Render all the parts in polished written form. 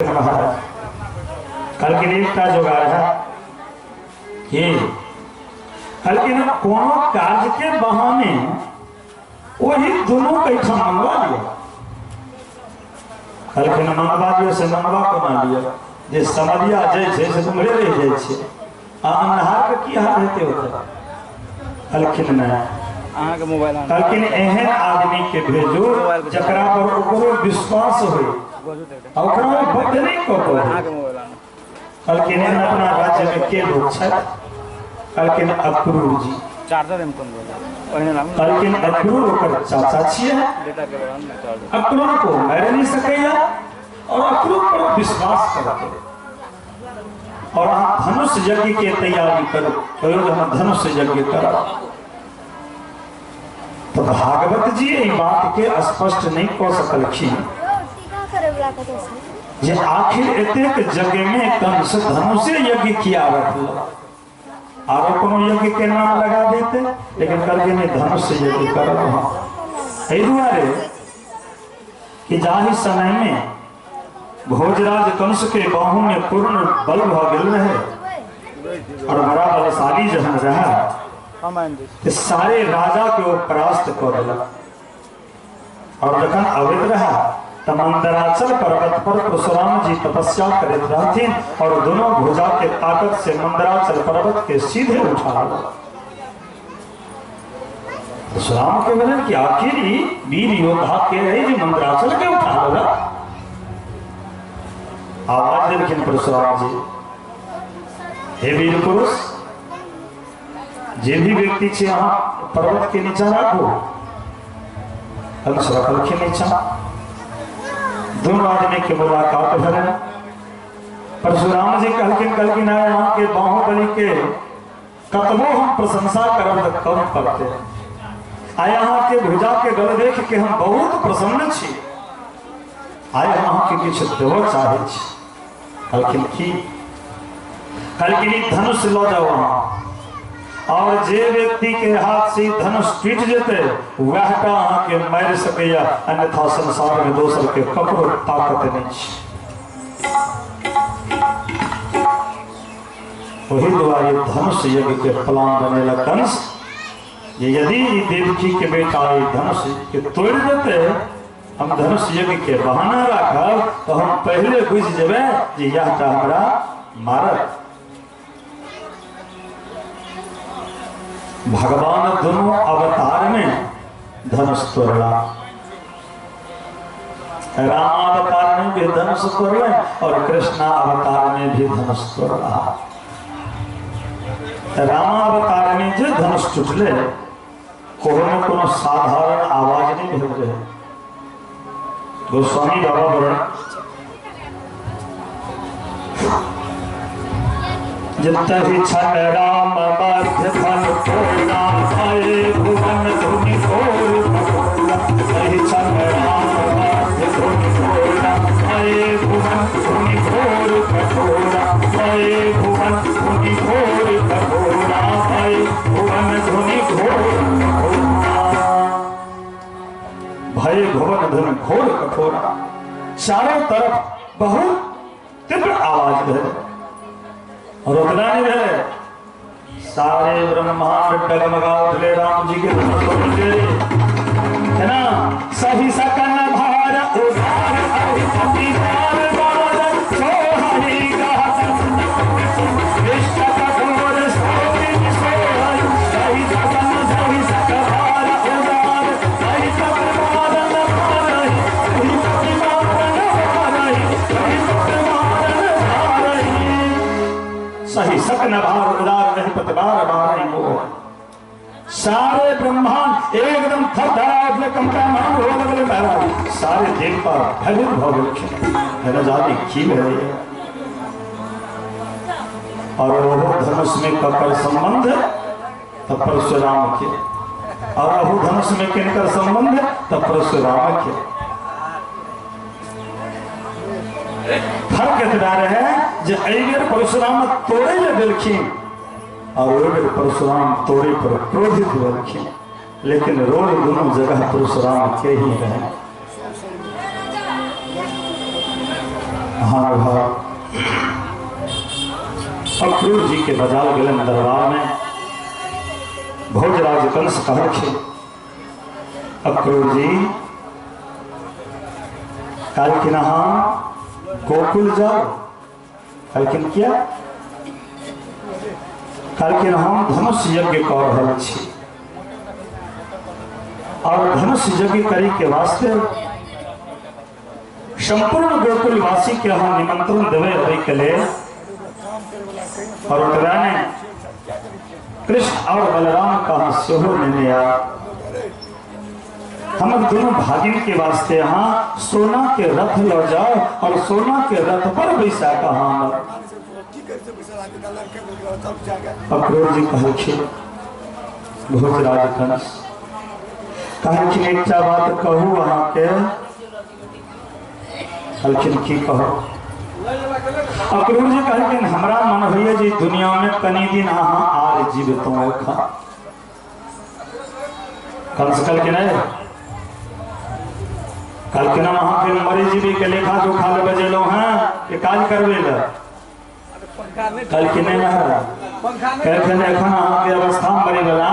महाराज कहलखिन एकटा जोगाड़ है कि कहलखिन कोनो कार्य के बहाने वही दोनों के एहिठाम मंगवा लिया। कहलखिन मंगवा दियौ से मंगवा कोना लिअ, जे समरिया जाइ छै से तुम्हरे रहि जाइ छै आ अन्हार के की हाल हेतै ओतऽ। कहलखिन नहि, अहाँके मोबाइल कहलखिन एहन आदमी के भेजू जकरा पर ओकरो विश्वास हो आ ओकरा बद्ध नहि कऽ कऽ। कहलखिन एहन अपना राज्य में के लोग छथि? कहलखिन अक्रूर जी। चार्जर एम कोन बोल कहलखिन अक्रूर ओकर चाचा छियै, डेटा के दौरान चार्जर अक्रूर को मारि नहीं सकैया और अक्रूर पर विश्वास करते और अहाँ धनुष यज्ञ के तैयारी करू। कहियो जे हम धनुष यज्ञ करब। तो भागवत जी एहि बात के स्पष्ट नहीं कऽ सकलखिन जे आखिर एतेक यज्ञ में कंस धनुषे यज्ञ किया रखलक, आरो कोनो यज्ञ के नाम लगा देते, लेकिन कहलकै नहि धनुष यज्ञ करब हम। एहि दुआरे कि जाहि समय में भोजराज कंस के बाहु में पूर्ण बल भऽ गेल रहे और बड़ा बलशाली जहन रहे तो सारे राजा के वो परास्त कऽ देलक। और जखन अबैत रहा त मंदराचल पर्वत पर परशुराम जी तपस्या करैत रहथिन और दोनों भुजा के ताकत से मंदराचल पर्वत के सीधे उठा लेलक। परशुराम के भेलन कि आखिर ई वीर योद्धा के रहे जे मंदराचल के उठा लेलक। आवाज देलखिन परशुराम जी, हे वीर पुरुष, जे भी व्यक्ति छे अहाँ पर्वत के नीचा राखू। कंस रखलखिन नीचा। दोनों आदमी के मुलाकात भेल। परशुराम जी कहलखिन, कहलखिन आय अहाँ के बाहुबली के कतबो हम प्रशंसा करब त कम पड़ते, आय अहाँ के भुजा के गल देख के हम बहुत प्रसन्न छी, आय हम अहाँ के किछु देबऽ चाहै छी। कहलखिन की? कहलखिन ई धनुष लऽ जाउ अहाँ, और जे व्यक्ति के हाथ से धनुष टूटि जेतै वएह टा अहाँ के मारि सकैया, अन्यथा संसार में दोसर के ककरो ताकत नहीं छै। ओही दुआरे धनुष यज्ञ के प्लान बनेलक कंस जे यदि ई देवकी के बेटा ई धनुष के तोड़ि देतै, हम धनुष यज्ञ के बहाना राखब तो हम पहले बुझि जेबै जे यह टा हमरा मारत। भगवान दोनों अवतार में धनुष तोड़ला, रामावतार में भी धनुष तोड़ले और कृष्णा अवतार में भी धनुष तोड़ला। रामावतार में जे धनुष टूटले ओहो में कोनो साधारण आवाज नहीं भेल रहे। गोस्वामी बाबा वर्ण जितहि छन राम मध्य फल तोला भय भुवन धुनि घोर कठोरा। तहि छन राम मध्य धुनि घोरा भय भुवन धुनि घोर कठोरा। भय भुवन धुनि घोर कठोरा भय भुवन धुनि घोर कठोरा। भय भुवन धुनि घोर कठोरा, चारों तरफ बहुत तीव्र आवाज भेल और उतना नहीं भेले सारे ब्रह्मांड डगमगा उठले राम जी के है ना। सही सकन भार उदार अहि बार बार सोहरी गात विश्व कठोर सोहि सोहरि। सही सकन सही सक भार उदार सही सक मारन मारहि सही सक मारन मारहि सही सक मारन मारहि। सही सकन भार उदार रही पतबार बारहि मोह। सारे ब्रह्मांड एकदम थरथरा उठले, कंपायमान हो लगले महाराज। सारे देवता भयभीत भऽ गेलखिन, है जाने की भेलै। और ओहो धनुष में ककर संबंध? त परशुराम के। और अहू धनुष में किनकर संबंध? त परशुराम के। फर्क एतबा रहे जे एहि बेर परशुराम तोड़े ले देलखिन और ओहि बेर परशुराम तोड़े पर क्रोधित भेलखिन, लेकिन रोल दोनों जगह परशुराम के ही रहे। महानुभाव अक्रूर जी के बजाल गेलन दरबार में। भोजराज कंस कहलखिन अक्रूर जी कहलखिन अहाँ गोकुल जाओ। कहलखिन किया? कहलखिन हम धनुष यज्ञ कर रहल छी और धनुष यज्ञ करे के वास्ते संपूर्ण गोकुलवासी के हम निमंत्रण देवे अबै के लेल और ओकरा ने कृष्ण और बलराम कहाँ सेहो लेने आ। हम दोनों भागिन के वास्ते यहाँ सोना के रथ ल जाओ और सोना के रथ पर बैसा कहाँ। अक्रूर जी कहलखिन भोजराज कंस कहलखिन एकटा बात कहू अहाँके। कहलखिन की कहू? अक्रूर जी कहलखिन हमरा मन होइए जे दुनिया में कनी दिन अहाँ आर जीवितौं एखन। कंस कहलखिन कहलखिन हम अहाँके मरे जीवी के लेखा जोखा ले बजेलहुँ हैं कि काज करबै लए। कहलखिन नहीं महाराज। कहलखिन एखन अहाँके अवस्था मरे वाला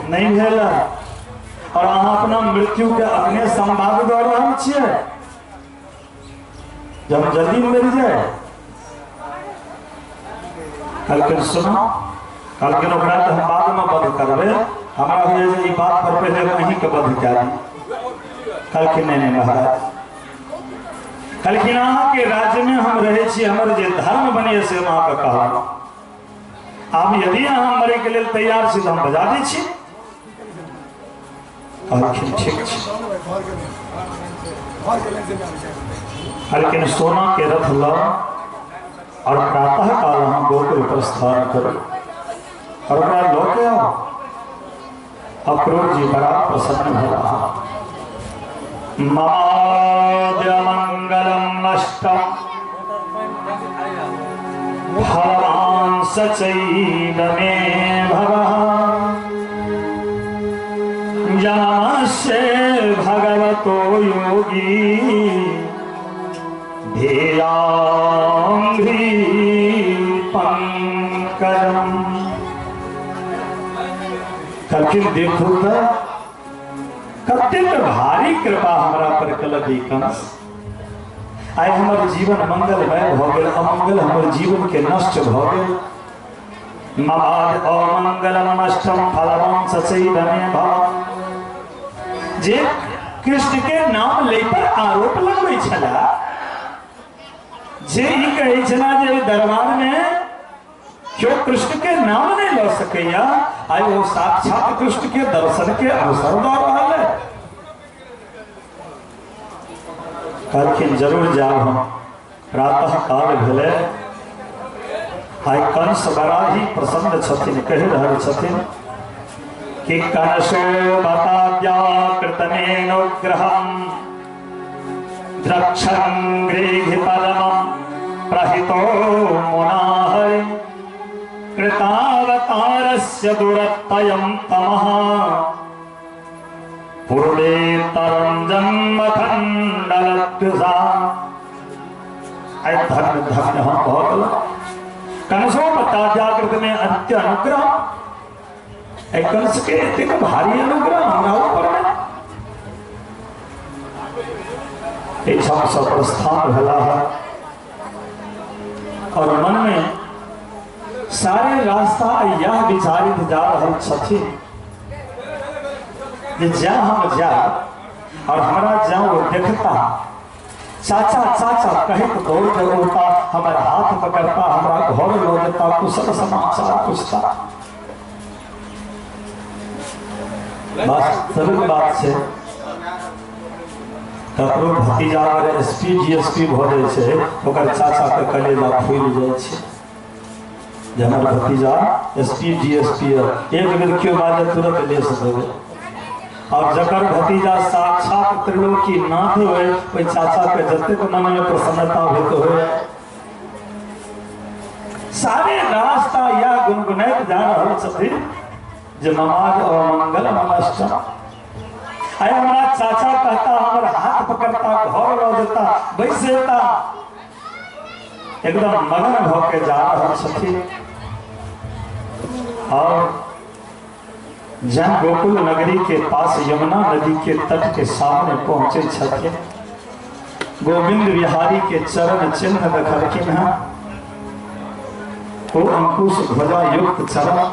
नहीं भेल और अहाँ अपना मृत्यु के अपने संवाद दऽ रहल छियै जब जल्दी मरि जाए। कहलखिन सुनो, कहलखिन ओकरा तऽ हम बादमे वध करबै, हमरा होइए जे ई बात पर पहिले अहीँके वध कए दी। कहलखिन नहीं नहीं महाराज। कहलखिन अहाँके राज्यमे हम रहै छी, हमर जे धर्म बनैए से हम अहाँके कहब। आब यदि अहाँ मरैके लेल तैयार छी तऽ हम बजा दै छी। कहलखिन ठीक छै। कहलखिन सोना के रथ ल और प्रातः काल हम गोकुल प्रस्थान करू और ओकरा लऽ के आउ। अक्रूर जी बड़ा प्रसन्न भेलाह। ममाद्यमंगलम नष्टम भवान सचैव मे भवः जनमस्य भगवतो योगी ध्येयांघ्रि पंकजम। कहलखिन देखू तऽ कतेक भारी कृपा हमरा पर कलक ई कंस। आइ हमर जीवन मंगलमय भऽ गेल, अमंगल हमर जीवन के नष्ट भऽ गेल। ममाद अमंगलम नष्टम फलवान सचैव मे भव। जे कृष्ण के नाम लै पर आरोप लगबै छला, जे ई कहै छला जे दरबार में क्यों कृष्ण के नाम नहीं लऽ सकैया, आइ ओ साक्षात कृष्ण के दर्शन के अवसर दऽ रहल है। कहलखिन जरूर जाब हम। प्रातः काल भेलै, आइ कंस बड़ा ही प्रसन्न छथिन, कहि रहल छथिन कि कंसो बताद्याकृतमेनुग्रहं द्रक्षं गृहि परमं प्रहितो मुनाहरि कृतावतारस्य दुरत्ययं तमः पूर्वेतरं जन्म खण्डलद्विषा। आइ धन्य धन्य हम भऽ गेल। कंसो बताद्याकृत में अत्य अनुग्रह, कंस के एतेक भारी अनुग्रह हमरा ऊपर में। एहिठामसँ प्रस्थान भेलाह और मन में सारे रास्ता यह विचारित जा रहल छथिन जे जा हम जा और हमरा जा वो देखता, चाचा चाचा कहत दौड़ के उठता, हमारा हाथ पकड़ता, हमरा घर लऽ जेता, कुशल समाचार पूछता। वास्तविक बात छै ककरो भतीजा अगर एसपी डीएसपी भऽ जाइ छै ओकर चाचा के कलेजा फूलि जाइ छै जे हमर भतीजा एसपी डीएसपी है। एक बेर केओ बाजत तुरंत लेस देबै। और जकर भतीजा साक्षात त्रिलोकी नाथ होय ओहि चाचा के जतेक मन में प्रसन्नता होइत होय। सारे रास्ता या गुनगुनाइत जा रहल छथिन जे ममाज अमंगल ममष्टम। आइ हमरा चाचा कहता, हमर हाथ पकड़ता, घर लऽ जेता, बैस जेता। एकदम मगन भऽ के जा रहल छथिन। और जन गोकुल नगरी के पास यमुना नदी के तट के सामने पहुंचे छथिन, गोविंद बिहारी के चरण चिन्ह देखलखिन हैं। ओ अंकुश ध्वजा युक्त चरण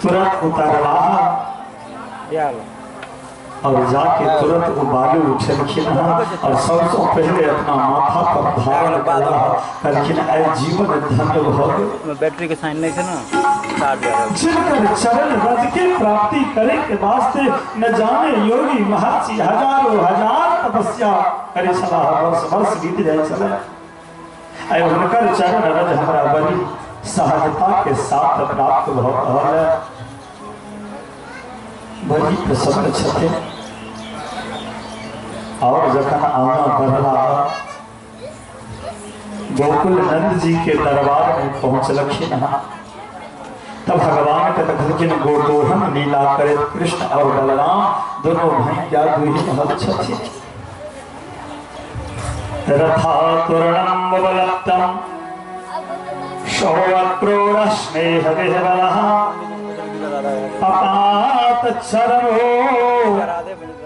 तुरंत उतरला और जाके तुरंत वो बालू उठलखिन हैं और सबसे पहले अपना माथा पर धारण कला कहलखिन ऐ जीवन धन्य भऽ गेल। बैटरी के साइन नहीं छै ना, चार्ज। जिनकर चरण रज के प्राप्ति करे के वास्ते न जाने योगी महर्षि हजारों हजार तपस्या करे छलाह, वर्ष वर्ष बीत जाय छलै। ऐ हुनकर चरण रज हमरा बड़ी सहजता के साथ प्राप्त भऽ रहल है। बड़ी प्रसन्न छथिन। और जखन आगा बढ़ला गोकुल नंद जी के दरबार में पहुंचलखिन हैं, तब भगवान के देखलखिन गोदोहन लीला करे कृष्ण और बलराम दोनों भैया दुहि रहल छथिन। रथा तोरणं बलप्तं शौवक्रोर स्नेह विह्वलः पपात चरणो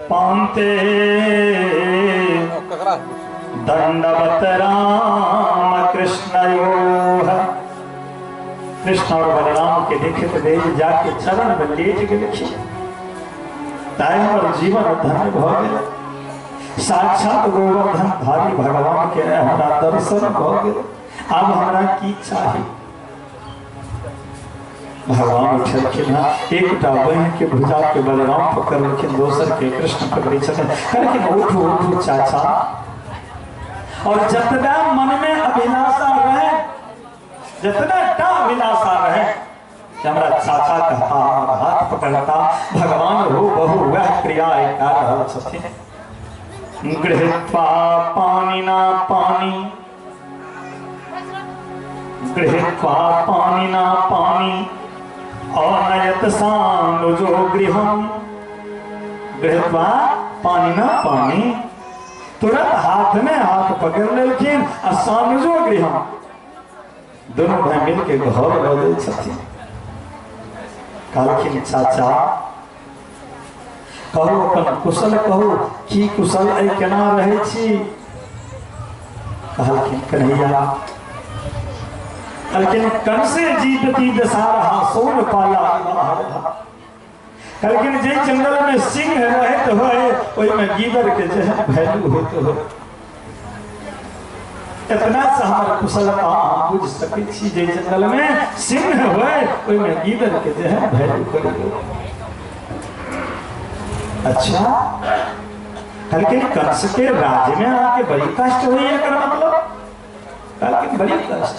पान्ते दंडवत राम कृष्णयोः। कृष्ण और बलराम के देखते देख जाके चरण में लेट गेलखिन। ताहि हमर जीवन धन्य भऽ गेल। साक्षात गोवर्धन धारी भगवान के हमरा दर्शन भऽ गेल। आब हमरा की चाही? भगवान उठलखिन हैं, एकटा बहिन के भुजा के बलराम पकड़लखिन, दोसर के कृष्ण पकड़ै छथिन। कहलखिन उठू उठू चाचा। और जतना मन में अभिलाषा रहे, जतना टा अभिलाषा रहे कि हमरा चाचा कहता, हमर हाथ पकड़ता, भगवान हो बहु वह क्रिया कऽ रहल छथिन। गृहीत्वा पानिना पानि, गृहीत्वा पानिना पानि अनयत सानुजो गृहम। गृहीत्वा पानिना पानि, तुरंत हाथ में हाथ पकड़ लेलखिन आ सानुजो गृहम, दोनों भाई मिल के घर लऽ दै छथिन। कहलखिन चाचा कहू अपन कुशल कहू, की कुशल ऐ, केना रहै छी? कहलखिन कन्हैया, कहलखिन कंसे जीतती दशा सोन पाला। कहलखिन जे जंगल में सिंह रहत होय ओहिमे गीदड़ के जे वैल्यू होइत होय। इतना से हमर कुशलता अहाँ बुझि सकै छी, जे जंगल में सिंह होय ओहिमे गीदड़ के जे वैल्यू करियौ। अच्छा, कहलखिन कंस के राज्य में अहाँके बड़ी कष्ट होइए, एकर मतलब? कहलखिन बड़ी कष्ट।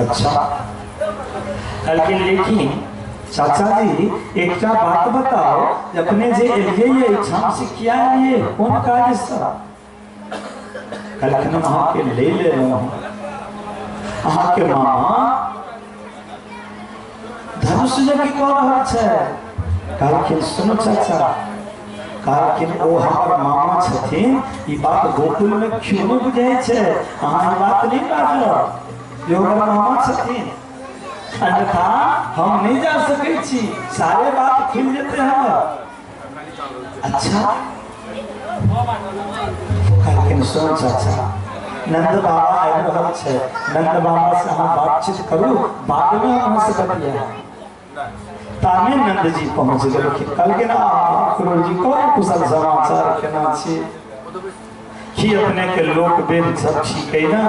अच्छा, कहलखिन लेकिन चाचा जी एकटा बात बताओ, अपने जे एलियै एहिठाम से किया एलियै, कोन काज से? कहलखिन हम अहाँके ले लेलहुँ, अहाँके मामा धनुष यज्ञ कऽ रहल छै। कहलखिन सुनू चाचा, कहलखिन ओ हमर मामा छथिन, ई बात गोकुल में क्यों नहि बुझै छै, अहाँ ई बात नहि बाजब जे हमर मामा छथिन, अन्यथा हम नहीं जा सकै छी, सारे बात खुलि जेतै हमर। अच्छा, कहलखिन सुन चाचा, नंद बाबा आबि रहल छै, नंद बाबा से अहाँ बातचीत करू, बाद में अहाँ से बतिया। तामे नंद जी पहुंच गेलखिन। कहलखिन अक्रूर जी कोन कुशल समाचार, केना छी, की अपने के लोक वेद सब ठीक है ना?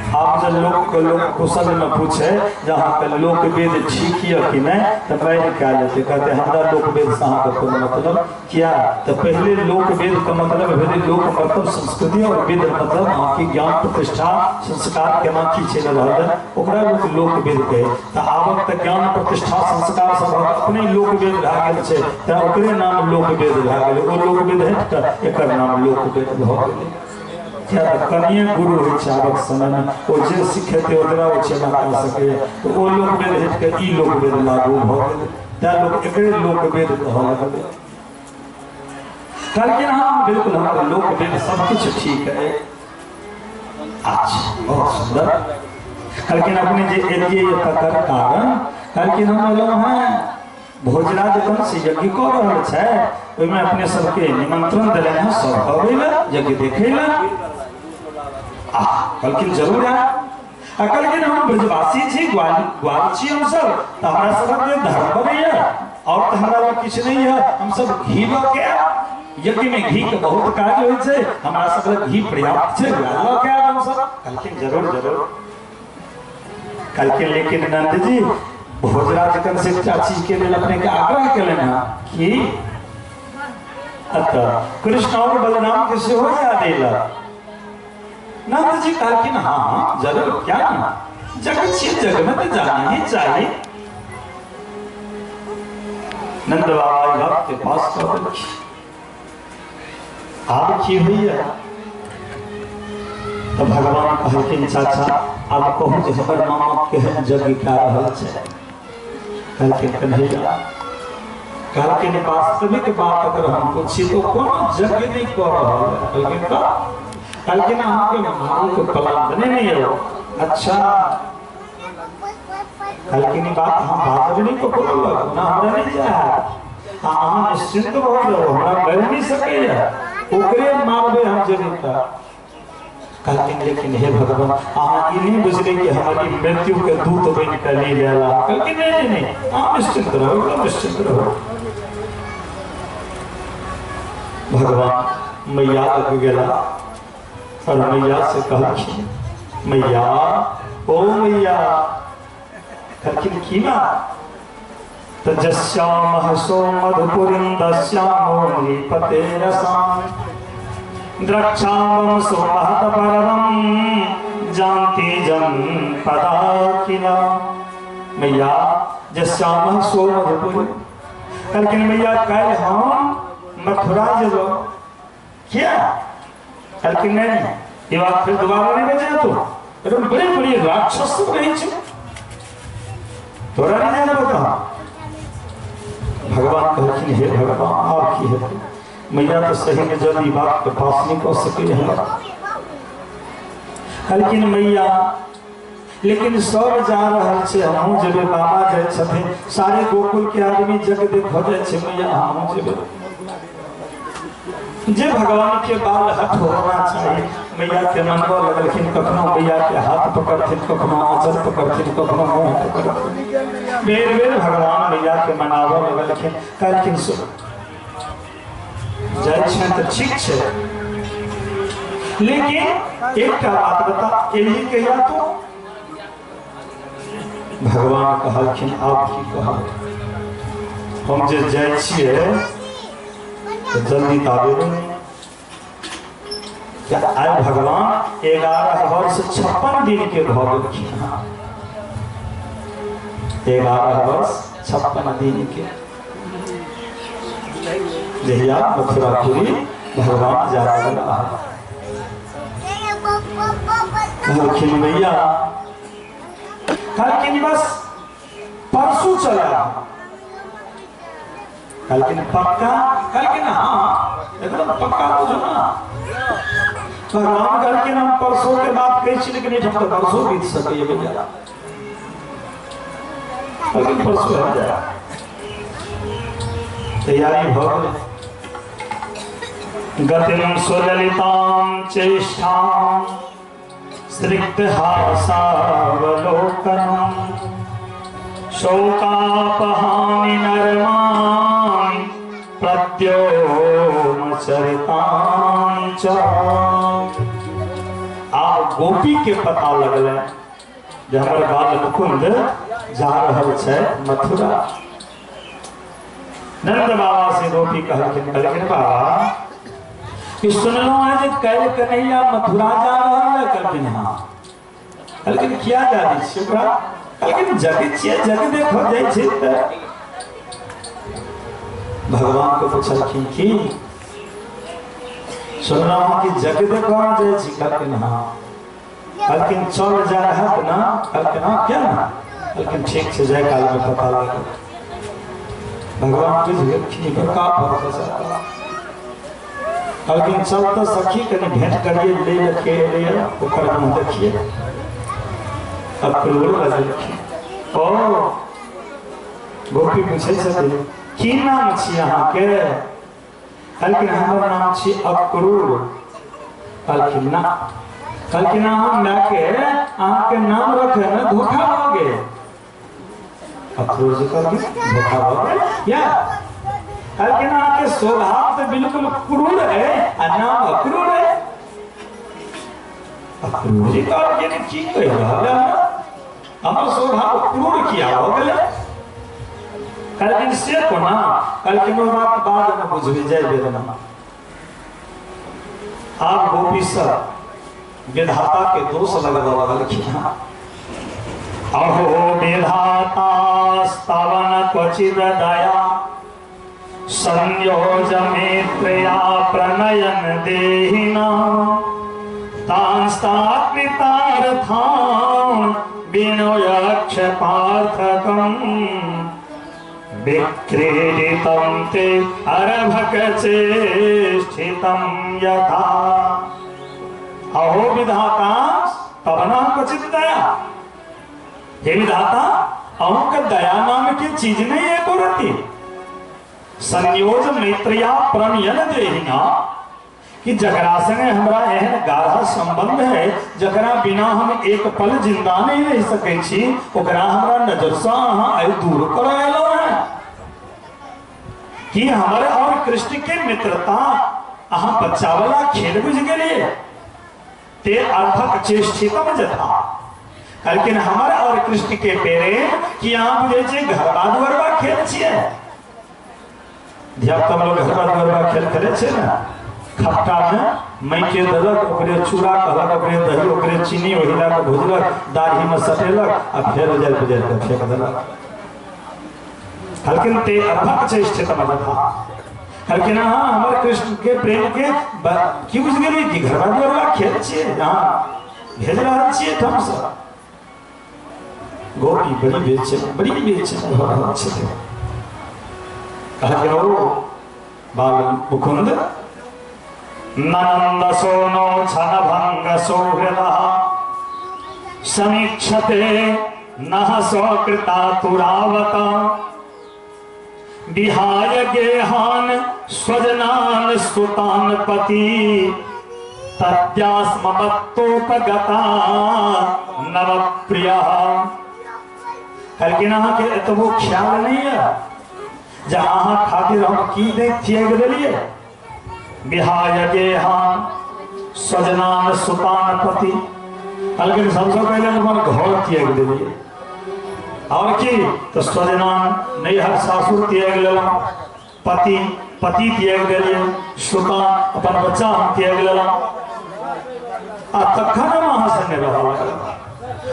आप जब लोक के लोक कुशल में पूछे जहाँ के लोक वेद ठीक है कि नहीं, तो बैठ क्या लेते, कहते हमरा लोक वेद से अहाँ के कोनो मतलब क्या? तो पहले लोक वेद का मतलब भेलै लोक मतलब संस्कृति और वेद मतलब अहाँ के ज्ञान प्रतिष्ठा संस्कार केना की चलि रहल है, ओकरा लोक लोक वेद कहै। तो आबक तऽ ज्ञान प्रतिष्ठा संस्कार सब अपने लोक वेद भए गेल छै, तऽ ओकरे नाम लोक वेद भए गेलै, ओ लोक वेद हटि कऽ एकर नाम लोक वेद भऽ गेलै। किया तऽ कनिये गुरु होइ छै आबक समय में, ओ जे सिखेतै ओतबा ओ चेला कऽ सकैए, तऽ ओ लोक वेद हटि कऽ ई लोक वेद लागू भऽ गेलै, तैं लोक एकरे लोक वेद कहऽ लगलै। कहलखिन हाँ बिल्कुल हमर लोक वेद सब किछु ठीक है। अच्छा बहुत सुंदर। कहलखिन अपने जे एलियै तकर कारण? कहलखिन हम एलहुँ हैं भोजराज कंस यज्ञ कऽ रहल छै, ओहिमे अपने सबके निमंत्रण देलनि हँ सब अबै लए, यज्ञ देखै लए। आ कहलखिन जरूर आयब। आ कहलखिन हम ब्रजवासी छी, ग्वाल ग्वाल छी हमसब, तऽ हमरा सबके धर्म बनैया और तऽ हमरा लग किछु नहि है, हमसब घी लऽ के आयब। यज्ञ में घी के बहुत काज होइ छै, हमरा सब लग घी पर्याप्त छै, वएह लऽ के आयब हमसब। कहलखिन जरूर जरूर। कहलखिन लेकिन नंद जी भोजराज कंस एकटा चीज के लेल अपने के आग्रह केलनि हँ कि अतः कृष्ण और बलराम के सेहो याद अयलक। नंद जी कहलखिन हाँ हाँ जरूर, क्या ना, जग छी जग में तो जाना ही चाहिए। नंद बाबा ई बात के पास कऽ देलखिन। आब की होइया? तो भगवान कहलखिन चाचा आब कहू जे हमर मामा केहन यज्ञ कए रहल छै। कहलखिन कन्हैया, कहलखिन वास्तविक बात अगर हम पूछी तो कोनो यज्ञ नहीं कऽ रहल है। कहलखिन का? कहलखिन अहाँके मारू के प्लान बने नहीं हो। अच्छा कहलखिन ई बात हम बाजब नहीं ककरो लग ना, हमरा नहीं जाए, अहाँ निश्चिंत भऽ जाउ, हमरा मरि नहीं सकैया, ओकरे मारबै हम जरूर। कहलखिन लेकिन हे भगवान अहाँ ई नहीं बुझबै कि हमर ई मृत्यु के दूत बनि कऽ ले लेला। कहलखिन नहीं नहीं नहीं, अहाँ निश्चिंत रहू, एकदम निश्चिंत रहू। भगवान मैया लग गेला और मैया से कहलखिन मैया ओ मैया। कहलखिन की बात? तो जस्यामः सो मधुपुरीं दस्यामो नृपतेरसां द्रक्षामं सोमहतपरमं जानती जनपदाखिला। मैया जस्यामः सो मधुपुरी। कहलखिन मैया काल्हि हम मथुरा जेबो। क्या? कहलखिन नहीं नहीं, ये बात फिर दोबारा नहीं बजे तो एकदम बड़े बड़े राक्षस सब रहे छे, तोरा नहीं जाना बता। भगवान कहलखिन हे भगवान आप की है मैया तो सही में जल्दी बात के पास नहीं कह सके है। कहलखिन मैया लेकिन सब जा रहल छे, हमहूँ जेबै, बाबा जाइ छथिन, सारे गोकुल के आदमी जग देख जाइ छे, मैया हमहूँ जेबै। जे भगवान के बाल हट होना चाहिए। मैया के मनबऽ लगलखिन, कखनो मैया के हाथ पकड़थिन, कखनो आँचल पकड़थिन, कखनो मुँह पकड़थिन। बेर बेर भगवान मैया के मनाबऽ लगलखिन। कहलखिन सुन जाइ छै तऽ ठीक छै, लेकिन एकटा बात बता, एलही कहिया तू? भगवान कहलखिन आब की कहब, हम जे जाइ छियै तऽ जल्दी तऽ आबे नहि। आइ भगवान 11 वर्ष 56 दिन के भऽ गेलखिन हँ, 11 वर्ष 56 दिन के जहिया मथुरापुरी भगवान जा रहल। कहलखिन मैया, कहलखिन बस परसू चला। कहलखिन पक्का? कहलखिन हाँ एकदम पक्का बुझो ना। भगवान कहलखिन हम परसों के बात कहै छी लेकिन एहिठाम तऽ परसों बीत सकैए भैया। कहलखिन परसों आबि जाए। तैयारी भऽ गेलै। गतिं सुललितां चेष्टां स्निग्धहासावलोकनं शोकापहानि नर्मान् प्रद्योमचरितां च। आब गोपी के पता लगलै जे हमर बाल मुकुंद जा रहल छै मथुरा। नंद बाबा से गोपी कहलखिन, कहलखिन बाबा कि सुनलहुँ हैं जे काल्हि कन्हैया मथुरा जा रहल है। कहलखिन हाँ। कहलखिन किया जा रहल छियै ओकरा? कहलखिन जग छियै, जग देखो जाइ छै। तऽ भगवान के पुछलखिन की सुनलहुँ हँ कि जग देखो जाइ छी? कहलखिन हाँ। कहलखिन चल जा रहत ना? कहलखिन हाँ क्या ना? कहलखिन ठीक छै, जाय काल में पता लागत। भगवान बुझि गेलखिन बड़का भरोसा। कहलखिन चल तऽ सखी कनि भेंट करिए ले के एलैए ओकर मुँह देखिए। अक्रूर बजलखिन, ओ गोपी पूछै छथिन की नाम छी अहाँके? कहलखिन हमर नाम छी अक्रूर। कहलखिन ना। कहलखिन अहाँ मायके अहाँके नाम रखे में धोखा भऽ गेल। अक्रूर जी कहलखिन धोखा भऽ गेल या? कहलखिन अहाँके स्वभाव तऽ बिल्कुल क्रूर है आ नाम अक्रूर है। अक्रूर जी कहलखिन की कहि रहल है, हमर स्वभाव क्रूर किया भऽ गेलै? कहलखिन से कोना? कहलखिन ओ बात बाद में बुझबै, जाय बेदना। आब गोपी सब विधाता के दोष लगबऽ लगलखिन। अहो विधाता स्तवन क्वचिद दया संयोज मित्रया प्रणयन देहिना तांस्ताकृतार्थान विनोयक्ष पार्थकम विक्रीडितं ते अरभक चेष्टितं यथा। अहो विधाता तब न क्वचित दया। हे विधाता अहूँ के दया नाम के चीज नहीं है रति। संयोज मैत्रिया प्रणयन देहिना कि जकरा संगे हमरा एहन गाढ़ा संबंध है जकरा बिना हम एक पल जिंदा नहीं रह सकै छी, ओकरा हमरा नजर से अहाँ आइ दूर करऽ एलहुँ हैं कि हमर और कृष्ण के मित्रता अहाँ बच्चा वाला खेल बुझि गेलिए। ते अर्थक चेष्टितम जथा। कहलखिन हमर और कृष्ण के प्रेम कि अहाँ बुझै छियै घरबा दुअरबा खेल छियै। धियापुता लोग घरबा दुअरबा खेल खेलै छै ने, खट्टा में माटि देलक, ओकरे चूड़ा कहलक, ओकरे दही, ओकरे चीनी, ओहि लए कऽ भुजलक, दाढ़ी में सटेलक आ फेर उजाड़ि पुजाड़ि कऽ फेंक देलक। कहलखिन ते अर्थक चेष्टितम जथा। कहलखिन हाँ हमर कृष्ण के प्रेम के की बुझि गेलियै कि घरबा दुअरबा खेल छियै, अहाँ भेज रहल छियै ठामसँ। गोपी बड़ी बेचैन, बड़ी बेचैन भऽ रहल छथिन। कहलखिन ओ बाल मुकुंद नंद सोनो छन भंग सोहृदः समीक्षते नः स्वकृता तुरावत विहाय गेहान स्वजनान सुतान पति तद्यास्मत्तोपगता नवप्रिय। कहलखिन अहाँके एतबो ख्याल नहीं है जे अहाँ खातिर हम की नहि त्याग देलियै। विहाय गेहान स्वजनान सुतान पति। कहलखिन सबसँ पहिले हम अपन घर त्याग देलियै और की तो स्वजनान नैहर सासुर त्याग लेलहुँ, पति पति त्याग देलियै, सुतान अपन बच्चा हम त्याग लेलहुँ आ तखन हम अहाँ संगे रहऽ लगलहुँ।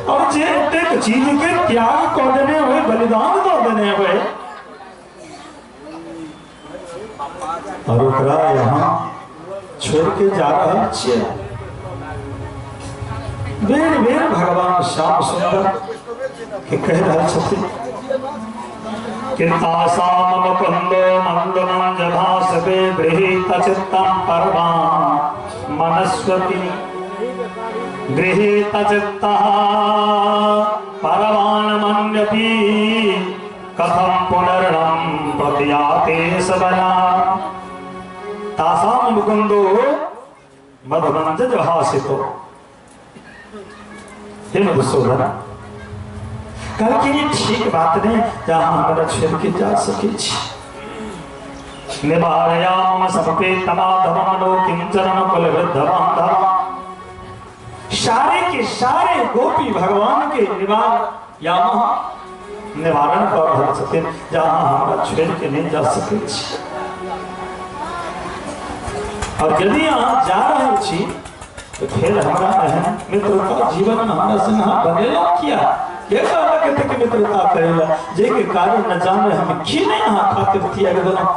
और जे एतेक चीज के त्याग कऽ देने होय, बलिदान दऽ देने होय और ओकरा यहाँ छोड़ के जा रहल छियै। बेर बेर भगवान श्याम सुंदर के कहि रहल छथिन कृतासाम मुकुंदो मंद मंज भासते गृहीत चित्तम परमा मनस्वती गृहीत चित्तः परवान मन्यति कथम पुनर्णम प्रतियाते सबला। तासाम मुकुंदो मधुमंज भासितो। हे मधुसूदन, कहलखिन ई ठीक बात नहीं जहाँ हमरा छोड़ के जा सकै छी। निवारयाम सबके तमाधमनो किंचन कुल वृद्धवांधव। सारे के सारे गोपी भगवान के निवार यामह निवारण कर रहल छथिन जहाँ हमरा छोड़ के नहीं जा सकै छी। और यदि अहाँ जा रहल छी तो फिर हमरा एहन मित्रता जीवन में हमरा संग अहाँ बनेलहुँ किया? के कहलक एतेक मित्रता करेला जाहिके कारण न जाने हम की नहीं अहाँ खातिर त्याग देलहुँ।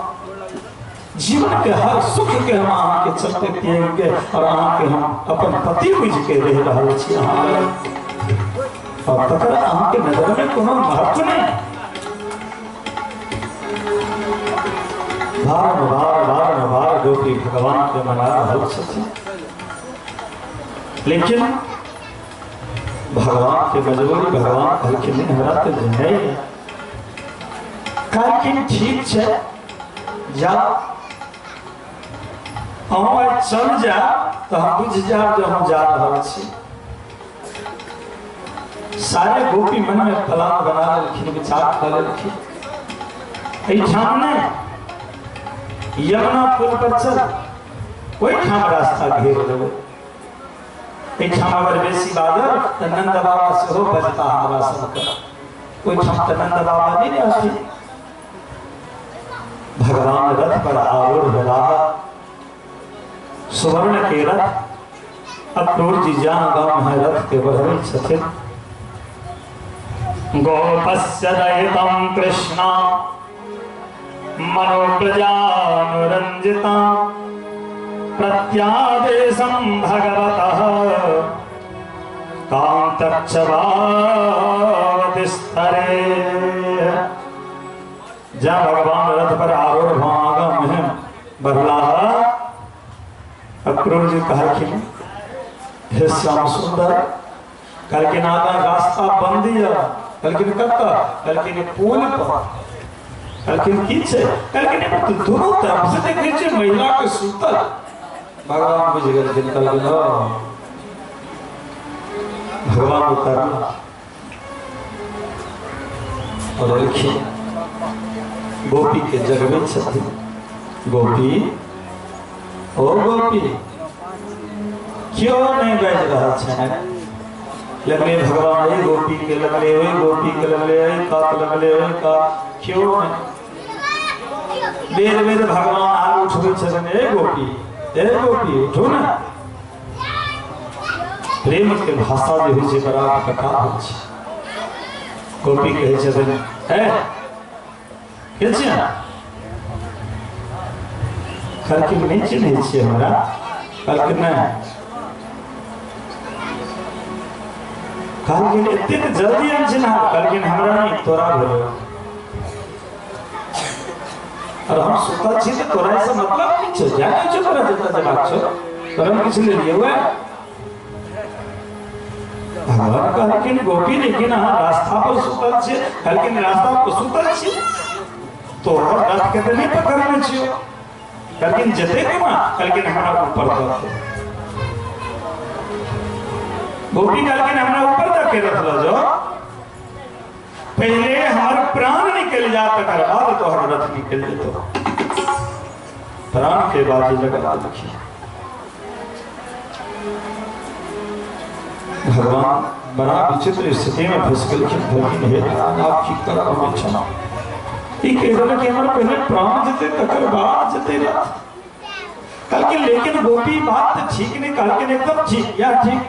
जीवन के हर सुख के हम अहाँ के चलते त्याग के और अहाँ के हम अपन पति बुझि के रहि रहल छी अहाँ लग। और तकर अहाँ के नजर में कोनो महत्व नहीं। बारम्बार बारम्बार गोपी भगवान के मना रहल छथिन, लेकिन भगवान के मजबूरी। भगवान कहलखिन नहि, हमरा तऽ जेनाइ। कहलखिन ठीक छै, जाउ। अहूँ आइ चल जायब तऽ हम बुझि जायब जे हम जा रहल छी। सारे गोपी मन में प्लान बना लेलखिन, विचार कऽ लेलखिन, एहिठाम नहि, यमुना पुल पर चल, ओहिठाम रास्ता घेर लेबै। एहिठाम अगर बेसी बाजल तऽ नंद बाबा सेहो बजता हमरा सबके, ओहिठाम तऽ नंद बाबा नहि रहथिन। भगवान रथ पर आरूढ़ भेलाह, सुवर्ण के रथ। अक्रूर जी जान गाँव में रथ के बढ़बै छथिन। गोपस्य दयितं कृष्ण मनोप्रजानुरञ्जिता प्रत्यादेशं भगवतः कान्तक्षवातिस्तरे। जा भगवान रथ पर आरूढ़ आगा में बढ़लाह, अक्रूर जी कहलखिन हे श्याम सुंदर, कहलखिन आगा रास्ता बंद यऽ। कहलखिन कतऽ? कहलखिन पुल पर। कहलखिन की छै? कहलखिन एहिमे तऽ दुनू तरफ से देखै छियै महिला के सुतल। भगवान बुझि गेलखिन, कहलखिन ओ। भगवान उतरला और एलखिन, गोपी के जगबै छथिन। गोपी, ओ गोपी, क्यों नहीं बाजि रहल छै? लगले भगवान एहि गोपी के लगले, ओहि गोपी के लगले, एहि कात लगले, ओहि कात, क्यों नहीं? बेर बेर भगवान आग उठबै छथिन, ए गोपी, ए गोपी, उठू ने। प्रेम के भाषा जे होइ छै बड़ा कथा होइ छै। गोपी कहै छथिन, हे के छियै? कहलखिन नहि चिन्है छियै हमरा? कहलखिन नहि। कहलखिन एतेक जल्दी हम चिन्हा? कहलखिन हमरा नहि, तोरा भेलो। और हम सुतल छी तऽ तोरा से मतलब की छै? जाने छौ तोरा जतऽ जेबाक छौ, तोरा हम किछु लेलियै वएह। भगवान कहलखिन गोपी, लेकिन अहाँ रास्ता पर सुतल छियै। कहलखिन रास्ता पर सुतल छी, तोहर रथ के तऽ नहि पकड़ने छियौ। कहलखिन जेतै केना? कहलखिन हमरा ऊपर दऽ दे। गोपी कहलखिन हमरा ऊपर दऽ के रथ लऽ जाओ, पहिले हमर प्राण निकलि जा, तकर बाद तोहर रथ निकलि जेतौ। प्राण के बाजी लगा देलखिन। भगवान बड़ा विचित्र स्थिति में फंस गेलखिन। कहलखिन हे नारायण, आब की करब हम? इच्छा ई कहि देलक कि हमर पहिले प्राण जेतै तकर बाद जेतै रथ। कहलखिन लेकिन गोपी बात तऽ ठीक नहि। कहलखिन एकदम ठीक, या ठीक।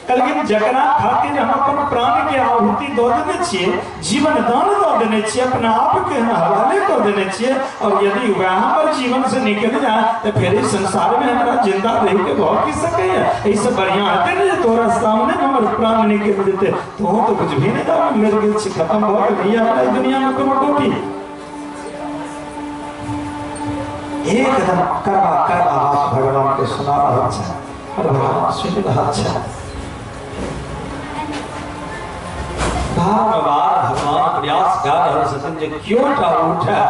कहलखिन जकरा खातिर हम अपन प्राण के आहुति दऽ देने छियै, जीवन दान दऽ देने छियै, अपना आप के हम हवाले कऽ देने छियै, और यदि वएह हमर जीवन से निकलि जाए तऽ फेर इस संसार में हमरा जिंदा रहि के भऽ की सकैया? एहिसँ बढ़िआँ हेतै ने जे तोरा सामने हमर प्राण निकलि जेतै, तोहूँ तऽ बुझबही नहि तऽ हम मरि गेल छी, खत्म भऽ गेल हमरा ई दुनिया में कोनो गोपी। एकदम करबा करबा बात भगवान के सुना रहल छै और भगवान सुनि रहल छै। बार बार भगवान प्रयास कऽ रहल छथिन जे क्यों टा उठे,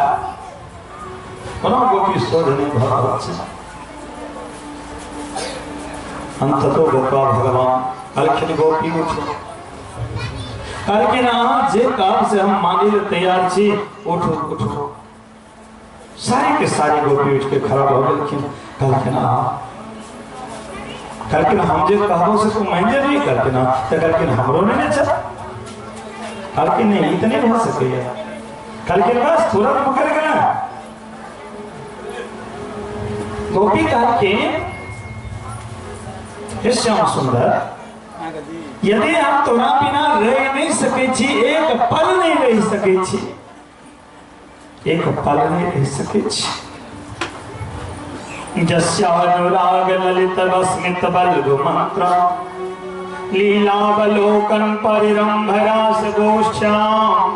कोनो गोपी शोध नहि भऽ रहल छै। अंततो गत्वा भगवान कहलखिन गोपी उठो। कहलखिन अहाँ जे काम से हम मानै लए तैयार छी, उठू उठू। सारे के सारे गोपी उठ के खड़ा भऽ गेलखिन। कहलखिन अहाँ, कहलखिन हम जे कहबो से तू मानि जेबही? कहलखिन हाँ। तऽ कहलखिन हमरो नहि ने छै। कहलखिन नहि, ई तऽ नहि भऽ सकैया। कहलखिन बस तुरंत पकड़ गेला। गोपी कहलखिन हे श्याम सुंदर, यदि हम तोरा बिना रहि नहि सकै छी, एक पल नहि रहि सकै छी, एक पल नहि रहि सकै छी। जस्यानुराग ललित वस्मित बल्गु मंत्र लीलावलोकन परिरंभ रास गोष्ठ्याम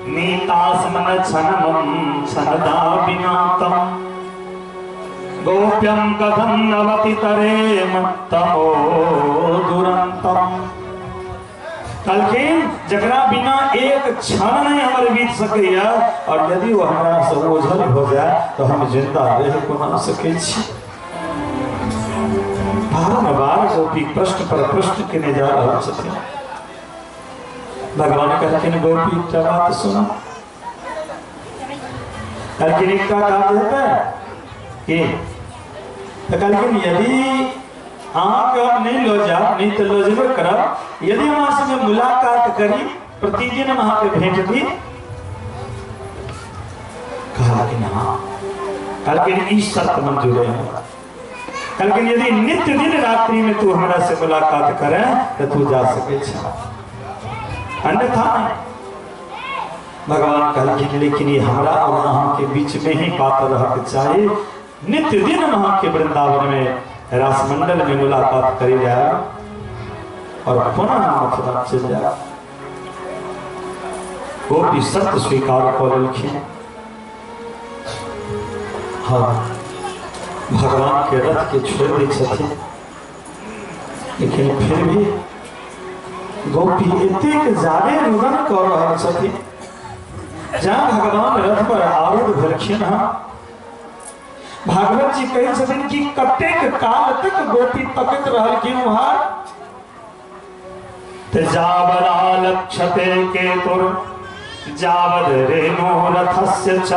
नीतासमन छनमं छनदा विनातम गोप्यं कथं नवति तरेम तमो दुरंतम। कहलखिन जकरा बिना एक क्षण नहीं हमर बीत सकैया और यदि वो हमरा से ओझल हो जाए तो हम जिंदा रह कोना सकै छी। बार गोपी प्रश्न पर प्रश्न केने जा रहल छथिन। भगवान कहलखिन गोपी एकटा बात सुन। कहलखिन एकटा काज हेतै की? तो कहलखिन यदि अहाँके हम नहीं लऽ जायब, नहीं तो लऽ जेबे करब, यदि हम अहाँ संगे मुलाकात करी प्रतिदिन हम अहाँके भेंट दी। कहलखिन हाँ। कहलखिन ई शर्त मंजूर है। कहलखिन यदि नित्य दिन रात्रि में तू हमरा से मुलाकात करे तो तू जा सकै छ, अन्यथा नहीं। भगवान कहलखिन लेकिन ये हमरा और अहाँ के बीच में ही बात रहके चाही। नित्य दिन हम अहाँ के वृंदावन में रासमंडल में मुलाकात करी जाए और पुनः हम मथुरा चल जाए। गोपी शर्त स्वीकार कऽ लेलखिन। हाँ, भगवान के रथ के छोड़ दै छथिन, लेकिन फिर भी गोपी एतेक जादे रुदन कऽ रहल छथिन। जहाँ भगवान रथ पर आरूढ़ भेलखिन हँ, भागवत जी कहै छथिन कि कतेक काल तक गोपी तकैत रहलखिन उहार। जावदालक्षते केतुर जावद रेणु रथस्य च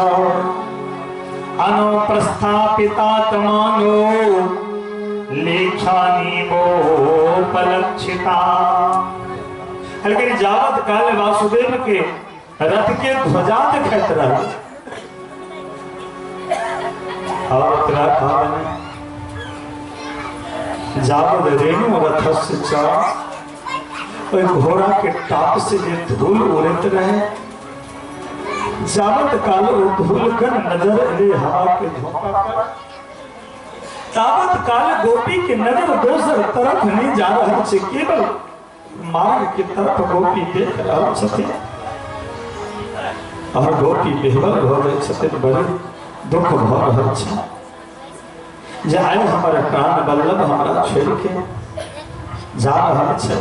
अनुप्रस्थापितात्मानो लेखानी मोपलक्षिता। लेकिन जावत काल वासुदेव के रथ के ध्वजा देखैत रहे और जावद रेणु रथस्य च, ओहि घोड़ा के टाप से जे धूल उड़ैत रहे, जावत काल ओ धूल कर नजर एले हवा के झोंका पर, तावत काल गोपी के नजर दोसर तरफ नहीं जा रहल छै, केवल मार्ग के तरफ गोपी देख रहल छथिन और गोपी बेहबल भऽ जाइ छथिन। बड़ी दुख भऽ रहल छै जे आइ हमर प्राण बल्लभ हमरा छोड़ि के जा रहल छै।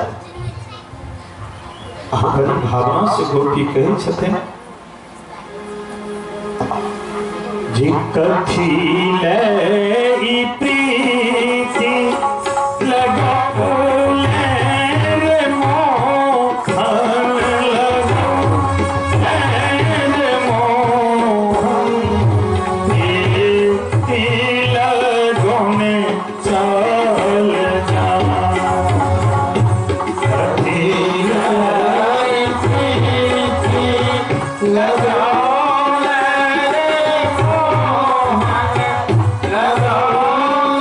बड़ी भावना से गोपी कहै छथिन जी कथी ले ई प्रीति लगौले रे मोहन, लगौले रे मोहन, प्रीति लगौने चल जा। कथी ले प्रीति लगौले रे मोहन, लगौले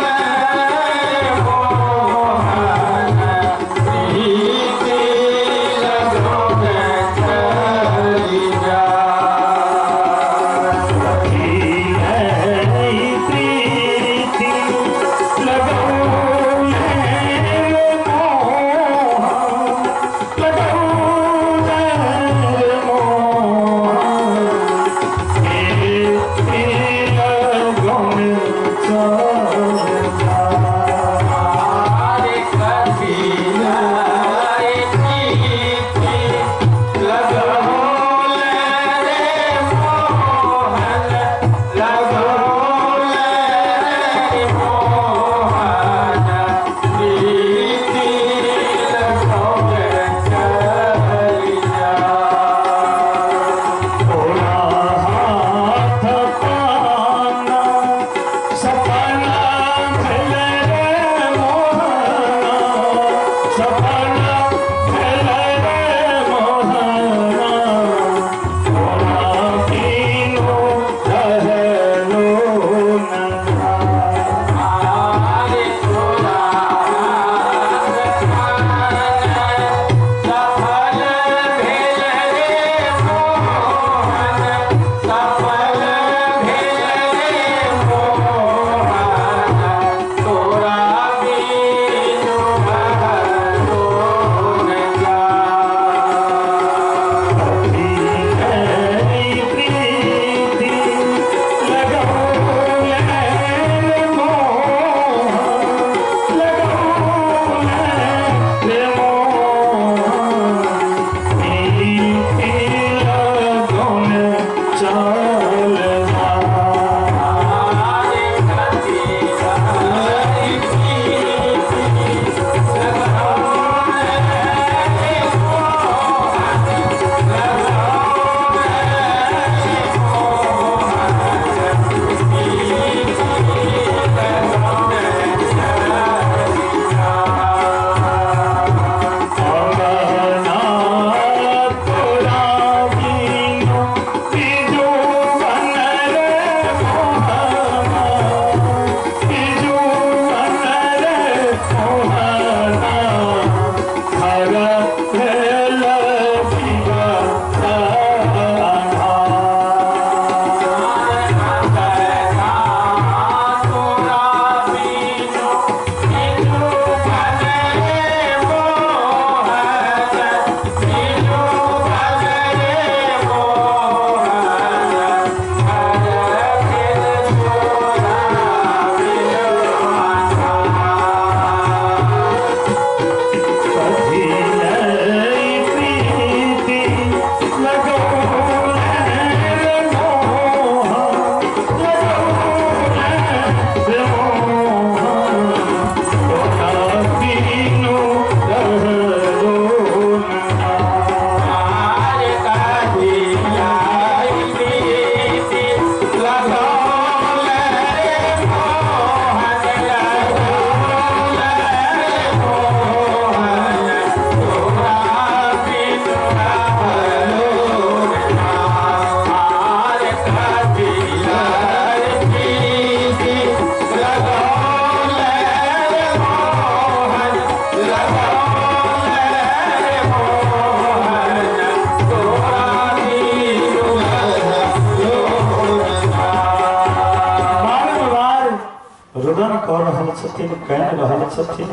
छथिन, कानि रहल छथिन,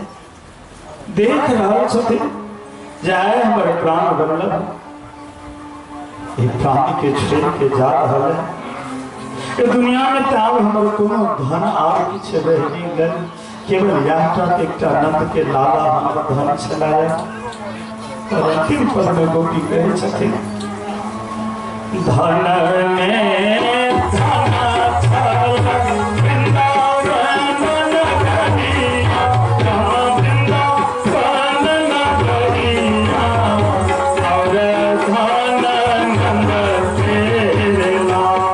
देख रहल छथिन जे आइ हमर प्राण वल्लभ ई प्राणी के छोड़ के जा रहल है। ये दुनिया में तो आब हमर कोनो धन आब किछु रहि नहि गेल, केवल इएह टा एकटा नंद के लाला हमर धन छलाय। और अंतिम पद में गोपी कहै छथिन, धन में धन छल वृंदावन नगरिया, वृंदावन नगरिया, और धन नंद के लाल।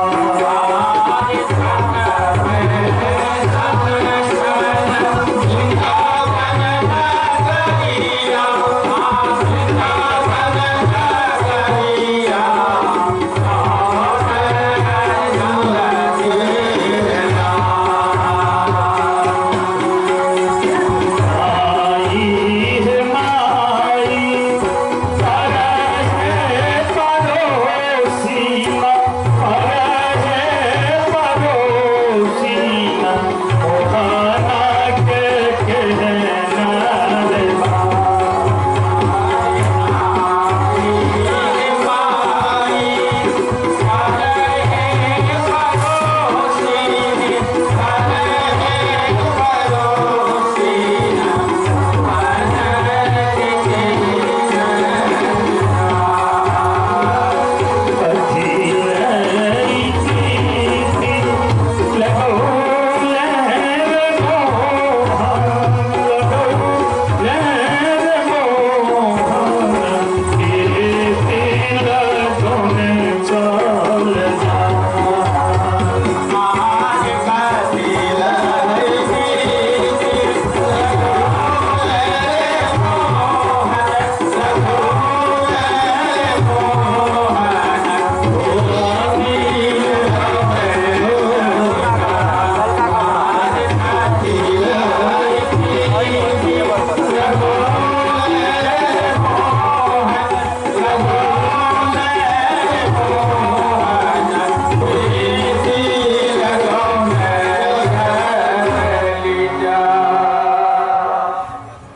आई हे माई पर है पड़ोसीना, पर है पड़ोसीना, मोहना के कहना रे बा।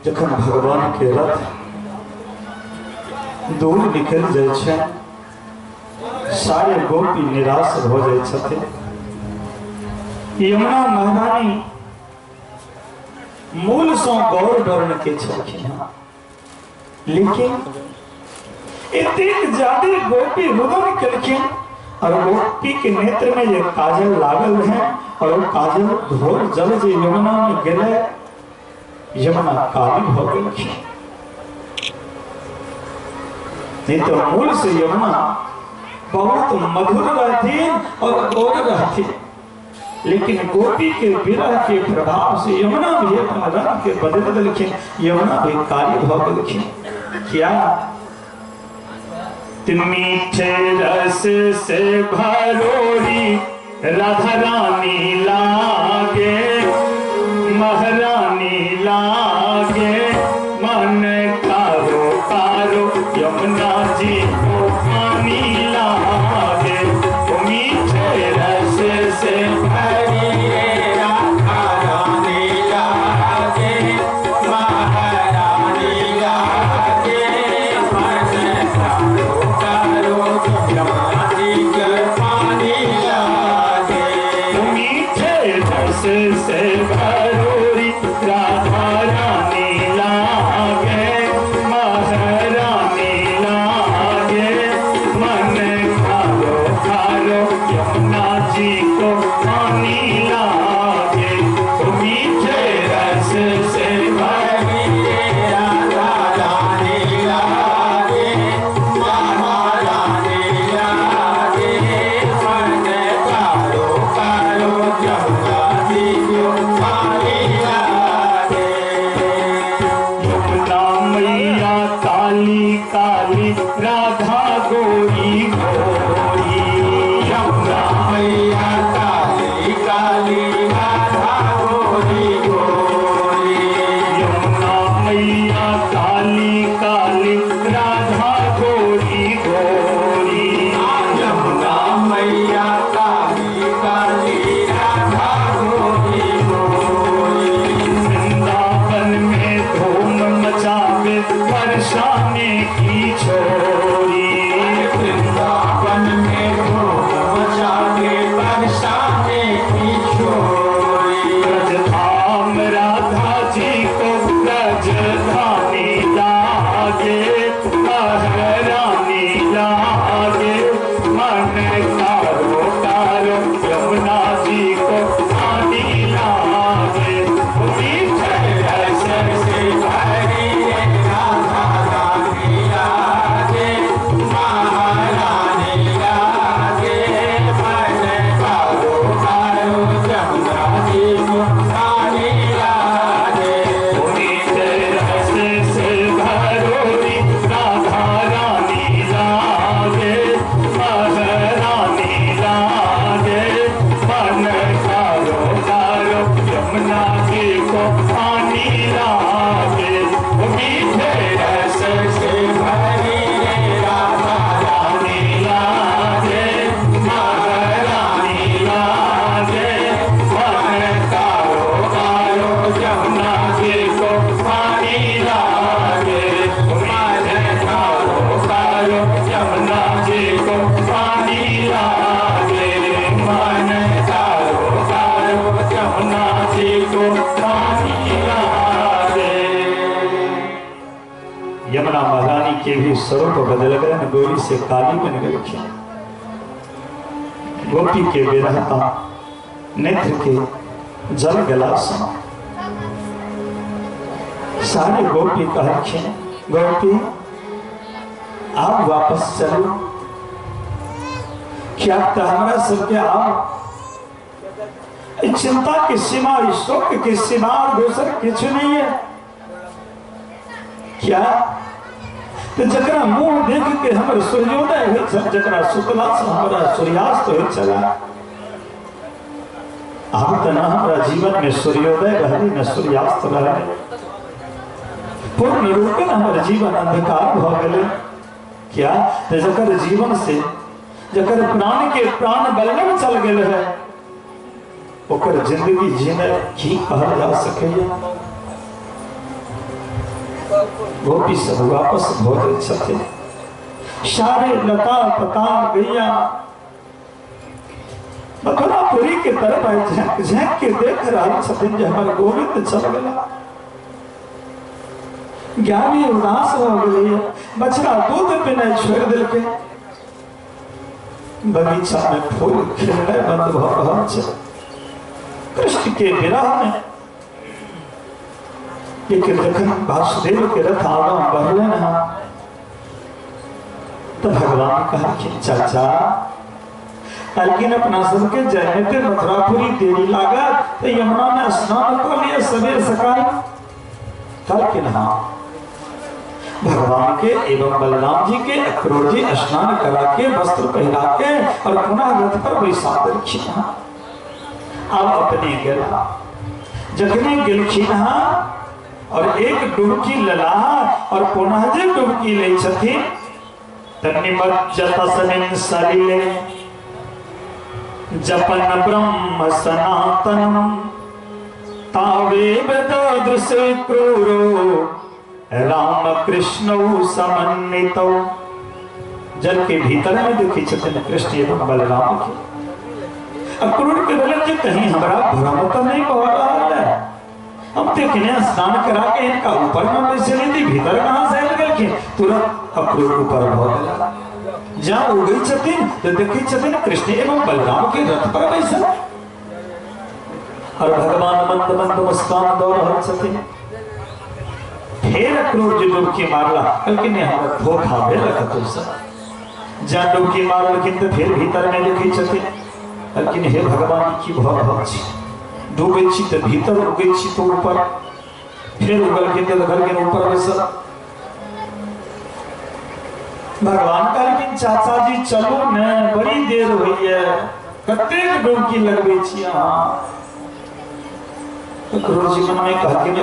जखन भगवान के रथ दूर निकल जाइ छै, सारे गोपी निराश हो जाइ छथिन। यमुना महारानी मूल से गौर वर्ण के छलखिन हँ, लेकिन एतेक ज्यादा गोपी रुदन केलखिन और गोपी के नेत्र में जे काजल लागल है और वो काजल घोर जल जे यमुना में गेलै, यमुना काली हो गेलखिन। नहीं तो मूल से यमुना बहुत मधुर रहथिन और गौर रहथिन, लेकिन गोपी के विरह के प्रभाव से यमुना भी अपना रंग के बदल देलखिन, यमुना भी काली हो गेलखिन। क्या मीठे रस से भरोरी राधा रानी लागे, महारानी लागे, मन कारो कारो यमुना जी को पानी लागे, मीठे रस से भरी राधा रानी लागे, महारानी लागे, मन कारो कारो यमुना जी के पानी लागे, मीठे रस से भरोरी राधा रानी यमुना महारानी के भी स्वरूप बदल गए, गोरी से काली बन गई। गोपी के विरहता नेत्र के जल गला सारे गोपी कहलखिन, गोपी आप वापस चलो, क्या हमरा सबके आप चिंता के सीमा, शोक के सीमा और दोसर किछु नहीं है क्या? तो जकरा मुंह देख के हमर सूर्योदय होइ छल, जकरा सुतला से हमरा सूर्यास्त होइ छला, आब तऽ न हमरा जीवन में सूर्योदय रहलै न सूर्यास्त रहलै, पूर्ण रूपेण हमर जीवन अंधकार भऽ गेलै। क्या? तो जकर जीवन से जकर प्राण के प्राण बल्लभ चल गेल है, ओकर जिंदगी जीने की कहल जा सकैया? गोपी सब वापस भऽ जाइ छथिन। सारे लता पता गैया मथुरापुरी के तरफ आए, झाँक झाँक के देख रहल छथिन जे हमर गोविंद चल गेला। ज्ञानी उदास भऽ गेलैया, बछड़ा दूध पीनाइ छोड़ि देलकै, बगीचा में फूल खिलनाइ बंद भऽ रहल छै कृष्ण के विरह में। लेकिन जखन वासुदेव के रथ आगाँ बढ़ले ना, तो भगवान कहलखिन, चाचा कहलखिन अपना सबके जायते मथुरापुरी देरी लागत, तो यमुना में स्नान कऽ लिअ सवेर सकाल। कहलखिन हाँ। भगवान के एवं बलराम जी के अक्रूर जी स्नान करा के वस्त्र पहिरा के और पुनः रथ पर बैसा देलखिन। अब अपने गेला, जखने गेलखिन हाँ और एक डुबकी लला और पुनः जे डुबकी लै छथिन त निमज्जतस्मिन् सलिले जपन ब्रह्म सनातनम तावेव ददृश क्रूरो राम कृष्णौ समन्वितौ। जल के भीतर में देखै छथिन कृष्ण एवं बलराम के। अक्रूर के भेलन जे कहीं हमरा भ्रम तो नहीं भऽ रहल है, हम देखने स्नान करा के इनका ऊपर में बैसली थी, भीतर कहाँ से आबि गेलखिन? तुरंत अक्रूर ऊपर भऽ गेला। जहाँ उगै छथिन तो देखै छथिन कृष्ण एवं बलराम के रथ पर बैसल और भगवान मंद मंद मुस्कान दऽ रहल छथिन। फेर अक्रूर जी डुबकी मारला, कहलखिन नहि हमरा धोखा भेल कतौसँ। जहाँ डुबकी मारलखिन तऽ फेर भीतर में देखै छथिन, कहलखिन हे भगवान की भऽ रहल छै, डूबै छी तऽ भीतर, उगै छी तऽ ऊपर। फेर उगलखिन तऽ देखलखिन ऊपर बैसल। भगवान कहलखिन चाचा जी चलू ने, बड़ी देर होइए, कतेक डुबकी लगबै छी अहाँ? अक्रूर जी मन में कहलखिन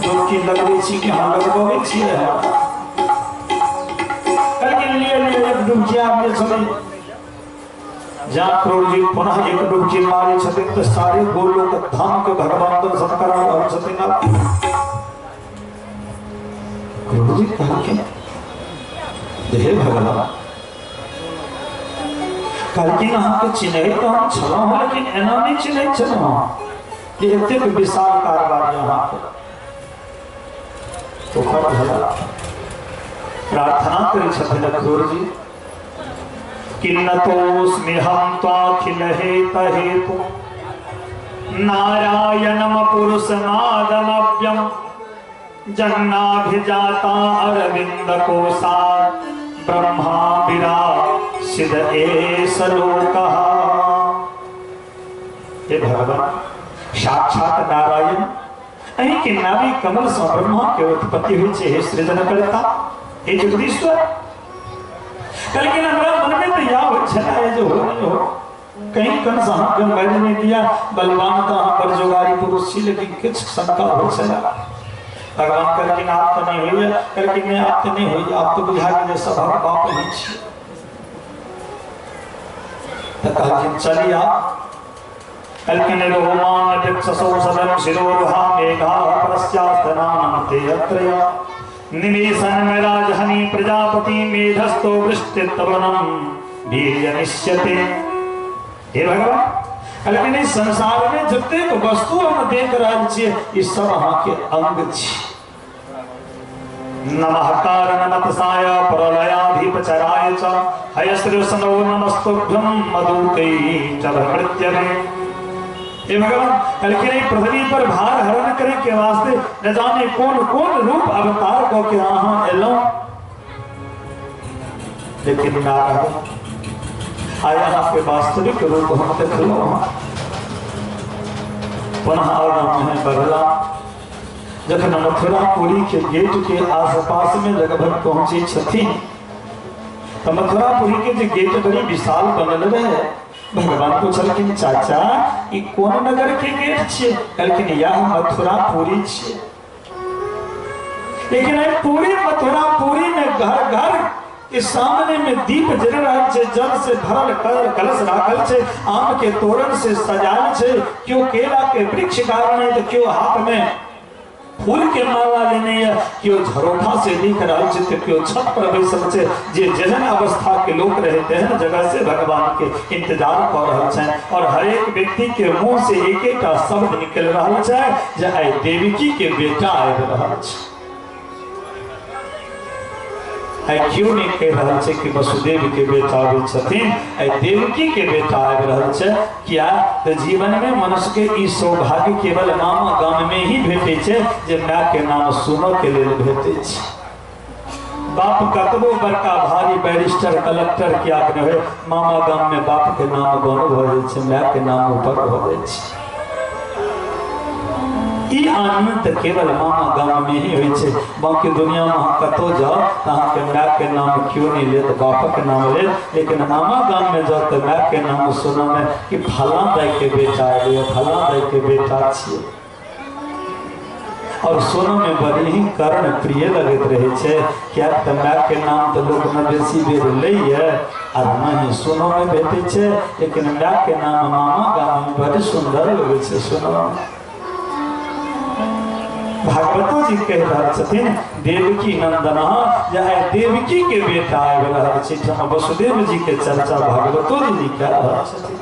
डुबकी लगबै छी कि अहाँ लगबबै छियै? कहलखिन लिअ लिअ एक डुबकी आब जे छलै। जहाँ क्रूर जी पुनः एक डुबकी मारै छथिन तऽ सारे गोलोक धाम के भगवान दर्शन करा रहल छथिन। क्रूर जी कहलखिन हे भगवान, कहलखिन अहाँके चिन्है तऽ हम छलहुँ, लेकिन एना नहि चिन्है छलहुँ जे एतेक विशाल कारोबार अहाँके। ओकर भला प्रार्थना करै छथिन अक्रूर जी, किन्नतोऽस्म्यहं त्वाखिल हेत हेतु नारायणम पुरुषमादमव्यम जन्नाभिजाता अरविंद कोशात् ब्रह्मा विरासिद एष लोकः। हे भगवान, साक्षात नारायण अहीं के नाभि कमल सँ ब्रह्मा के उत्पत्ति होइ छै। हे सृजनकर्ता, हे जगदीश्वर, लेकिन हमरा मन में तो यह होइ छलै जे हो नहीं हो, कहीं कंस अहाँके मारि नहि दिया, बलवान तऽ अहाँ बड़ जोगारी पुरुष छी, लेकिन किछु शंका होइ छलै। भगवान कहलखिन आब तऽ नहि होइए। कहलखिन नहि आब तऽ नहि होइए, आब तऽ बुझा गेल सभक बाप ही छी। तऽ कहलखिन चली आप। कहलखिन रोमान वृक्षसौ सदन शिरोरुहा मेघा परस्यास्तनानन्ते अत्रया निवेशन राजहनि प्रजापति मेधस्तो वृष्टितवनम वीर्यनिष्यते। हे भगवान, लेकिन इस संसार में जतेक वस्तु हम देख रहल छियै, ई सब अहाँके अंग छी। नमः कारणमतसाय प्रलयाधिपचराय च हयश्रीसनो नमस्तुभ्यं मधुकै च मृत्यवे। हे भगवान, कलकिन पृथ्वी पर भार हरण करे के वास्ते न जाने कौन कौन रूप अवतार को के अहाँ एलहुं, लेकिन नारायण आय अहाँ के वास्तविक रूप हम देखलहुं। पुनः आगाँ में बढ़ला। जखन मथुरापुरी के गेट के आसपास में लगभग पहुंचे छथिन तो मथुरापुरी के जे गेट बड़ी विशाल बनल रहे। भगवान पूछलखिन, चाचा ई कोन नगर के गेट छियै? कहलखिन यह मथुरापुरी छियै। लेकिन पूरी मथुरापुरी में घर घर के सामने में दीप जल रहल छै, जल से भरल कलश राखल छै, आम के तोरण से सजायल छै, क्यों केला के वृक्ष कारण तो क्यों हाथ में फूल के माला लेने है, क्यों झरोखा से दिख रहा है, तो क्यों छत पर बैसल छै। जे जेहन अवस्था के लोग रहे तेहन जगह से भगवान के इंतजार कर रहल छै और हर एक व्यक्ति के मुंह से एक एक शब्द निकल रहल छै जे आइ देवकी के बेटा आबि रहल छै। आइ क्यों नहीं कह रहल छै कि वसुदेव के बेटा आबै छथिन, आइ देवकी के बेटा आबि रहल छै। किया तो जीवन में मनुष्य के ई सौभाग्य केवल मामा गाम में ही भेटै छै जे my के नाम सुनऽ के लेल भेटै छै। बाप कतबो बड़का भारी बैरिस्टर कलेक्टर किया नहि होय, मामा गाम में बाप के नाम गौरव भऽ जाइ छै, my के नाम ऊपर भऽ जाइ छै। ई आनंद केवल मामा गाम में ही होइ छै। बाकी दुनिया में अहाँ कतौ जाओ तो अहाँके my के नाम क्यों नहीं लेत, बापक नाम लेत, लेकिन मामा गाम में जाओ तो my के नाम सुनऽ में कि फलां दाई के बेटा एलै, फलां दाई के बेटा छियै, और सुनऽ में बड़ी ही कर्ण प्रिय लगैत रहै छै। किया तऽ my के नाम तऽ लोक ने बेसी बेर लैए आ नहि सुनऽ में भेटै छै, लेकिन my के नाम मामा गाम में बड़ी सुन्दर लगै छै सुनऽ में। भागवतो जी कह रहल छथिन देवकी नंदन जे आइ देवकी के बेटा आबि रहल छै। वसुदेव जी के चर्चा भागवतो जी कह रहल छथिन।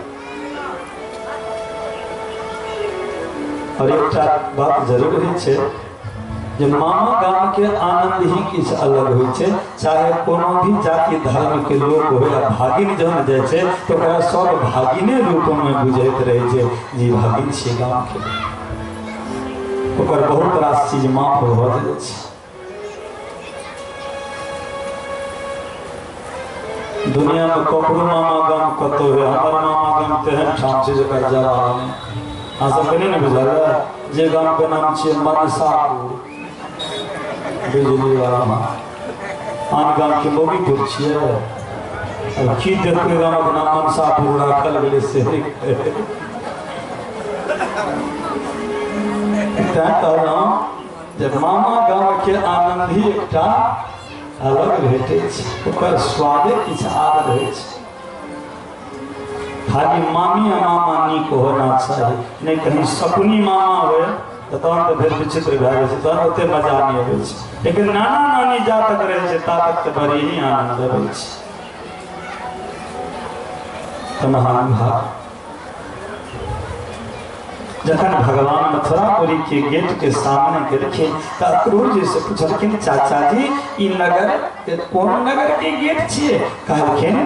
और एकटा बात जरूर होइ छै जे मामा गाम के आनंद ही किछु अलग होइ छै। चाहे कोनो भी जाति धर्म के लोक हो, भागिन जहन जाइ छै तो ओकरा सब भागिने रूप में बुझैत रहै छै जी भागिन छियै गाम के, ओकर बहुत रास चीज माफ भऽ जाइ छै। दुनिया में ककरो मामा गाम कतौ है, हमर मामा गाम तेहन ठाम छै जकर जवाब नहि। अहाँ सबके नहि ने बुझल है जे गाम के नाम छियै मनसापुर, बिजली वाला आन गाम के मोगीपुर छियै। अब की देखबै गामक नाम मनसापुर राखल गेलै से तैं कहलहुँ जे मामा गाम के आनंद ही एकटा अलग भेटै छै, ओकर स्वादे किछु आर रहै छै। खाली मामी आ मामा नीक होना चाही, नहि कहीं शकुनी मामा होय तऽ तहन तऽ फेर विचित्र भए जाइ छै, तहन ओते मजा नहि अबै छै। लेकिन नाना नानी जा तक रहै छै ता तक तऽ बड़ी ही आनंद अबै छै। तऽ महानुभाव जखन भगवान मथुरापुरी के गेट के सामने गेलखिन तऽ अक्रूर जी से पूछलखिन, चाचा जी ई नगर कोन नगर के गेट छियै? कहलखिन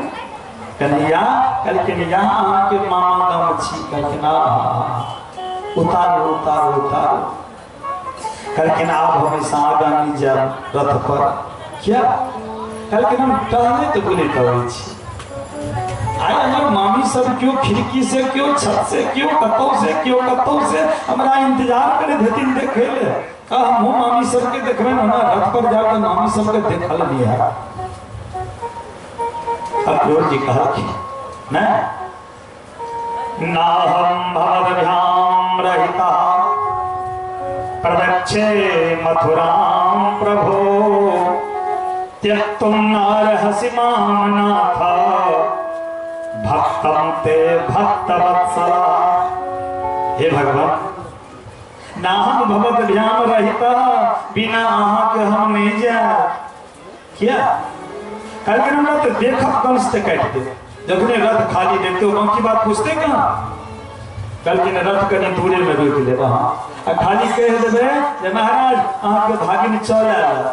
कन्हैया, कहलखिन यहाँ अहाँके मामा गाम छी। कहलखिन उतारू उतारू उतारू। कहलखिन आब हमेशा आगाँ नहि जायब रथ पर। किया? कहलखिन हम टहलैत बुलैत अबै छी। आइ हमर मामी सब क्यों खिड़की से, क्यों छत से, क्यों कतौ से, क्यों कतौ से हमरा इंतजार करैत हेथिन देखै ले। हमहूँ मामी सबके देखबै, हमरा रथ पर जायब तऽ मामी सबके देखल नहि हैत। अक्रूर जी कहलखिन नहि नाहं भवद्भ्यां रहितः प्रदक्षे मथुरां प्रभो त्यक्तुं नार्हसि मां नाथ भक्तं ते भक्तवत्सला। हे भगवान, नाहं भवद्भ्यां रहितः, बिना अहाँ के हम नहीं जायब। किया? कहलखिन हमरा तो देखब कंस ते काटि देब। जखने रथ खाली देखते बाकी बात पूछते कहाँ? कहलखिन रथ कनि दूरे में रोकि लेब अहाँ, आ खाली कहि देबै जे महाराज अहाँके भागिन चल आयल।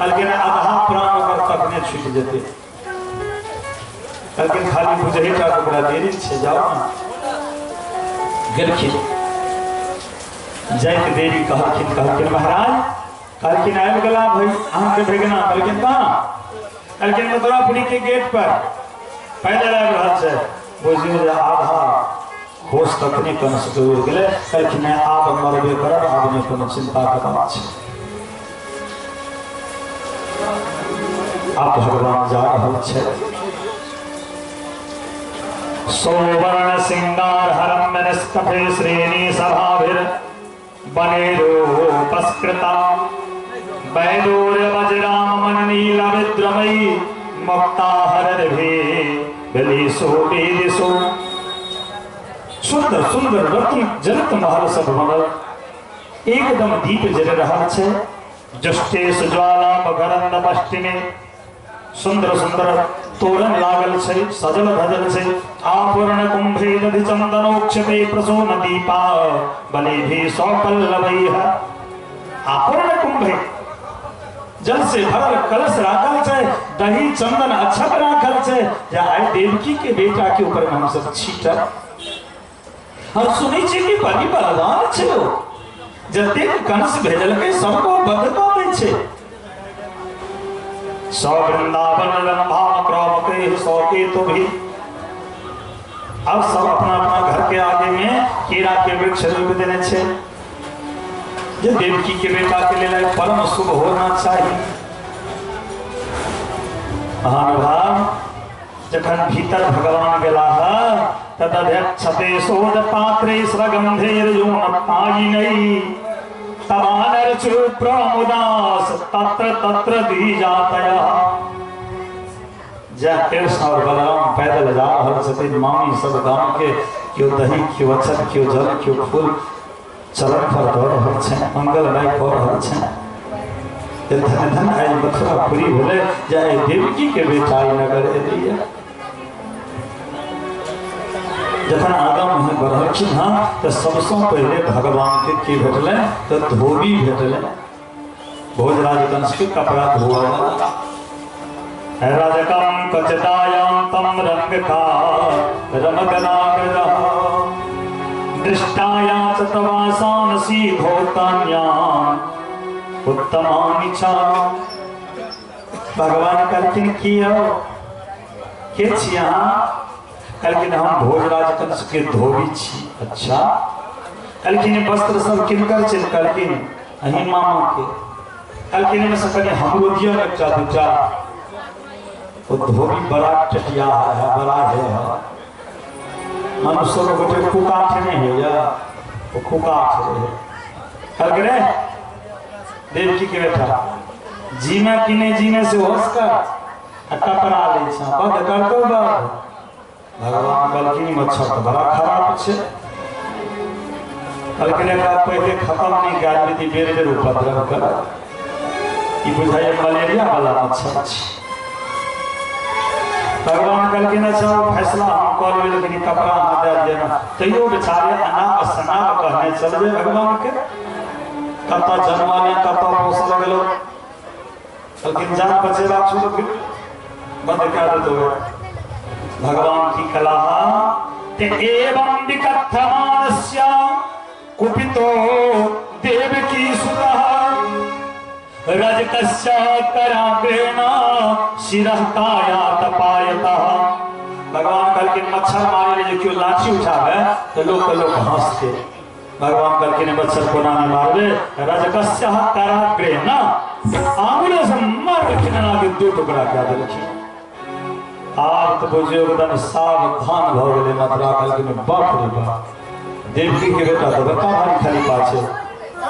कहलखिन आधा प्राण ओकर तखने छूटि जेतै। कहलखिन खाली बुझही टा ओकरा देरी छै, जाउ ने। गेलखिन, जाइत देरी कहलखिन, कहलखिन महाराज, कहलखिन आबि गेला भाई अहाँके भेगना। कहलखिन कहाँ? कहलखिन मथुरापुरी के गेट पर पैदल आबि रहल छै। बुझियौ जे आधा होश तखने कंस के उड़ि गेलै। कहलखिन नहि, आब मरबे करब, आब नहि कोनो चिंता के बात छै। आब भगवान जा रहल छै। सौवर्ण सिंगार हरम निष्कफे श्रेणी सभाभिर बनेरोपस्कृता वैदूर्य वज्राम मन नील विद्रमयी मुक्ता हरभि बलिसो वेदिसो। सुंदर सुंदर रत्न जनित महल सब बनल, एकदम दीप जल रहल छै। जुष्टेश ज्वाला मकरंद पश्चिमे सुंदर सुंदर तोरण लागल छै, सजल धजल छै। आपूर्ण कुंभे दधि चंदनोक्षते प्रसून दीपा बलिभि सौपल्लवैः। आपूर्ण कुंभे जल से भरल कलश राखल छै, दही चंदन अक्षत राखल छै। जे आइ देवकी के बेटा के ऊपर में हम सब छीटब। हम सुनै छी कि बलि बलवान छै, जतेक कंस भेजलकै सबको बध कऽ दै छै। सौ वृंदावन रंभाम क्रमके सौ के तो भी। अब सब अपना अपना घर के आगे में केरा के वृक्ष रोपि देने छै। जे देवकी के बेटा के लेल परम शुभ होना चाहिए। महानुभाव जखन भीतर भगवान गेलाह तदध्यक्षते शोध पात्रे स्वगंधेर्योन पायिनै तवानर प्रमुदास तत्र तत्र द्विजातयः। जय कृष्ण और बलराम पैदल जा रहल छथिन। मामी सब गांव के केओ दही, केओ अक्षत, केओ जल, केओ फूल चरण पर दऽ रहल छनि, मंगलमय कऽ रहल छनि। धन धन आइ मथुरापुरी भेलै जे आइ देवकी के बेटा ई नगर एलैया। जखन आगाँ मुँहे बढ़लखिन हँ तऽ सबसँ पहिले भगवान के की भेटलै तऽ धोबी भेटलै। भोजराज कंस के कपड़ा धोअ वाला। रजकम कचदायां तम रंग का रमगनागरः दृष्टाया च तवासानसी भोतान्यान् उत्तमानि च। भगवान कहलखिन की हो, के छी अहाँ? कहलखिन हम भोजराज कंस के धोबी छी। अच्छा। कहलखिन वस्त्र सब किनकर छै? कहलखिन अहीं मामा के। कहलखिन एहिमे से कनि हमरो दिअ ने एकटा दूटा। ओ धोबी बड़ा टटिया है, बड़ा है। मनुष्य के गोटे कुकाठ नहीं होइया, ओ कुकाठ रहे। कहलखिन रे देवकी के बेटा, जीना कि नहीं जीने से होश कर, आ कपड़ा लै छ बद करतो बद। भगवान कहलखिन मच्छर तऽ बड़ा खराब छै। कहलखिन एकरा पहिले खत्म नहीं कयल जेतै, बेर बेर उपद्रव करत। ई बुझाइए मलेरिया वाला मच्छर छै। भगवान कहलखिन अच्छा फैसला हम कऽ लेबै, लेकिन कपड़ा अहाँ दए दिअ ने। तैयो बेचारे अनाप शनाप कहने चलबै भगवान के, कतऽ जन्मल कतऽ पोसल गेलो। कहलखिन जान बचेबाक छौ तऽ बंद कए देतौ। भगवान की कला ते एवं विकथमानस्य कुपितो देवकी सुतः रजकस्य कराग्रेण शिरः कायात पायतः। भगवान कहलखिन मच्छर मारे जे केओ लाठी उठावे तऽ लोक के लोक हंसते। भगवान कहलखिन मच्छर कोना नहि मारबे, रजकस्य कराग्रेण आंगुर से मारलखिन एना के दू टुकड़ा कए देलखिन। आब तऽ बुझियौ एकदम सावधान भऽ गेलै मथुरा। कहलखिन बाप रे बाप, देवकी के बेटा तऽ बड़का भारी खलीफा छै,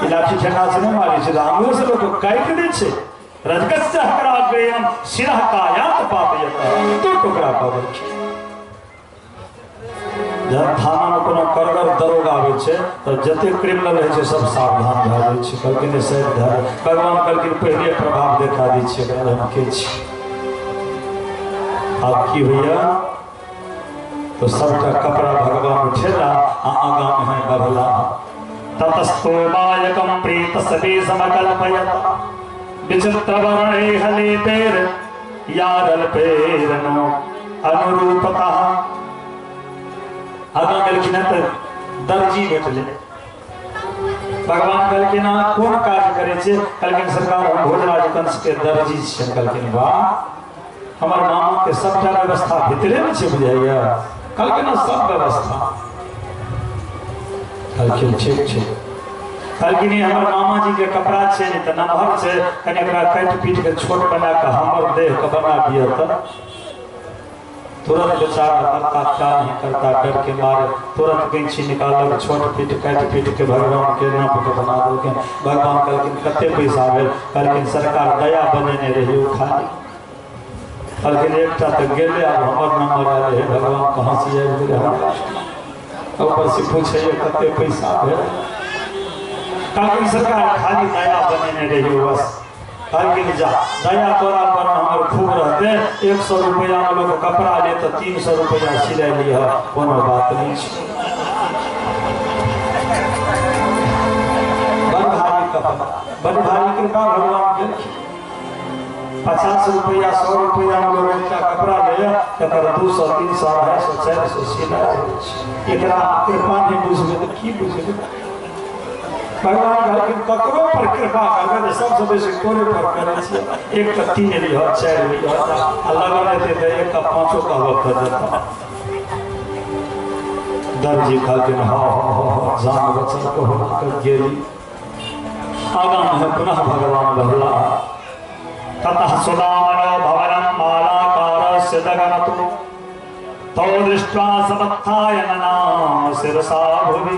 ई लाठी ठेका से नहि मारै छै, आंगुर से लोक काटि दै छै। रजकस्य कराग्रेण शिरः कायात पातयतः, दू टुकड़ा कऽ देलखिन। जहन थाना में कोनो कड़गर दरोगा आबै छै तऽ जते क्रिमिनल रहै छै सब सावधान भए जाइ छै। कहलखिन साहेब धर। भगवान कहलखिन पहिले प्रभाव देखा दै छियै एकरा, हम के छी। आब की होइया तो सबटा कपड़ा भगवान उठेला आ आगाँ में बढ़ला। ततस्तो बायकम प्रेत सवे समकल्पयत। विचित्र वर्ण हले पेर यारल पेरनो अनुरूपता। आगाँ गेलखिन हँ तऽ दर्जी भेटलै। भगवान कहलखिन अहाँ कोन काज करै छियै? कहलखिन सरकार हम भोजराज कंस के दर्जी छियै। कहलखिन वाह, हमर मामा के सबटा व्यवस्था भीतरे में छै बुझाइया? कहलखिन हँ सब व्यवस्था। कहलखिन ठीक छै। कहलखिन ई हमर मामा जी के कपड़ा छै तऽ नमहर छै, कनि एकरा काटि पीट के छोट बना के हमर देह के बना दिअ। तऽ तुरंत बेचारा करता क्या नहीं करता, डर के मारे तुरंत कैंची निकालक, छोट पीट काटि पीट के भगवान के नाप के बना देलखिन। भगवान कहलखिन कते पैसा भेल? कहलखिन सरकार दया बनेने रही खाली। कहलखिन एकटा तऽ गेलै, आब हमर नंबर आयल हे। भगवान के हँसी आबि गेलै हमरा ऊपर से, पूछैए कते पैसा भेल? कहलखिन सरकार खाली दया बनेने रही बस। कहलखिन जा, दया तोरा पर हमर खूब रहते, 100 रुपया में लोग कपड़ा ले तो 300 रुपया सिलाई लिह, कोनो बात नहीं छै। बड़ भारी कपड़ा, बड़ भारी कृपा भगवान के। 50 रुपया 100 रुपया में लोग एकटा कपड़ा ले तकर 200 300 250 400 सिलाई। एकरा कृपा नहीं बुझबै तऽ की बुझबै? भगवान कहलखिन ककरो पर कृपा करबै तऽ सबसँ बेसी तोरे पर करै छियै। एक का 3 लिह 4 लिह, आ लगन हेतै तऽ एक का 5 कहबक तऽ देता। दर्जी कहलखिन हँ हँ हँ हँ, जान बचल कहो गेली। आगाँ में पुनः भगवान रहला। ततः सुदामनो भवनं मालाकारस्य दगनतु तौ दृष्ट्वा समत्थाय ननाम शिरसा भुवि।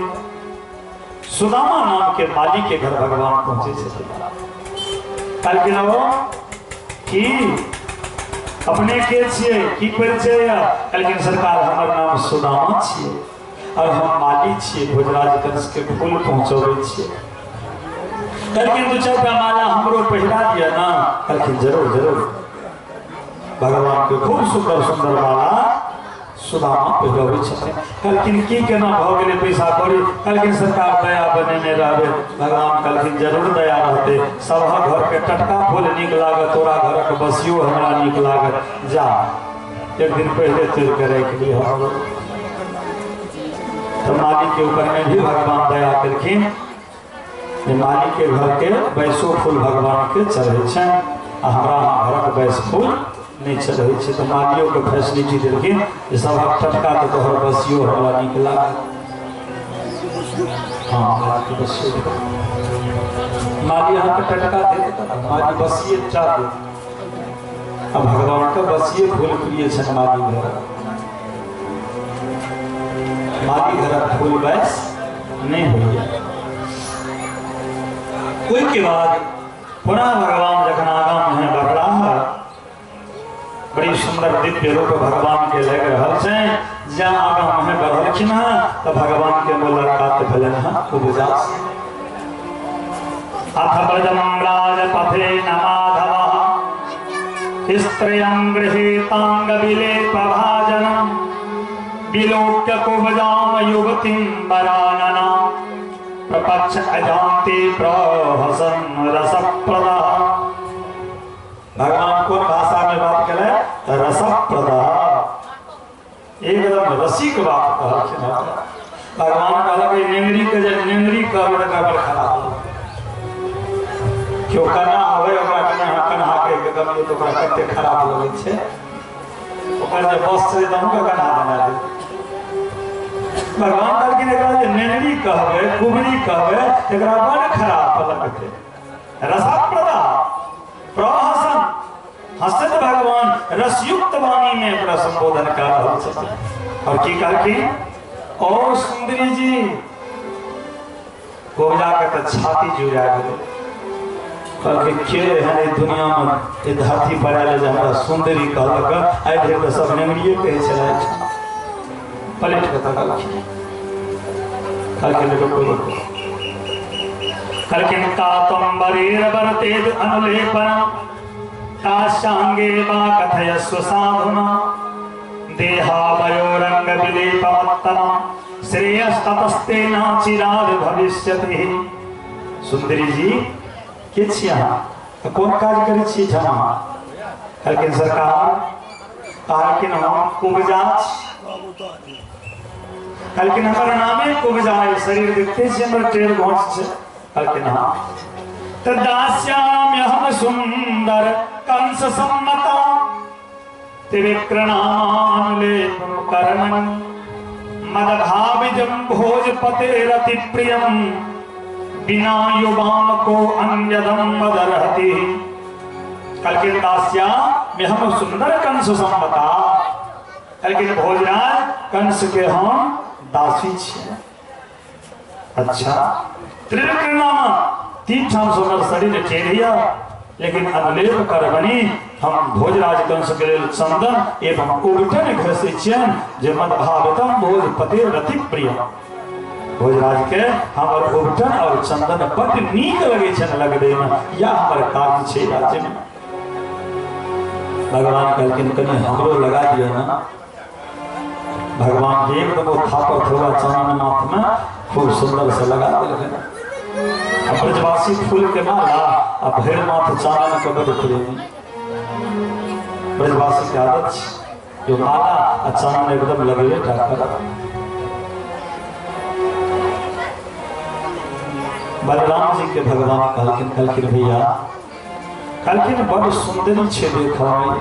सुदामा नाम के माली के घर भगवान पहुंचे छथिन। कहलखिन ओ की अपने के छियै, की परिचय? कहलखिन सरकार हमर नाम सुदामा छियै और हम माली छियै, भोजराज कंस के फूल पहुंचबै छियै। कहलखिन 2-4 टा माला हमरो पहिरा दिअ ना। कहलखिन जरूर जरूर। भगवान के खूब सुंदर सुंदर माला सुदामा पहिरबै छथिन। कहलखिन की केना भऽ गेलै पैसा कौड़ी? कहलखिन सरकार दया बनेने रहबै। भगवान कहलखिन जरूर दया रहतै, सबहक घर के टटका फूल नीक लागत, तोरा घरक बसियो हमरा नीक लागत, जा एक दिन पहिले तोड़ि के राखि लिह। तऽ मालिक के ऊपर में भी भगवान दया केलखिन जे मालिक के घर के बैसो फूल भगवान के चढ़ै छनि आ हमरा घरक बैस फूल नहीं चढ़ै छै। तऽ मालियो के फैसिलिटी देलखिन जे सबहक टटका तऽ तोहर बसियो हमरा नीक लागत। हाँ मालिक बसियो, माली अहाँके टटका देत, माली बसिए टा देत। आ भगवान के बसिए फूल प्रिय छनि माली घर। माली घरक फूल बैस नहीं होइए। ओहिके बाद पुनः भगवान जखन आगाँ में बढ़लाह, बड़ी सुंदर दिव्य रूप भगवान के लग रहल छै। जहाँ आगाँ में बढ़लखिन हँ तऽ भगवान के मुलाकात भेलनि हँ कुबजा से। अथ ब्रजं राजपथे न माधवः स्त्रियं गृहीताङ्गविलेपभाजनं विलोक्य कुबजां युवतिं वराननां प्रपक्ष अजान्ति प्रहसन रसप्रदः। भगवान कोन भाषा में बात करे? रसप्रदः, एकदम रसिक बात कहलखिन। भगवान कहलक नेंगरी के जे नेंगरी कहबै तऽ बड़ खराब लगतै। केओ कना आबै ओकरा कना कन्हा कहि के गमियौ तऽ ओकरा कते खराब लगै छै। ओकर जे बस छै तऽ हुनका कन्हा बना देत। भगवान कहलखिन एकरा जे नेंगरी कहबै कुबरी कहबै एकरा बड़ खराब लगतै। रसप्रदा प्रहसन, हसत भगवान रसयुक्त वाणी में ओकरा संबोधन कर रहल छथिन। और की कहलखिन? ओ सुंदरी जी, कोबजा के तऽ छाती जुड़ा गेलै। कहलकै के एहन एहि दुनिया में एहि धरती पर आयल जे हमरा सुंदरी कहलक? आइ धरि तऽ सब नेंगरिए कहै छलै। पलटि कऽ तकलखिन, कहलखिन रुकू रुकू। कहलखिन का त्वं वरेर वरतेद अनुलेपनम काशांगे वा कथयस्व साधुना देहावयोरंग विलेपमत्तमं श्रेयस्ततस्ते न चिराद भविष्यति। सुंदरी जी के छी अहाँ? तऽ कोन काज करै छी एहिठाम? कहलखिन सरकार, कहलखिन हम कुबजा छी। कहलखिन हमर नामे कुबजा है, शरीर देखते छी हमर टेढ़ घोंच छै। कहलखिन हाँ। तऽ दास्याम्य हम सुंदर कंस सम्मता त्रिविक्रणान लेपम कर्मणि मदभाविजं भोजपतेरति प्रियं बिना युवाम को अन्यदम मदरहति। कहलखिन दास्या में हम सुंदर कंस सम्मता। कहलखिन भोजराज कंस के हम दासी छियै। अच्छा, त्रिविक्रम तीन ठाम से हमर शरीर टेढ़ यऽ, लेकिन अनुलेप करबनी हम भोजराज कंस के लेल चंदन एवं उबटन घसै छियनि जे मदभावितम भोजपति रति प्रिय। भोजराज के हमर उबटन और चंदन बड नीक लगै छनि लगबै में, या हमर काज छै राज्य में। भगवान कहलखिन कनि हमरो लगा दिअ ना। भगवान के एकदम वो थापर थोड़ा चंदन माथ में खूब सुंदर से लगा देलखिन। आ ब्रजवासी फूल के माला आ भरि माथ चानन के बड प्रेमी। ब्रजवासी के आदत छै जो माला आ चानन एकदम लगबे टा करत। बलराम जी के भगवान कहलखिन, कहलखिन भैया, कहलखिन बड सुंदरी छै देखऽ में,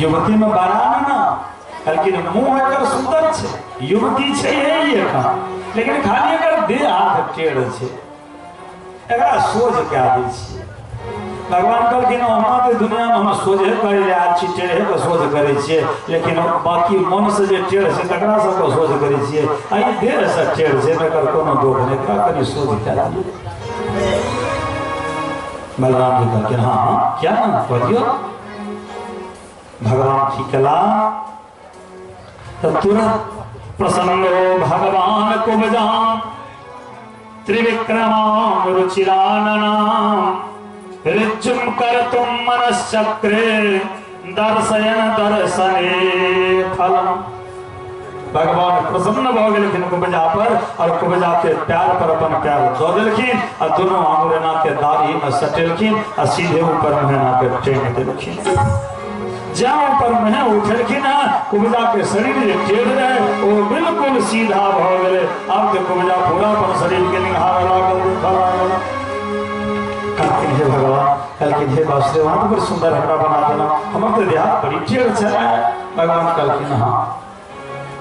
युवती में बड़ा ना। कहलखिन मुंह एकर सुंदर छै, युवती छै एखन, लेकिन खाली एकर देह हाथ टेढ़ छै, एकरा सोझ कए दै छियै। भगवान कहलखिन ओना तऽ दुनिया में हम सोझे करै लए आयल छी, टेढ़े के सोझ करै छियै, लेकिन बाकी मन से जे टेढ़ छै तकरा सबके सोझ करै छियै, आ ई देह से टेढ़ छै, एकर कोनो दोख नहि, एकरा कनि सोझ कए दियौ। बलराम जी कहलखिन हाँ हाँ क्या ना कह दियौ। भगवान की कला तो तुरंत प्रसन्न हो भगवान कुबजान त्रिविक्रमां रुचिराननां ऋजुं कर्तुं मनश्चक्रे दर्शयन दर्शने फलम। भगवान प्रसन्न भऽ गेलखिन कुबजा पर और कुबजा के प्यार पर अपन प्यार दऽ देलखिन आ दोनों आंगुर एना के दाढ़ी में सटेलखिन आ सीधे ऊपर में एना के टेंग देलखिन। जहाँ ऊपर में उठेलखिन हँ कुबजा के शरीर जे टेढ़ रहे ओ बिल्कुल सीधा भऽ गेलै। आब के कुबजा पूरा अपन शरीर के निहारऽ लागल, देखऽ लागल। कहलखिन हे भगवान, कहलखिन हे वासुदेव, अहाँ तऽ बड़ सुंदर हमरा बना देलहुँ, हमर तऽ देह बड़ी टेढ़ छलै। भगवान कहलखिन हाँ।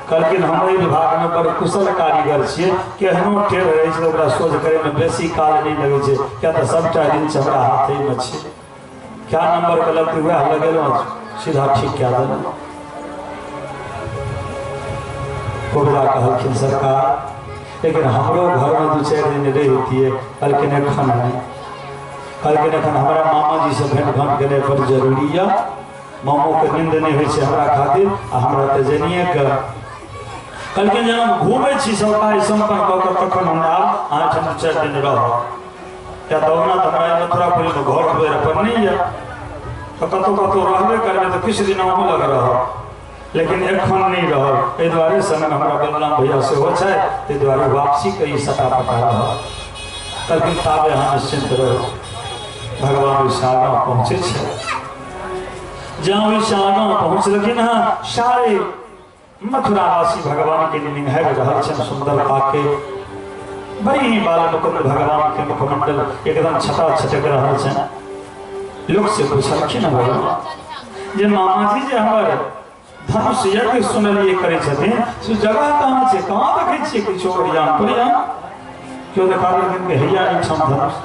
कहलखिन हम एहि विभाग में बड़ कुशल कारीगर छियै, केहनो टेढ़ रहै छै ओकरा सोझ करे में बेसी काल नहि लगै छै, किया तऽ सबटा रिंच हमरा हाथे में छै, क्या नंबर के लगतै वएह लगेलहुँ सीधा ठीक कए देलहुँ। कुबजा कहलखिन सरकार, लेकिन हमरो घर में 2-4 दिन रहितियै। कहलखिन एखन नहि। कहलखिन एखन हमरा मामाजी से भेंट घाट केनाइ बड़ जरूरी यऽ, मामो के नींद नहि होइ छै हमरा खातिर आ हमरा तऽ जनिए के। कहलखिन जे हम घूमै छी सब कार्य सम्पन्न कऽ कऽ तखन हम आब अहाँ एहिठाम 2-4 दिन रहब, किया तऽ ओना तऽ हमरा मथुरापुरीमे घर दुआरि अपन नहि यऽ, तऽ कतहु कतहु रहबे करबै तऽ किछु दिन अहूँ लग रहब, लेकिन एखन नहि रहब, एहि दुआरे संग हमरा बलराम भैया सेहो छै, ताहि दुआरे वापसी के ई सटा पटा रहब। कहलखिन ताबे अहाँ निश्चिन्त रहू। भगवान ओहिसँ आगाँ पहुँचै छै। जहाँ ओहिसँ आगाँ पहुँचलखिन हँ सारे मथुरावासी भगवान के निहारि रहल छनि सुंदरता के। बड़ी ही बाल मुकुंद भगवान के मुखमंडल एकदम छटा छटक रहल छनि। लोक से पूछलखिन भगवान जे मामाजी जे हमर धनुष यज्ञ सुनलिए करै छथिन से जगह कहाँ छै, कहाँ देखै छियै किछो ओरियान पोरियान? केओ देखा देलखिन कि हैया एहिठाम धनुष।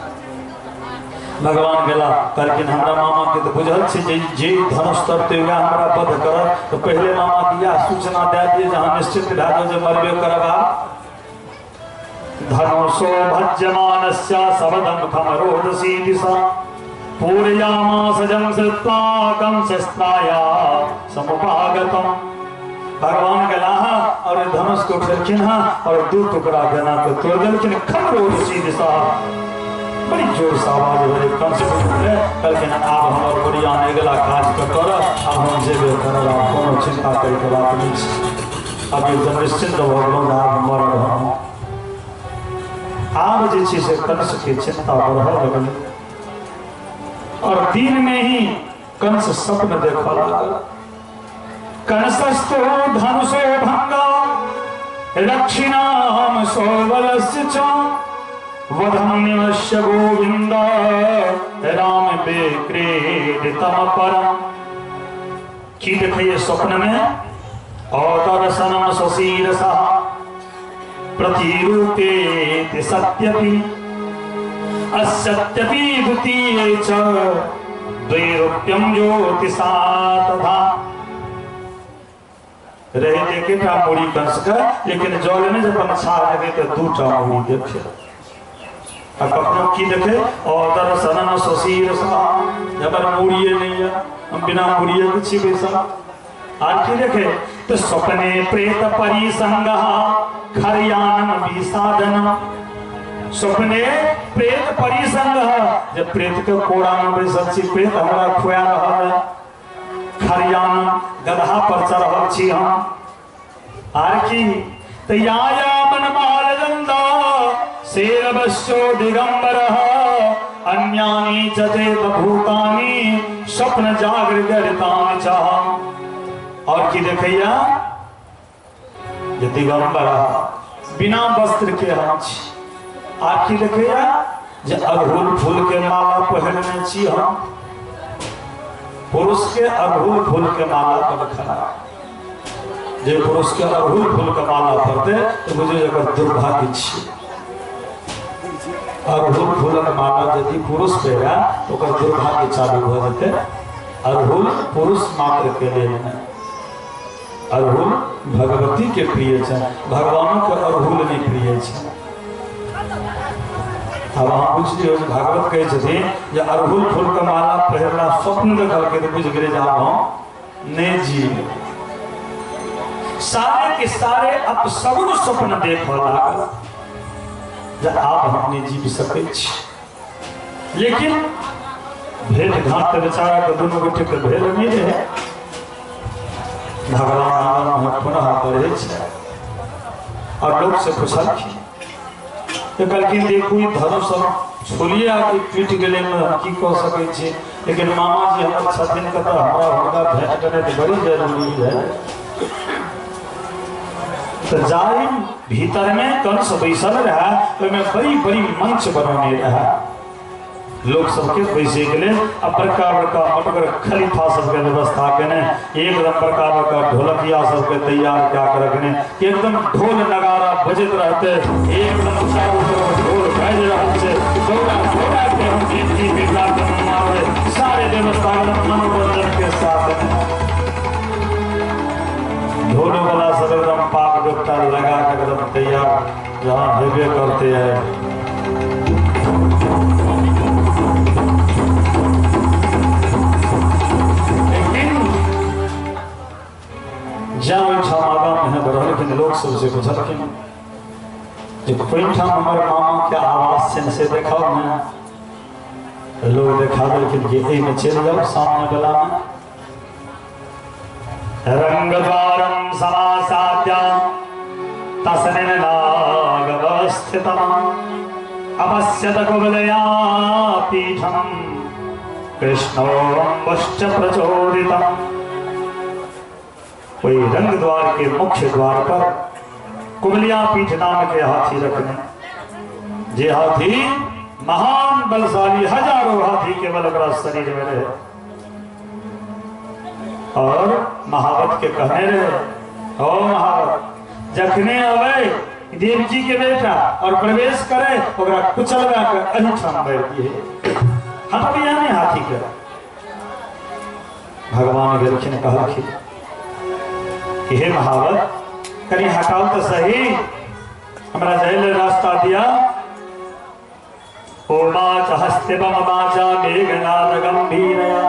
भगवान गेला, कहलखिन हमरा मामा के तऽ बुझल छै जे जे धनुष तरतै वएह हमरा वध करत, तऽ पहिले मामा के इएह सूचना दए दियै जे अहाँ निश्चित भए जाउ जे मरबे करब। आब धनुषो भज्यमानस्य सबदं खमरोदसी दिशा पूरयामास जं श्रुत्वा कंसस्त्राया समुपागतम। भगवान गेला और धनुष के उठेलखिन हँ और 2 टुकड़ा गेना के तोड़ देलखिन। खमरोदसी दिशा बड़ी जोर से आवाज भेलै। कंस कहलखिन आब हमर ओरियान अगिला काज के करब, आब हम जेबे करब, आब कोनो चिंता करे के बात नहि छै, आब एकदम निश्चिंत भऽ गेलहुँ जे आब मरब हम। आब जे छै से कंस के चिंता बढ़ऽ लगलै। और दिन में ही कंस स्वप्न देखऽ लागल। कंसस्तु धनुषो भंगा रक्षिणाम सौबलस्य च वधं निवश्य गोविंद राम बेक्रीडितम परम। की देखिए स्वप्न में? अदर्शनम शशीरसः प्रतिरूपे सत्यपि असत्यपि द्वितीये च द्वैरूप्यं ज्योतिषा तथा। रहे एकेटा मूड़ी कंस के, लेकिन जल में जब छा लगे तो दूटा मूड़ी देखे। आ कखनो की देखे? अदर्शनम शशीरसः, जबर मूड़िए नहीं है, हम बिना मूड़िए के छी बैसल। आर की देखे? तो स्वप्ने प्रेत परिसंग खरियानम विसादन। स्वप्ने प्रेत परिसंग, जब प्रेत के कोड़ा में बैसल छी, प्रेत हमरा खुआ रहल है। खरियानम गदहा पर चढ़ल छी हम। आर की? तो याया मनमालगंदा शेरवश्यो दिगंबर अन्यानि च चेत भूतानि स्वप्न जागृत च। और की देखैया? जे दिगंबर बिना वस्त्र के हम छी। आर की देखैया? जे अड़हुल फूल के माला पहिरने छी हम। पुरुष के अड़हुल फूल के माला पर खड़ा, जे पुरुष के अड़हुल फूल के माला पड़ते तो बुझियो एकर दुर्भाग्य छी। अड़हुल फूलक माला यदि पुरुष पहिरा तो ओकर दुर्भाग्य चालू भऽ जेतै। अड़हुल पुरुष मात्र के लेल नहि, अड़हुल भगवती के प्रिय छै, भगवानों के अड़हुल नहीं प्रिय छै। अब अहाँ बुझि लियौ जे भागवत कहै छथिन जे अड़हुल फूल के माला पहिरला स्वप्न देखलकै तऽ बुझि गेलै जे आब हम नहि जीब। सारे के सारे अपशगुन स्वप्न देखऽ लागल जे आब हम नहि जीव सकै छी। लेकिन भेंट घाट तऽ बेचारा के दुनू गोटे के भेल नहि रहै। भगवान आगाँ पुनः बढ़ै छै और लोक से पुछलखिन तो कहलखिन देखू ई धनुष हम छोड़िए आके टूटि गेलै, हम की कऽ सकै छी, लेकिन मामा जी हमर छथिन कतऽ, हमरा हुनका भेंट केनाइ तऽ बड़ी जरूरी है। तो जाहि भीतर में कंस बैसल रहे ओहिमे बड़ी बड़ी मंच बनौने रहे लोक सबके बैसे के लेल। आ बड़का बड़का मोटगर खलीफा सबके व्यवस्था केने, एकदम बड़का बड़का ढोलकिया सबके तैयार कए के रखने, एकदम ढोल नगाड़ा बजैत रहते, एकदम चारू तरफ ढोल बाजि रहल छै, दौड़ा दौड़ा के हम जीती बिरला के मारे सारे व्यवस्था एकदम मनोरंजन के साथ। ढोल वाला सब एकदम पाग डोपटा लगा के एकदम तैयार जहाँ हेबे करते हैं। जा ओहिठाम आगाँ में बढ़लखिन, लोक सबसे पुछलखिन जे कोइठाम हमर मामा के आवास छै से देखाउ ने। लोग देखा देलखिन कि एहिमे चलि जाउ सामने वाला में। रंगद्वारं समासाद्य तस्मिन् नागवस्थितम् अपश्यत कुवलया पीठं कृष्णोऽम्बश्च प्रचोदितम्। वही रंग द्वार के मुख्य द्वार पर कुबलिया पीठ नाम के हाथी रखने, जे हाथी महान बलशाली हजारों हाथी के बल ओकरा शरीर में रहे और महावत के कहने रहे, ओ महावत जखने आवे देवकी के बेटा और प्रवेश करे ओकरा कुचलवा के एहिठाम मारि दिए, हटबिया नहीं हाथी के। भगवान गेलखिन कहलखिन कि हे महावत कनी हटाओ तो सही, हमरा जाय ले रास्ता दिया। ओ वाच हस्तिबम वाचा मेघनाद गंभीरया,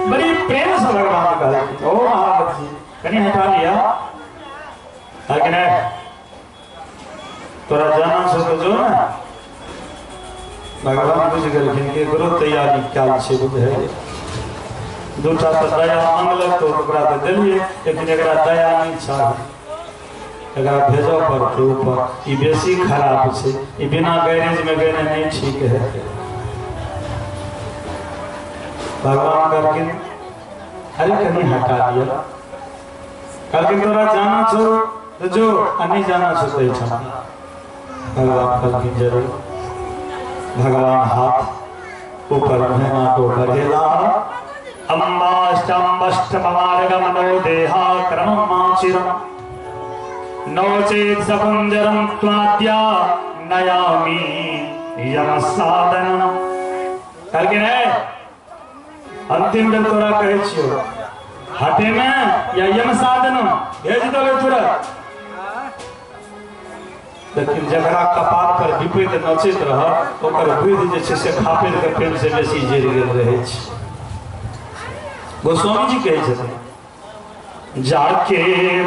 बड़ी प्रेम से भगवान कहलखिन ओ महावत जी कनी हटा लिया। कहलखिन तोरा जाना छौ तो जो ना। भगवान बुझि गेलखिन कि एकरो तैयारी कयल छै, बुझै दूटा तऽ दया मांगलक तो ओकरा तऽ देलियै, लेकिन एकरा दया नहीं चाही, एकरा भेजऽ पड़तै ऊपर, ई बेसी खराब छै, ई बिना गैरेज में गेने नहीं ठीक है। भगवान कहलखिन अरे कहीं हटा दिया। कहलखिन तोरा जाना छो तो जो, आ नहीं जाना छो तो एहिठाम। भगवान कहलखिन जरूर। भगवान हाथ ऊपर महीना को बढ़ेला अम्बाष्टम्बष्टममार्गमनो देहा क्रममाचिरम नो चेत् सकुञ्जरं त्वाद्या नयामि यम साधनम। कहलखिन हे अंतिम बेर तोरा कहै छियौ, हटे में या यम साधनम भेज देबै तुरंत। लेकिन जकरा कपार पर विपरीत नचैत रह ओकर बुद्धि जे छै से खापड़ के प्रेम से बेसी जरि गेल रहै छै। गोस्वामी जी कहै छथिन जाके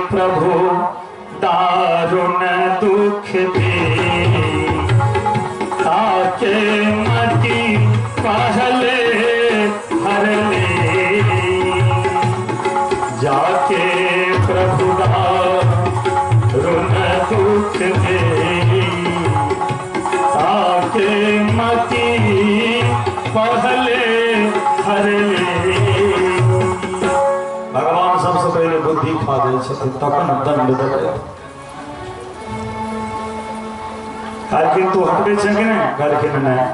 प्रभु दारुण दुख दे ताके मति पहले हर ले। जाके प्रभु दारुण दुख दे ताके मति पहले हर ले। भगवान सबसे पहले बुद्धि खा दै छथिन तखन दंड देबै। कहलखिन तू हटबै छै कि नहि? कहलखिन नहि।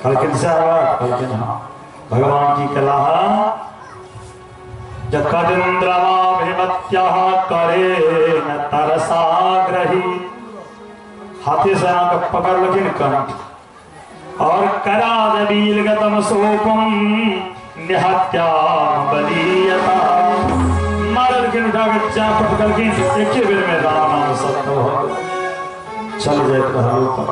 कहलखिन सएह बात? कहलखिन हाँ। भगवान की कला जकदिन्द्रवाभिमत्यः करे न तरसाग्रही। हाथी से आके पकड़लखिन कंठ और करादबीलगतम सोपम निहत्या बलीयता। मारलखिन उठा के चाप पटकलखिन, एके बेर में राम नाम सत्य हो चल जाइत रहल ऊपर।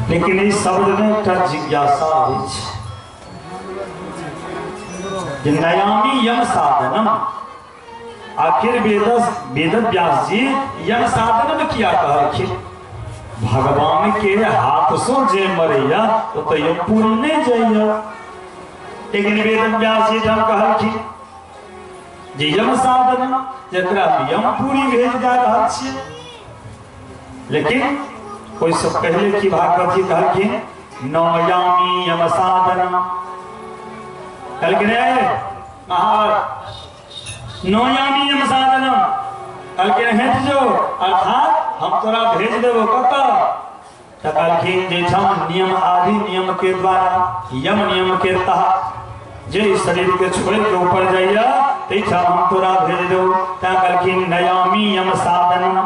लेकिन इस शब्द में एकटा जिज्ञासा अछि जे नयामी यम साधनम, आखिर वेद व्यास जी यम साधनम किया कहलखिन? भगवान के हाथ सो जे मरैया ओ तो यमपुरी नहीं जाइया। लेकिन वेद व्यास जी हम कहलखिन जे यम साधनम, जकरा हम यमपुरी भेज जा रहल छियै। लेकिन ओहिसँ पहले की भागवत जी कहलखिन नयामी यम साधनम। कहलखिन रे महाराज नयामी यम साधनम। कहलखिन हट जो, अर्थात हम तोरा भेज देबो कतऽ? तऽ कहलखिन जाहिठाम नियम आदि नियम के द्वारा यम नियम के तहत जे शरीर के छोड़ के ऊपर जाइया तैठाम हम तोरा भेज देबो। तैं कहलखिन नयामी यम साधनम।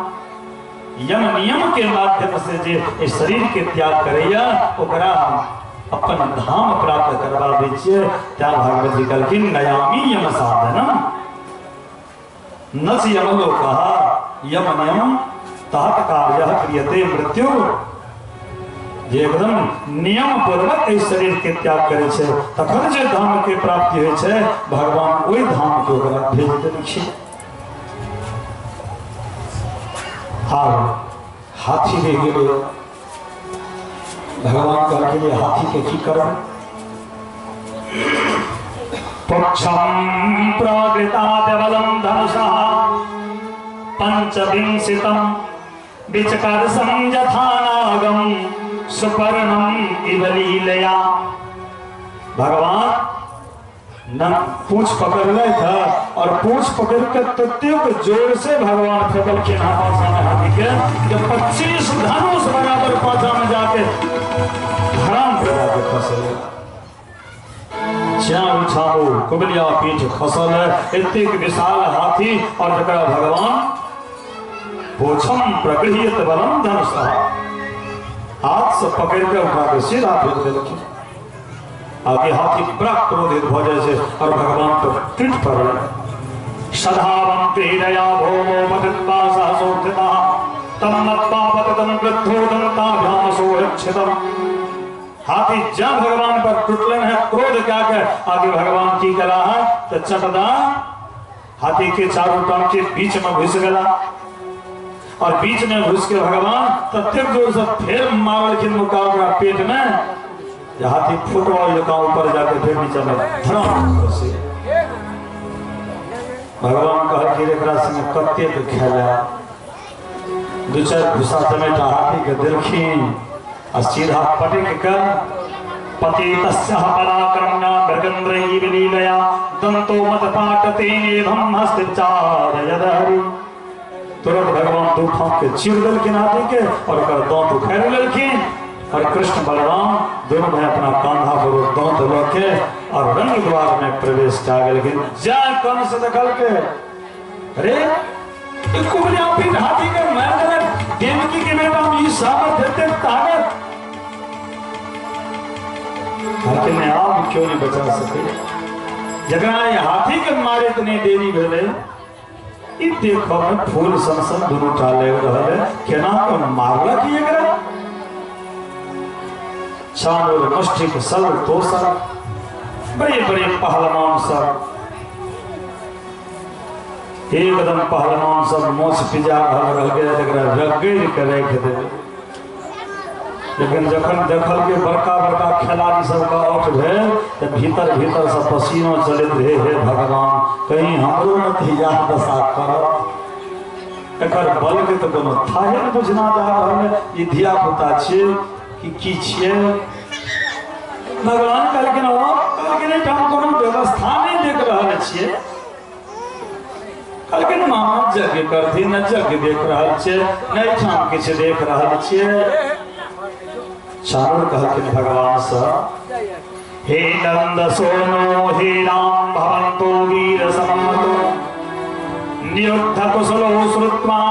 यम नियम के माध्यम से जे इस शरीर के त्याग करैया ओकरा हम अपन धाम प्राप्त करवा दै छियै। तैं भागवत जी कहलखिन नयामी यम साधनम न यमलोकः यम नियम तहत कार्य क्रियते मृत्यु। जे एकदम नियम पूर्वक इस शरीर के त्याग करे छै तखन जे धाम के प्राप्ति होइ छै भगवान ओहि धाम के ओकरा भेज देने छै। आब हाथी रहि गेलै। भगवान कहलखिन जे हाथी के की करब? पुच्छं प्रगृताद्यबलं धनुषः पंचविंशितं विचकर्षं यथा नागं सुपर्णं इव लीलया। भगवान न पूछ पकड़ रहे था और पूछ पकड़ कर ततेक जोर से भगवान फेंकलखिन पाछा में हाथी के कि 25 धनुष बराबर पाछा में जाके धड़ाम पर जाके खसल। श्याम छाओ कुबलिया पीठ खसल। एतेक विशाल हाथी और जकरा भगवान पूछम प्रगृहीत बलम धनुष हाथ से पकड़ के उठा के सीधा फेंक देलखिन। आगे हाथी बड़ा क्रोधित भ जाइ छै और भगवान पर टूट पड़ल। सधावं क्रीडया भूमो पतित्वा सहसोत्थितः तम मत्वा पतितं क्रुद्धो दन्ताभ्याम सोहच्छिदम्। हाथी जब भगवान पर टूटलन है क्रोध क्या के आगे भगवान की कला है तो चटदा हाथी के चारों टांग के बीच में घुस गला और बीच में घुस के भगवान ततेक जोर से फिर मारलखिन मुक्का ओकरा पेट में हाथी फुटबॉल जकाँ ऊपर जाके फिर नीचा में धड़ाम खसि। भगवान कहलखिन एकरा संगे कतेक खेला। दू चारि घुसा चमेटा हाथी के देलखिन आ सीधा पटकि कऽ पतितस्य पराक्रम्य मृगन्द्रैः विलीलया दन्तो मतपाटतेनेभं हस्तिचारयदहरि। तुरंत भगवान दू फाँक के चीर देलखिन हाथी के और ओकर दांत उखाड़ि लेलखिन और कृष्ण बलराम दोनों भाई अपना कांधा पर दांत लऽ के और रंग द्वार में प्रवेश कए गेलखिन। जा कंस देखल के अरे कुबलिया हाथी के मारि देलक, देवकी के बेटा में ई सामर्थ्य एतेक ताकत, कहलखिन आब क्यों नहीं बचा सके। जकरा हाथी के मारे नहीं देरी भेलै, ई देखऽ में फूल सन सन दुनू टा लागि रहल है, केना के मारलक एकरा। चानूर मुष्टिक सल दोसर बड़े बड़े पहलवान सब एकदम पहलवान सब मोछ पिजा रहल एकरा रगड़ि के राखि देबै। लेकिन जखन देखल के बड़का बड़का खिलाड़ी सबके आउट भेल तऽ भीतर भीतर से पसीनो चलैत रहे, हे भगवान कहीं हमरो न इएह दशा करत। एकर बल के तऽ कोनो थाहे नहि बुझना जा रहल है, ई धिया पुता छियै कि की छियै। भगवान कहलखिन कहलखिन एहिठाम कोनो व्यवस्था नहि देख रहल छियै। कहलखिन मामा यज्ञ करथिन, न यज्ञ देख रहल छियै, न एहिठाम किछु देख रहल छियै। चानूर कहलखिन भगवान सँ, हे नंद सोनो हे राम भवन्तो वीर सम्मतो निरुद्ध कुशलो श्रुत्वा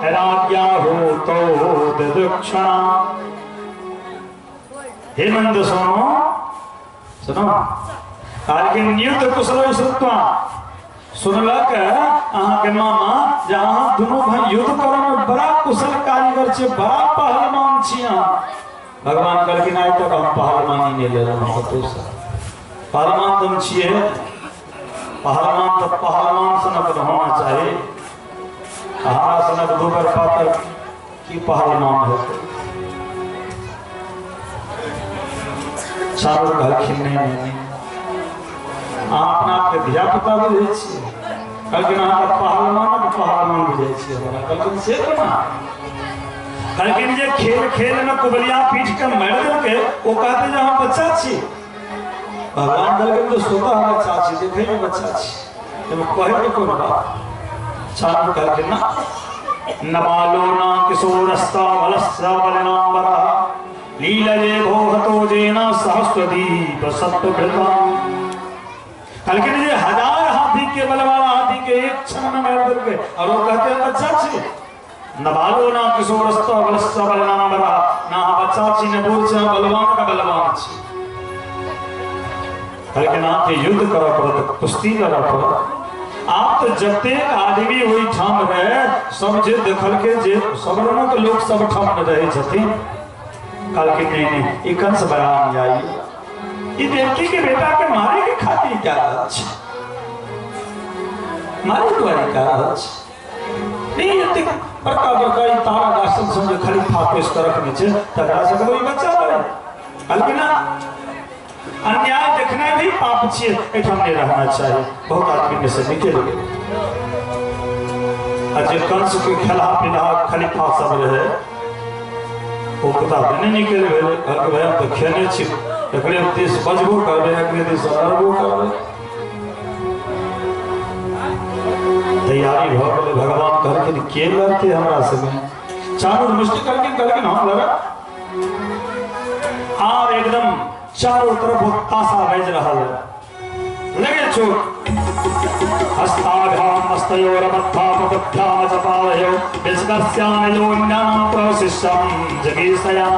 राज्ञा होतो दिदुक्षणा। हे नंद सोनो सुनो, कहलखिन नियुद्ध कुशलो श्रुत्वा, सुनलक अहाँके मामा जे अहाँ दुनू भाई युद्ध करऽ में बड़ा कुशल कारीगर छियै, बड़ा पहलवान छी अहाँ। भगवान कहलखिन आइ तक हम पहलवानी नहि लेलहुँ कतहुसँ, पहलवान तऽ हम छियै, पहलवान तऽ पहलवान सनक होना चाही, हमरा सनक दू बेर पातर की पहलवान हेतै। चारू कहलखिन नहि नहि, अहाँ अपना आपके धिया पुता बुझै छियै। कहलखिन अहाँ तऽ पहलवानक पहलवान बुझै छियै हमरा। कहलखिन से कोना? कहलखिन जे खेल खेल में कुबलिया पीठ के मारि देलकै, ओ कहते जे हम बच्चा छी। भगवान कहलखिन तऽ स्वतः बच्चा छी, देखै में बच्चा छी, एहिमे कहै के कोन बात। चारू कहलखिन ना न बालो न किशोरस्य बलस्य बलिनाम्बरः लीलये भोहतो जेन सहस्रदीप सत्वभृता। कहलखिन जे हजार हाथी के बलवाला हाथी के एक क्षण में मारि देलकै और वो कहते हैं बच्चा छी। न बालो न किशोरस्य बलस्य बलिनाम्बरः, ना बच्चा छी न बूढ़ छी, बलवान का बलवान छी। कहलखिन अहाँके युद्ध करऽ पड़त, कुश्ती लड़ऽ पड़त। आब तऽ जतेक आदमी ओहिठाम रहे सब जे देखलकै जे सब रंगक लोक सब ठाम रहै छथिन। कहलखिन नहीं नहीं, ई कंस बड़ा अनुयायी, ई देवकी के बेटा के मारे के खातिर क्या रहल छै, मारे दुआरे क्या रहल छै। नहीं एतेक बड़का बड़का ई तारा गाछल सब जे खलीफा पेश कऽ रखने छै तकरा से कोई बच्चा रहे। कहलखिन ना अन्याय देखनाइ भी पाप छियै, एहिठाम नहि रहना चाही। बहुत आदमी में से निकलि गेल। आ जे कंस के खेलहा पिलहा खलीफा सब रहे ओ किताब नहि निकलि भेलै। कहलकै भाई हम तऽ खेने छी, एकरे दिस बजबो करबै, एकरे दिस लड़बो करबै। तैयारी भऽ गेलै। भगवान कहलखिन के लड़तै हमरा संगे? चानूर मुष्टि कहलखिन, कहलखिन हम लड़ब। आब एकदम चारों तरफ ताशा बाजि रहल है, लगे चोट। हस्ताभ्याम हस्तयोरबद्धापदभ्याम च पादयो विस्कस्यानयोन्यां प्रशिष्यं जगीषया।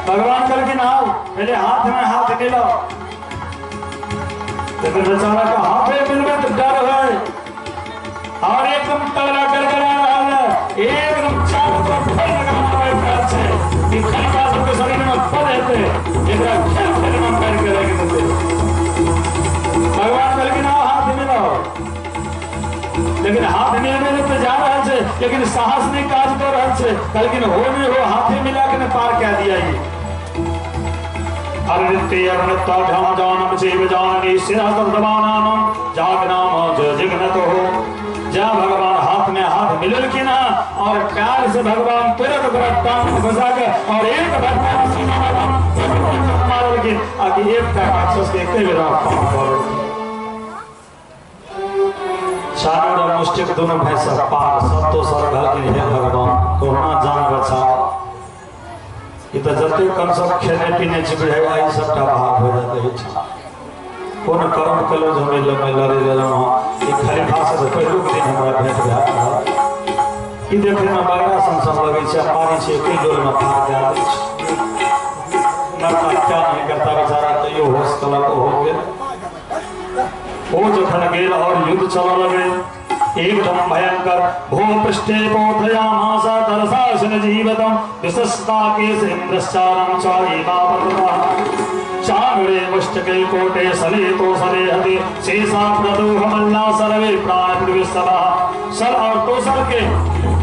भगवान कहलखिन आओ पहले हाथ में हाथ मिलाओ। लेकिन बेचारा का हाथे मिलबे तो डर है और एकदम तगड़ा गड़गड़ा रहा है, एकदम चारों तरफ फल लगाना बैठ रहल छै कि खलीफा सबके शरीर में फल हेतै, एकरा खेल खेल में मारि के राखि देतै। भगवान कहलखिन आओ हाथ मिलाओ। लेकिन हाथ मिलबे तो जा रहल छै, लेकिन साहस नहि काज कऽ रहल छै। कहलखिन हो नहि हो हाथे मिला के ने पार कए दिया। ई जा भगवान हाथ में हाथ मिललखिन और प्यार से भगवान तुरंत ओकरा टांग घुसा के और एक मारलखिन आ कि कि एकटा राक्षस के एके बेर पाँव पड़ल। चारू और मुष्टिक दोनों भाई सब पार सब तो सर कहलखिन हे भगवान कोना जान बचाओ, ई तऽ जते कम सब खेने पीने छी बुझाइ ई सबटा भाग हो जाते है। कोन कर्म केलहुँ जे हम एहि लग लड़े लेलहुँ हँ, ई खलीफा से तऽ पहिलुक दिन हमरा भेंट भए रहल। ई देखैमे बगड़ा सन सन लगै छै, पानी छै एके डोलमे पार दए दै छै। मरता क्या नहीं करता बेचारा, तैयो होश कलक हो गेल। ओ जखन गेल और युद्ध चलऽ लगे एकदम भयंकर। भूपृष्ठे पोथयामास तरसासन जीवतम विशस्ता केश इंद्रश्चारं चारीवापतः चानुरे मुष्टके कोटे सले तो सले हते शेषा प्रदोह मल्ला सर्वे प्राण प्रविशवः। सल और तोसल के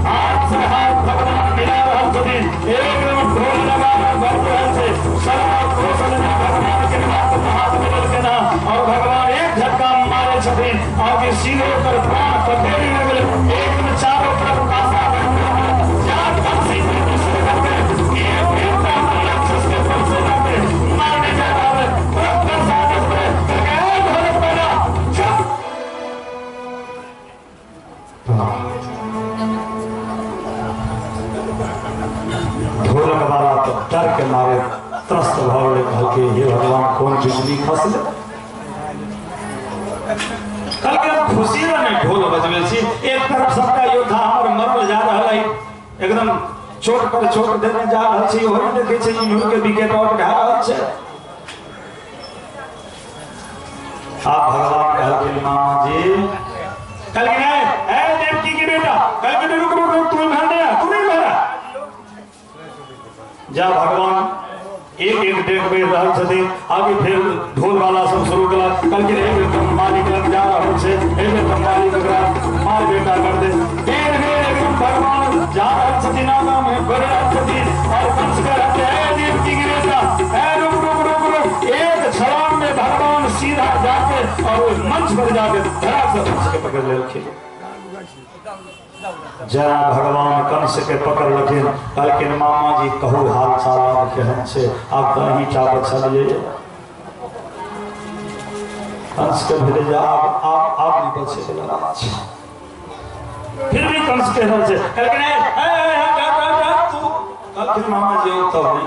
हाथ से हाथ भगवान मिला रहल छथिन, एकदम ढोल लगा कर बढ़ रहल छै। सल और तोसल में भगवान के हाथ हाथ मिलल ना और भगवान एक झटका मारे छथिन और के सीधे पर प्राण पखेरी लगल। एकदम चारों तरफ कासा चार कंसी करके एक राक्षस के फंसे जाते मारने जा रहा है। ढोलक वाला तो डर के मारे त्रस्त भऽ गेलै, कहलकै हे भगवान कोन बिजली खसलै। कहलकै हम खुशी ने ढोल बजबै छी, एक तरफ सबटा योद्धा हमर मरल जा रहल है, एकदम चोट पर चोट देने जा रहल छै, ओहो देखै छै इम्हर के विकेट आउट भए रहल छै। आप भगवान कहलखिन मामा जी, कहलखिन ए देवकी के बेटा, कहलखिन रुक रुक रुक, तू इम्हर नहीं आ, तू नहीं इम्हर आ। जा भगवान एक एक डेग बढ़ि रहल छथिन, आगे फेर ढोल वाला सब शुरू केलक। कहलखिन एक बेर मालिक लग जा रहल छै, एक बेर मालिक ओकरा मार बेटा कर दे। बेर बेर एकदम भगवान जा रहल छथिन, आगाँ में बढ़ि रहल छथिन और कंस कह रहल ए देवकी के बेटा, ए रुक रुक रुक रुक। एक छलांग में भगवान सीधा जाके और उस मंच पर जाके धड़ाक से कंस के पकड़ लेलखिन। जरा भगवान कंस के पकड़लखिन, कहलखिन मामा जी कहू हाल चाल आब केहन छै, आब तऽ अहीं टा बचलियै। कंस के भेलै जे आब आब आब नहि बचै वला बात छै। फिर भी कंस कहि रहल छै, कहलखिन ए तू, कहलखिन मामा जी ओ तब नहि,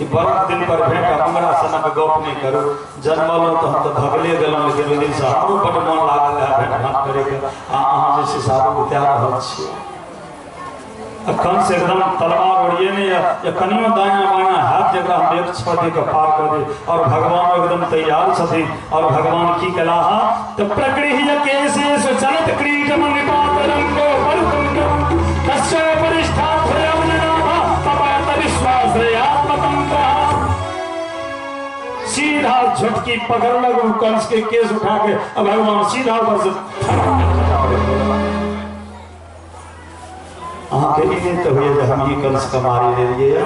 ई बरख दिन पर भेंट हमरा सनक गप नहि करू, जन्मलहुँ तऽ हम तऽ भगले गेलहुँ, लेकिन ओहि दिनसँ हमरो बड्ड मन लागल रहए भेंट घाँट करैके, आ अहाँ जे छै से आबू तैयार रहल छियै। आ कंस एकदम तलवार ओरिये नहि यऽ जे कनियो दायाँ बायाँ हैत जकरा हम एक छह दे कऽ पार कऽ दी। और भगवान एकदम तैयार छथिन और भगवान की केलाह तऽ प्रगृह्य केशेषु चलत क्रीटम निपातरङ्गो परुतुङ्गं तस्य परिष्ठात्रयं पपात विश्वासयात्मतन्त्रः। सीधा झटकी पकड़ लगू कंस के केस उठा के, अब भगवान सीधा ऊपर से अहाँके ई नहि तऽ होइए जे हम ही कंस के मारि लेलियै।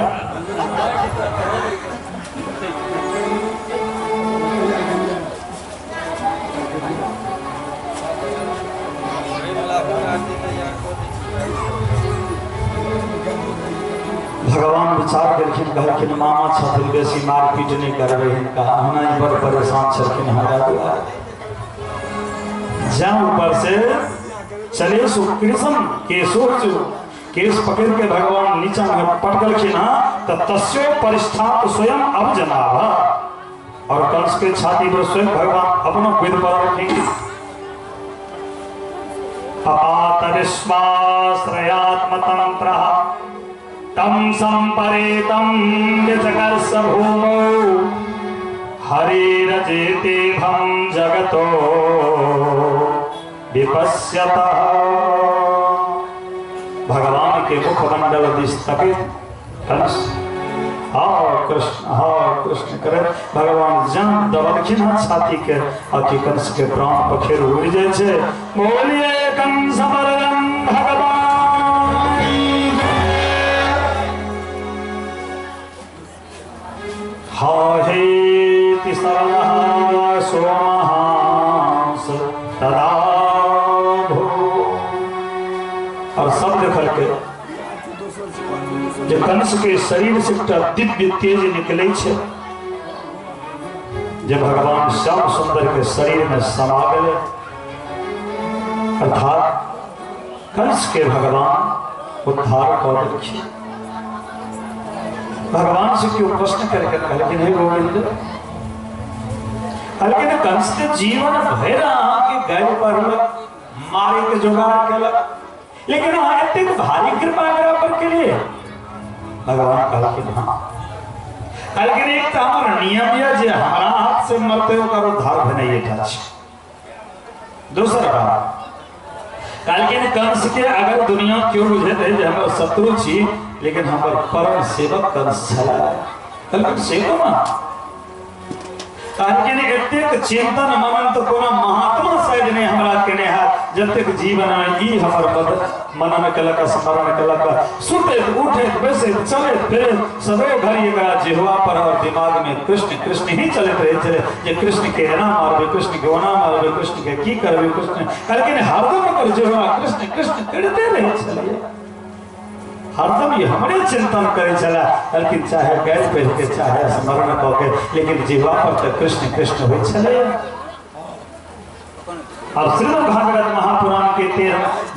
भगवान विचार केलखिन, कहलखिन मामा छथिन बेसी मारपीट नहि करबै हिनका, ओना ही बड़ परेशान छलखिन हमरा दुआरे। जँ ऊपर से चले सु कृष्ण केशोचु केश पकड़ के भगवान नीचा में पटकलखिन हँ तऽ तस्यो परिष्ठात स्वयं अब जनाभ और कंस के छाती पर स्वयं भगवान अपनो कूदि पड़लखिन। पपात विश्वाश्रयात्मतन्त्रः तम संपरेतम विचकर्ष भूमौ हरिरजेतेभं जगतो विपश्यतः। भगवान के मुखमंडल दिश तकित कंस हा कृष्ण करे भगवान जन दबलखिन हँ छाती के अति कंस के प्राण पखेर उड़ि जाइ छै। बोलिए कंस बलराम भगवान। हाहेति सरलः सोमहांस तदा भू। और सब देखल के जे कंस के शरीर से एकटा दिव्य तेज निकले छै। जे भगवान श्याम सुंदर के शरीर में समा गए, अर्थात कंस के भगवान उद्धार कऽ देलखिन। भगवान से क्यों प्रश्न करके कहलखिन, हे गोविंद, कहलखिन कंस के जीवन भरि अहाँके गारि पढ़लक, मारे के जोगाड़ केलक, लेकिन अहाँ एतेक भारी कृपा एकरा पर केलिए। भगवान कहलखिन हाँ। कहलखिन एक तऽ हमर नियम यऽ जे हमरा हाथ से मरते ओकर उद्धार भेनाइए टा छै। दोसर बात कहलखिन कंस के अगर दुनिया क्यों बुझैत है जे हमर शत्रु छी, लेकिन हमर परम सेवक कंस छलाह। कहलखिन से कोना? कहलखिन एतेक चिंतन मनन तऽ कोनो महात्मा शायद नहि हमरा केने हैत जतेक जीवन में ई हमर मनन केलक, स्मरण केलक, सुतैत उठैत बैसैत चलैत फिरैत सदैव घड़ी एकरा जिह्वा पर और दिमाग में कृष्ण कृष्ण ही चलैत रहै छलै जे कृष्ण के एना मारबै, कृष्ण के ओना मारबै, कृष्ण के की करबै, कृष्ण। कहलखिन हरदम ओकर जिह्वा कृष्ण कृष्ण करिते रहै छलै, हरदम ई हमरे चिंतन करै छलै। कहलखिन चाहे गारि पढ़ि के चाहे स्मरण कऽ के, लेकिन जिह्वा पर तऽ कृष्ण कृष्ण होइ छलै। अब श्रीमद् भागवत महापुराण के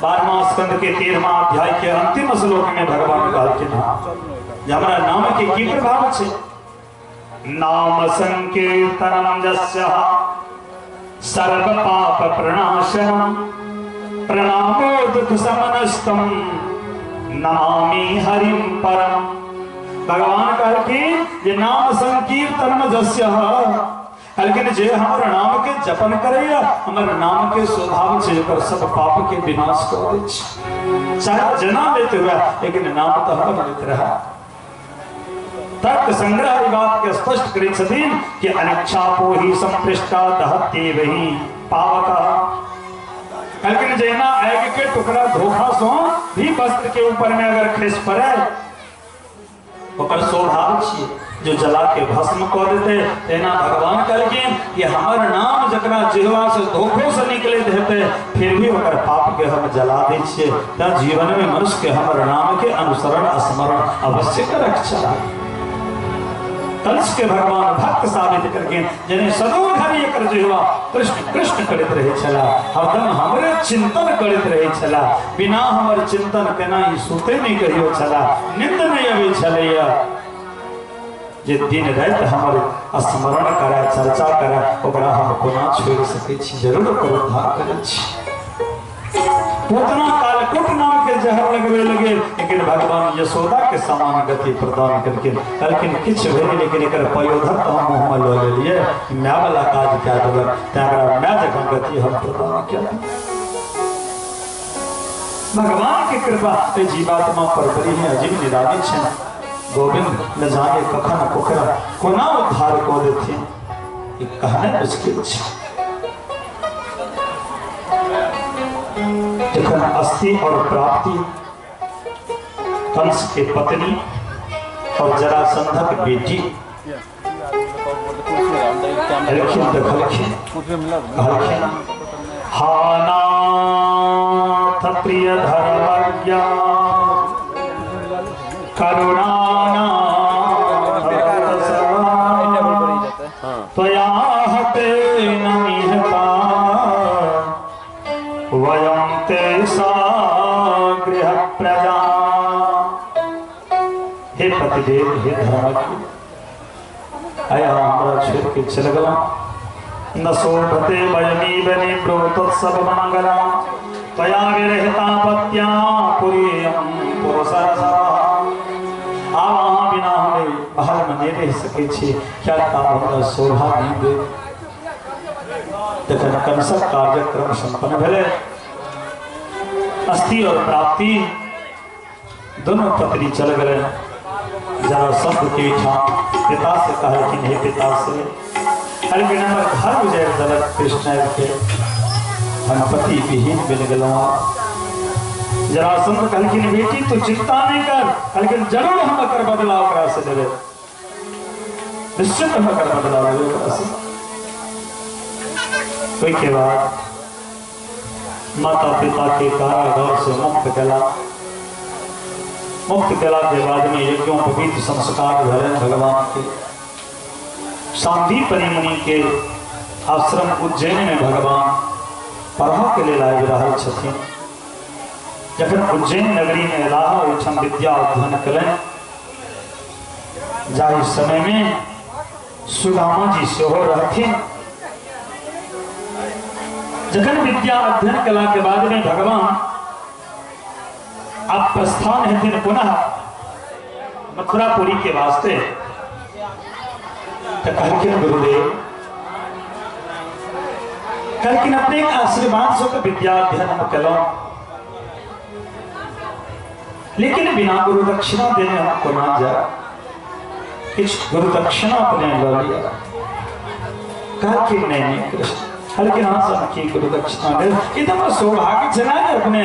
12वां स्कंद के 13वां अध्याय के अंतिम श्लोक में भगवान कहलखिन हँ जे हमरा नाम के की प्रभाव छै। नाम संकीर्तनम यस्य सर्व पाप प्रणाशनम प्रणामो दुख समनस्तम नमामि हरिम परम। भगवान कहलखिन जे नाम संकीर्तनम यस्य, कहलखिन जे हमर नाम के जपन करैया, हमर नाम के स्वभाव छै ओकर सब पाप के विनाश कऽ दै छै, चाहे जना लेते हुए, लेकिन नाम तऽ हमर लेत रहा। तर्क संग्रह ई बात के स्पष्ट करै छथिन कि अनिच्छा पोहि संपृष्टा दहते वही पावक। कहलखिन जहिना आगि के टुकड़ा धोखा सँ भी वस्त्र के ऊपर में अगर खसि पड़े, ओकर स्वभाव छियै जो जला के भस्म कऽ देते, तहिना भगवान कहलखिन कि हमर नाम जकरा जिह्वा से धोखो से निकलैत हेतै, फिर भी ओकर पाप के हम जला दै छियै। तैं जीवन में मनुष्य के हमर नाम के अनुसरण स्मरण अवश्य करक चाही। कंस के भगवान भक्त साबित करके जने सदो घड़ी एकर जिह्वा कृष्ण कृष्ण करैत रहै छला, हरदम हमरे चिंतन करैत रहै छला, बिना हमर चिंतन केना ई सुते नहि कहियो छला, निंद नहि अबै छलैया। जे दिन राति हमर स्मरण करै, चर्चा करै, ओकरा हम कोना छोड़ि सकै छी? जरूर ओकर उद्धार करै छी। पूतना कालकूट नाम के जहर लगबे लगे, लेकिन भगवान यशोदा के समान गति प्रदान करके कहलखिन किछु भेल, लेकिन एकर पयोधर तऽ हम मुँह में लऽ लेलियै, my वाला काज कए देलक, तैं एकरा my जकाँ गति हम प्रदान केलहुँ। भगवान के कृपा एहि जीवात्मा पर बड़ी ही अजीब निराली छनि। गोविंद न जाने कखन ओकरा कोना उद्धार कऽ देथिन, ई कहनाइ मुश्किल छै। जखन अस्थि और प्राप्ति कंस के पत्नी और जरासंधक बेटी एलखिन, देखलखिन, कहलखिन हा नाथ प्रिय धर्मज्ञ करुणानाथ त्वया हतेन निहता वयं ते सा गृह प्रजा। हे पतिदेव, हे धर्मज्ञ, आइ अहाँ हमरा छोड़ि के चलि गेलहुँ। न शोभते वयमीव निवृत्तोत्सव मंगलम त्वया विरहिता पत्या पुरीयं पुरुषरसः। आब अहाँ बिना हम एहि महल में नहि रहि सकै छी, किया तऽ आब हमरा शोभा नहि देत। जखन कंसक कार्यक्रम संपन्न भेलै, अस्थि और प्राप्ति दोनों पत्नी चल गए जरासंध के ठाम। पिता से कहलखिन, हे पिता से, कहलखिन हमर घर उजाड़ि देलक कृष्ण के, हम पति विहीन बनि गेलहुँ। जरासंध कहलखिन बेटी तू चिंता नहीं कर, कहलखिन जरूर हम एकर बदला ओकरा से लेबै, निश्चित हम एकर बदला लेबै ओकरा से। ओहि के बाद माता पिता के कारागार से मुक्त केला। मुक्त केला के बाद में यज्ञोपवीत संस्कार भेलनि भगवान के। सांदीपनि मुनि के आश्रम उज्जैन में भगवान पढ़ऽ के लेल आबि रहल छथिन। जखन उज्जैन नगरी में अयलाह, ओहिठाम विद्या अध्ययन कयलनि। जाहि समय में सुदामा जी सेहो रहथिन। जखन विद्या अध्ययन कला के बाद में भगवान अब प्रस्थान हेथिन पुनः मथुरापुरी के वास्ते, तो कहलखिन गुरुदेव, कहलखिन अपने आशीर्वाद से तो विद्या अध्ययन हम कलौं, लेकिन बिना गुरु दक्षिणा देने हम कोना जाए, किछु गुरु दक्षिणा अपने लऽ लिअ। कहलखिन नहीं नहीं कृष्ण, कहलखिन अहाँ सब की गुरु दक्षिणा देब, ई तऽ हमर सौभाग्य छै ने जे अपने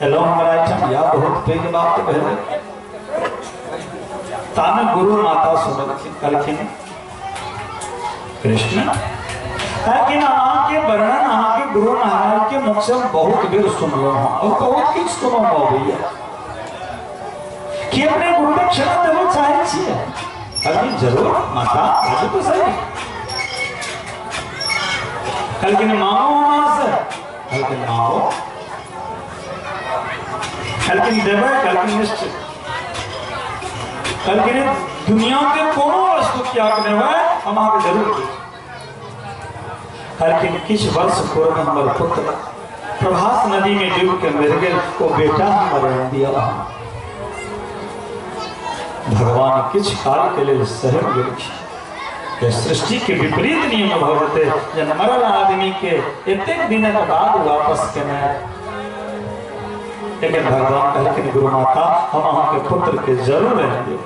एलहुँ हमरा एहिठाम, इएह बहुत पैघ बात भेलै। तामे गुरु माता सुनलखिन, कहलखिन कृष्ण, कहलखिन अहाँके वर्णन अहाँके गुरु महाराज के मुख से हम बहुत बेर सुनलहुँ हँ और बहुत किछु सुनऽ अबैया, कि अपने गुरु दक्षिणा देबऽ चाहै छियै? कहलखिन जरूर माता, बाजू तो सही। कहलखिन मांगो अहाँ से? कहलखिन मांगो। कहलखिन देबै? कहलखिन निश्चित। कहलखिन दुनिया के कोनो वस्तु त्याग देबै हम अहाँके जरूर देब। कहलखिन किछु वर्ष पूर्व हमर पुत्र प्रभास नदी में डूब के मरि गेल, ओ बेटा हमर दिया। भगवान किछु काल के लेल सहम गेलखिन। सृष्टि के विपरीत नियम भऽ जेतै जे मरल आदमी के एतेक दिनक बाद वापस केनाइ। लेकिन भगवान कहलखिन गुरु माता, हम अहाँके पुत्र के जरूर आनि देब।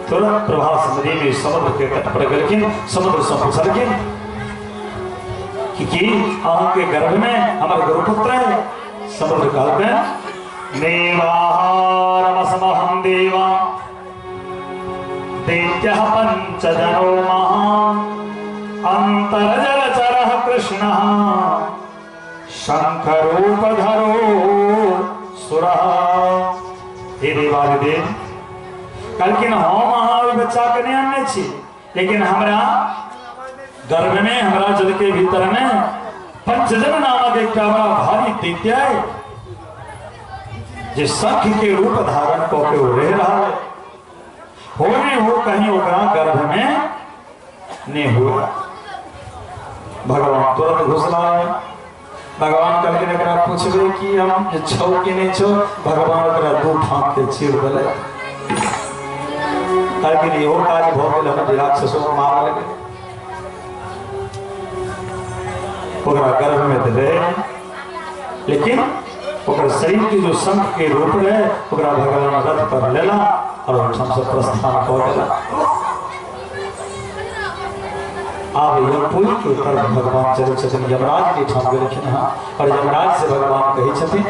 तुरंत प्रभास नदी में समुद्र के तट पर गेलखिन, समुद्र से पुछलखिन कि की अहाँके गर्भ में हमर गुरुपुत्र है? समुद्र कहलखिन देवाहारमसमहं देवा दैत्यः पंचजनो महान् अंतर्जलचरः कृष्णः शंखरूपधरो सुरः। हे देवादिदेव, कहलखिन हम अहाँ ओहि बच्चा के नहि अनने छी, लेकिन हमरा गर्भ में, हमरा जल के भीतर में पंचजन नामक एकटा बड़ा भारी दैत्य है जे शंख के रूप धारण कऽ के ओ रहि रहल है। हो नहीं हो कहीं ओकरा गर्भ में नहीं हुआ। भगवान तुरंत घुसला। भगवान कहलखिन एकरा पूछबै कि हम जे छौ कि नहीं छौ। भगवान ओकरा दू फाँक के चीर देलक। कहलखिन इहो काज भऽ गेल, हम जे राक्षसो मारल गेल, ओकरा गर्भ में तऽ रहे, लेकिन ओकर शरीर के जो शंख के रूप रहे ओकरा भगवान रथ पर लेला और ओहिठाम से प्रस्थान कऽ देला। आब यमपुरी के तरफ भगवान चलै छथिन, यमराज के ठाम गेलखिन हँ और यमराज से भगवान कहै छथिन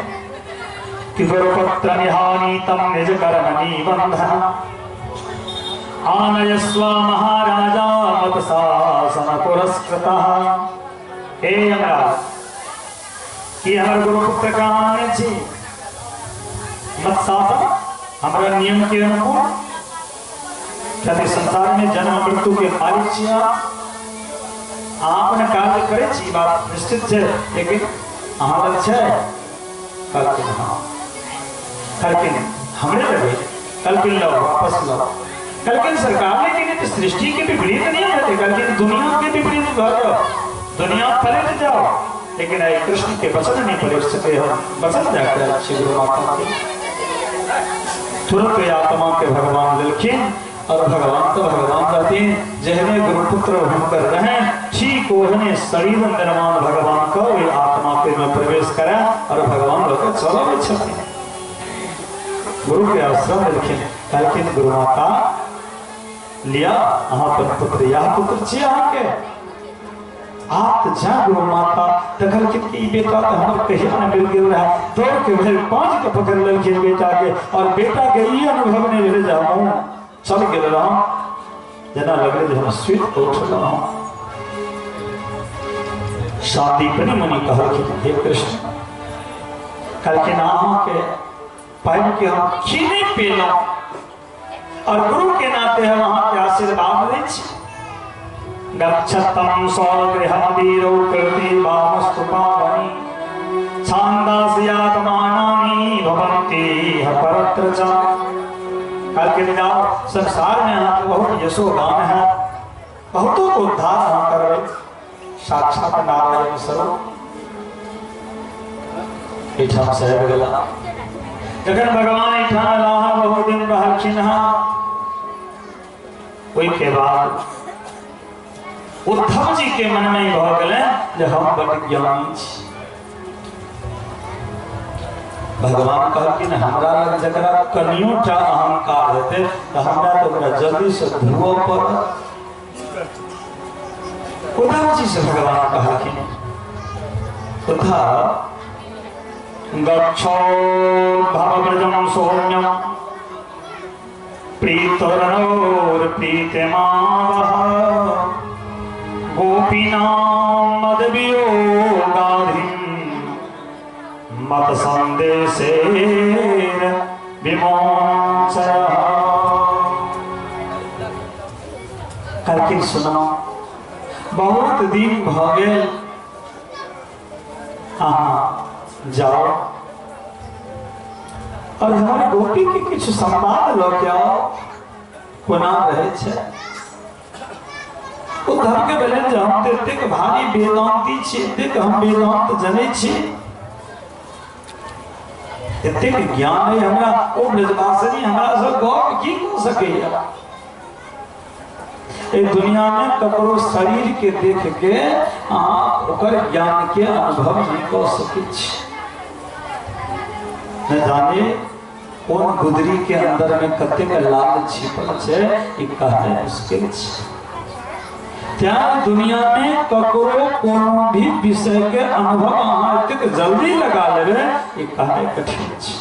कि गुरुपुत्र निहानीतम निज कर्म निबंधन आनयस्व महाराजा मत शासन पुरस्कृतः। हे यमराज, की हमर गुरुपुत्र कहाँ आनै छी? मत शासन हमरा नियम के अनुकूल, यदि संसार में जन्म मृत्यु के मालिक छी अहाँ अपन कार्य करै छी, बात निश्चित छै, लेकिन अहाँ लग छै? कहलखिन हाँ। कहलखिन हमरे लगे? कहलखिन लो वापस लो। कहलखिन सरकार लेकिन तऽ सृष्टि के विपरीत नियम हेतै। कहलखिन दुनिया के विपरीत भऽ जाओ, दुनिया पलट जाओ, लेकिन आइ कृष्ण के वचन नहीं पलट सके हम, वचन जाके आयल छी गुरु माता के। तुरंत आत्मा के भगवान लेलखिन और भगवान तो भगवान रहते जेहने गुरुपुत्र हुनकर रहे ठीक ओहने शरीर निर्माण भगवान का ओहि आत्मा के में प्रवेश करे और भगवान लऽ के चलबै छथिन। गुरु के आश्रम लेलखिन, कहलखिन गुरु माता लिया अहाँ अपन पुत्र, यह पुत्र छी अहाँके। आप तऽ जा गुरु माता। देखलखिन कि ई बेटा तऽ हमर कहिया ने मिल गेल रहे, दौड़ के भरि पाँच के पकड़ लेलखिन बेटा के और बेटा के ई अनुभव नहि भेलै जे हमहूँ चल गेल रहौं, जेना लगलै जे हम सुति कऽ उठलहुँ। सांदीपनि मुनि कहलखिन हे कृष्ण, कहलखिन अहाँके पाबि के हम की नहि पेलहुँ, और गुरु के नाते हम अहाँके आशीर्वाद दै छी। गच्छतम स्वगृहं वीरौ कृति वामस्तु पावनी छान्दास्यात्मानानि भवन्ति परत्र च। करके जाओ, संसार में अहाँके बहुत यशोगान है, बहुतों को उद्धार अहाँ करबै। साक्षात नारायण स्वरूप एहिठाम से आबि गेला। जखन भगवान एहिठाम एलाह, बहुत दिन रहलखिन हँ। ओहिके बाद उद्धव जी के मन में भऽ गेलै जे हम बड ज्ञानी छी। भगवान कहलखिन हमरा लग जकरा कनियो टा अहंकार हेतै तऽ हमरा तऽ ओकरा जल्दी से धुअ पड़त। उद्धव जी से भगवान कहलखिन, उद्धव गच्छो भवव्रजं सौम्यं प्रीतरणोर प्रीतिमावह गोपीनां मदवियोगाधिं मत संदेशेर विमोचनः। कहलखिन सुनो, बहुत दिन भऽ गेल, अहाँ जाओ और हमर गोपी के किछु संवाद लऽ के आओ, कोना रहै छै। उद्धव के भेलनि जे हम तऽ एतेक भारी वेदांती छी, एतेक हम वेदांत जनै छी, एतेक ज्ञान अइ हमरा, ओ ब्रजवासिनी हमरा से गप की कऽ सकैया। एहि दुनिया में ककरो शरीर के देख के अहाँ ओकर ज्ञान के अनुभव नहीं कऽ सकै छी। न जाने कोन गुदरी के अंदर में कतेक लाल छिपल छै, ई कहनाइ मुश्किल छै। त्याग दुनिया में ककरो कोनो भी विषय के अनुभव अहाँ एतेक जल्दी लगा लेबै, ई कहनाइ कठिन छै।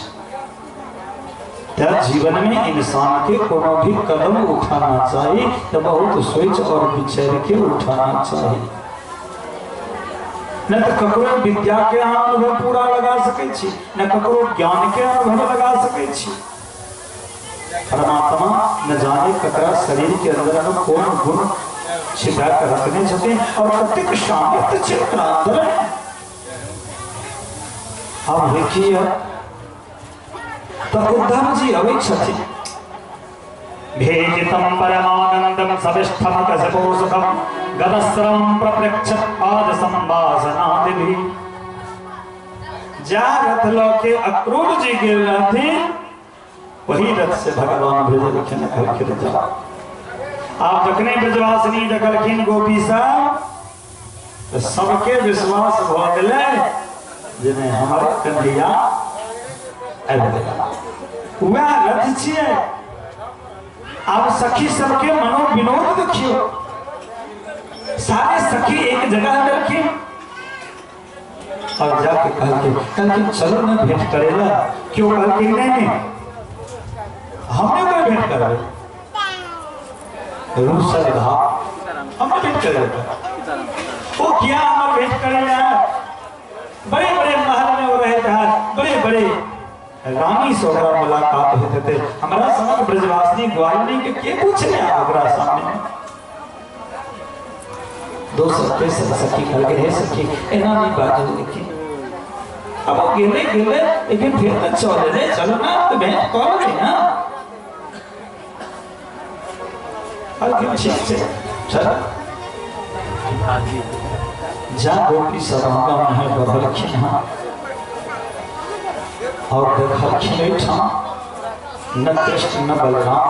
त्या जीवन में इंसान के कोनो भी कदम उठाना चाहिए तो बहुत सोच और विचार के उठाना चाहिए। न तो ककरो विद्या के अहाँ अनुभव पूरा लगा सकै छी, न ककरो ज्ञान के अनुभव लगा सकै छी। परमात्मा न जाने ककरा शरीर के अंदर में कोन गुण छिपा के रखने छथिन और कतेक सामर्थ्य छै ओकरा अंदर में। अब देखिए तो उद्धव जी अबै छथिन। भेजितं परमानन्दं सविष्ठं कसपोषकं गदस्रं प्रप्रेक्षत पाद संवासनादिभिः। जा रथ लऽ के अक्रूर जी गेल रहथिन, वही रथ से भगवान भेजलखिन, कहलखिन जाओ। आप जखने ब्रजवासिनी देखलखिन गोपी सब, तऽ सबके विश्वास भऽ गेलै जे नहि हमर कन्हैया आबि गेला, वएह रथ छियै। आब सखी सबके मनोविनोद देखियौ, सारे सखी एक जगह देलखिन और जाके कहलखिन, कहलखिन चलो ना भेंट करेला। क्यों? कहलखिन नहीं नहीं, हमने कोई भेंट करावे, रूसल भाव हमने भेंट करेला। वो क्या हमर भेंट करेला? बड़े बड़े महल में वो रहते हैं, बड़े बड़े रानी से ओकरा मुलाकात होते थे। हमारा समझ ब्रजवासिनी ग्वालिनी के के पूछने आ ओकरा सामने। दोसर तेसर सखी कहलकै, हे सखी एना नहीं बाजल, लेकिन अब वो गेले गेले लेकिन फिर तो चले रे, चलो ना तो भेंट कर ले ना। कहलखिन ठीक छै चल जा। गोपी सब आगाँ में बढ़लखिन हँ और देखलखिन एहिठाम न कृष्ण न बलराम,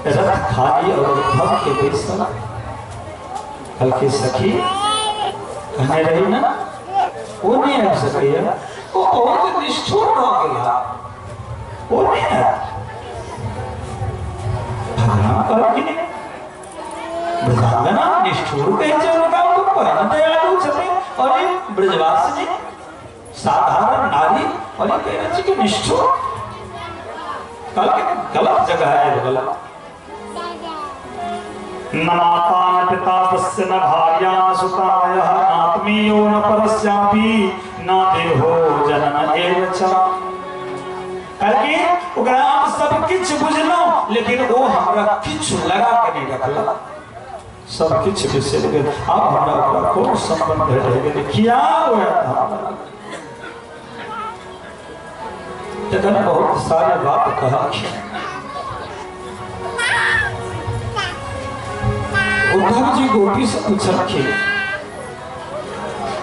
रथ खाली और उद्धव के बैसल। कहलकै सखी कहने रही ना वो नहीं आबि सकैया, वो बहुत निष्ठुर भऽ गेला, वो नहीं आयत। भगवान कहलखिन ब्रजांगना निष्ठुर कहै छै हुनका, ओ परम दयालु छथिन और ई ब्रजवासिनी साधारण नारी और ई कहै छै कि निष्ठुर। कहलखिन गलत जगह आबि गेला। न माता न पिता तस्य न भार्या न सुतायः नात्मीयो न परस्यापि न देहो जनन एव च। कहलखिन ओकरा हम सब किछु बुझलहुँ लेकिन ओ हमरा किछु लगा के नहीं रखलक, सब किछु बिसरि गेल, आब हमरा ओकरा कोन संबंध रहि गेल, किया तखन बहुत सारे बात कहलखिन। उद्धव जी गोपी से पूछलखिन,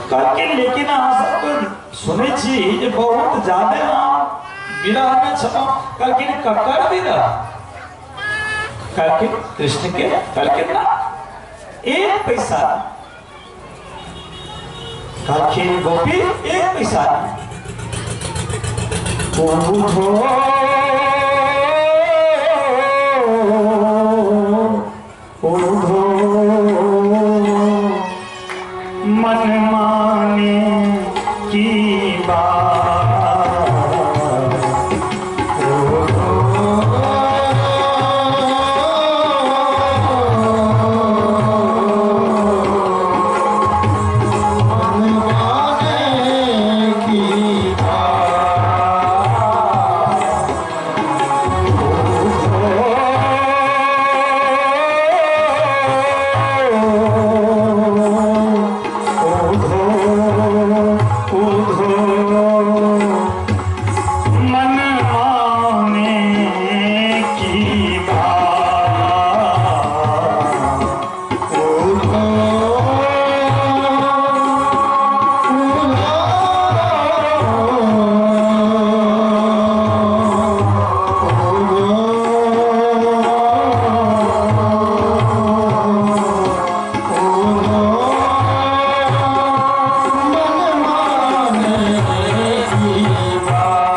कहलखिन लेकिन अहाँ सबके सुनै छी जे बहुत ज्यादा अहाँ विरह में छलहुँ। कहलखिन ककर विरह? कहलखिन कृष्ण के। कहलखिन ना एक पैसा। कहलखिन गोपी एक पैसा नहीं। मन माने की बात, मन माने की बात, मन माने की बात,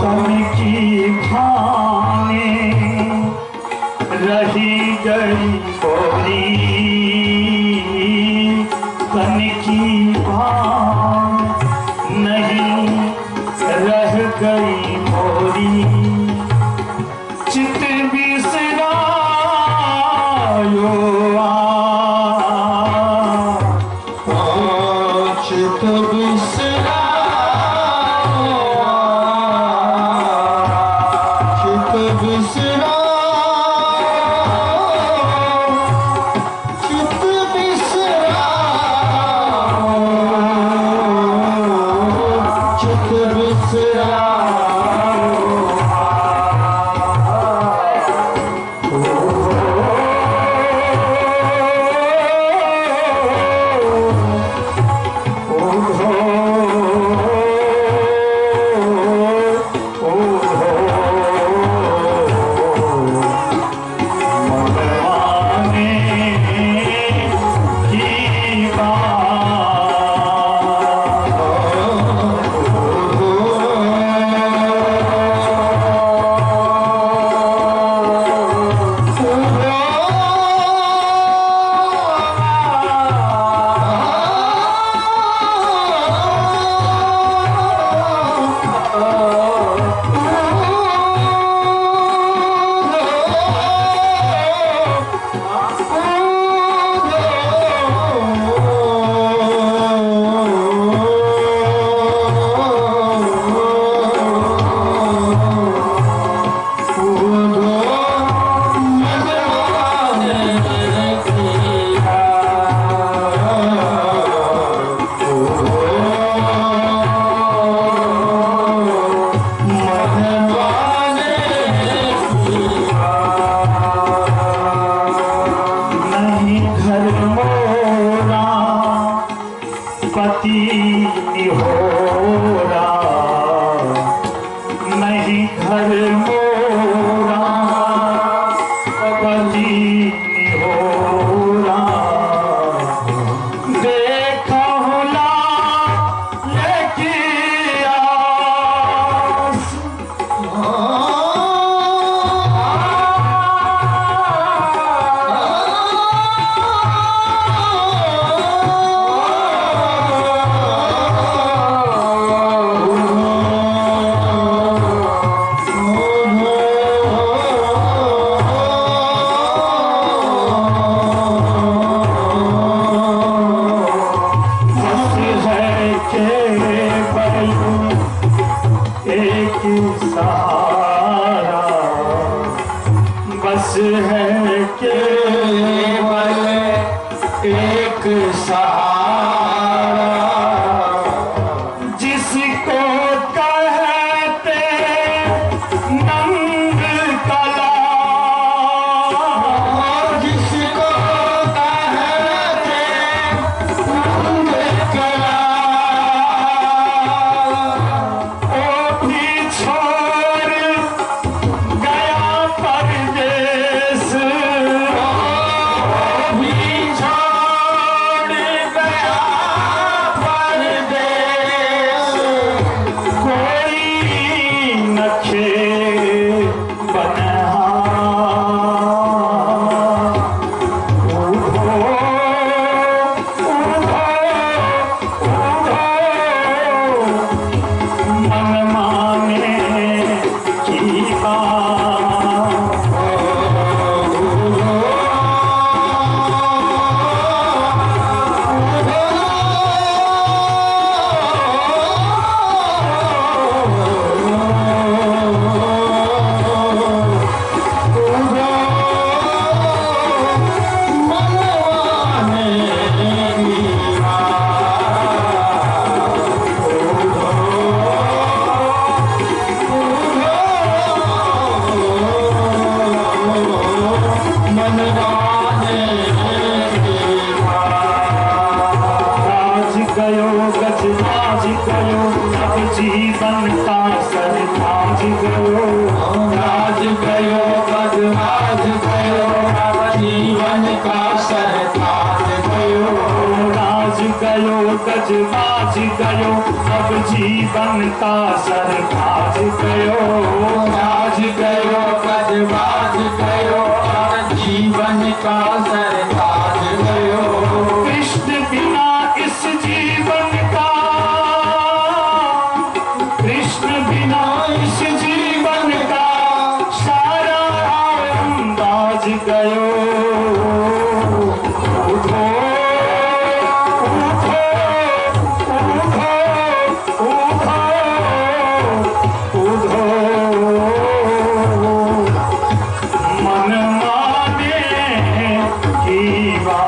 तन की भाने रही गई कोरी, तन की भान नहीं रह गई मोरी, चित बिसरायो आ, चित बिसरा, चित बिसरा, चित बिसरा। है केवल एक सहारा, जिसको कहते नंद कला, जिसको कहते नंद कला, ओ भी छोड़ गया परदेस, भी छोड़ गया परदेस, कोई नखे बनहार। उधो उधो उधो मन माने की बात, राज गयो गजराज गयो, अब जीवन का सरताज गयो। राज गयो गजराज गयो, अब जीवन का सरताज गयो। राज गयो गजराज गयो, अब जीवन का सरताज गयो। राज गयो गजराज गयो, अब जीवन का सरताज गयो। कृष्ण बिना इस जीवन का, कृष्ण बिना इस जीवन का सारा अंदाज गयो। उठो उठो उठो उठो उठो मन माने की बात।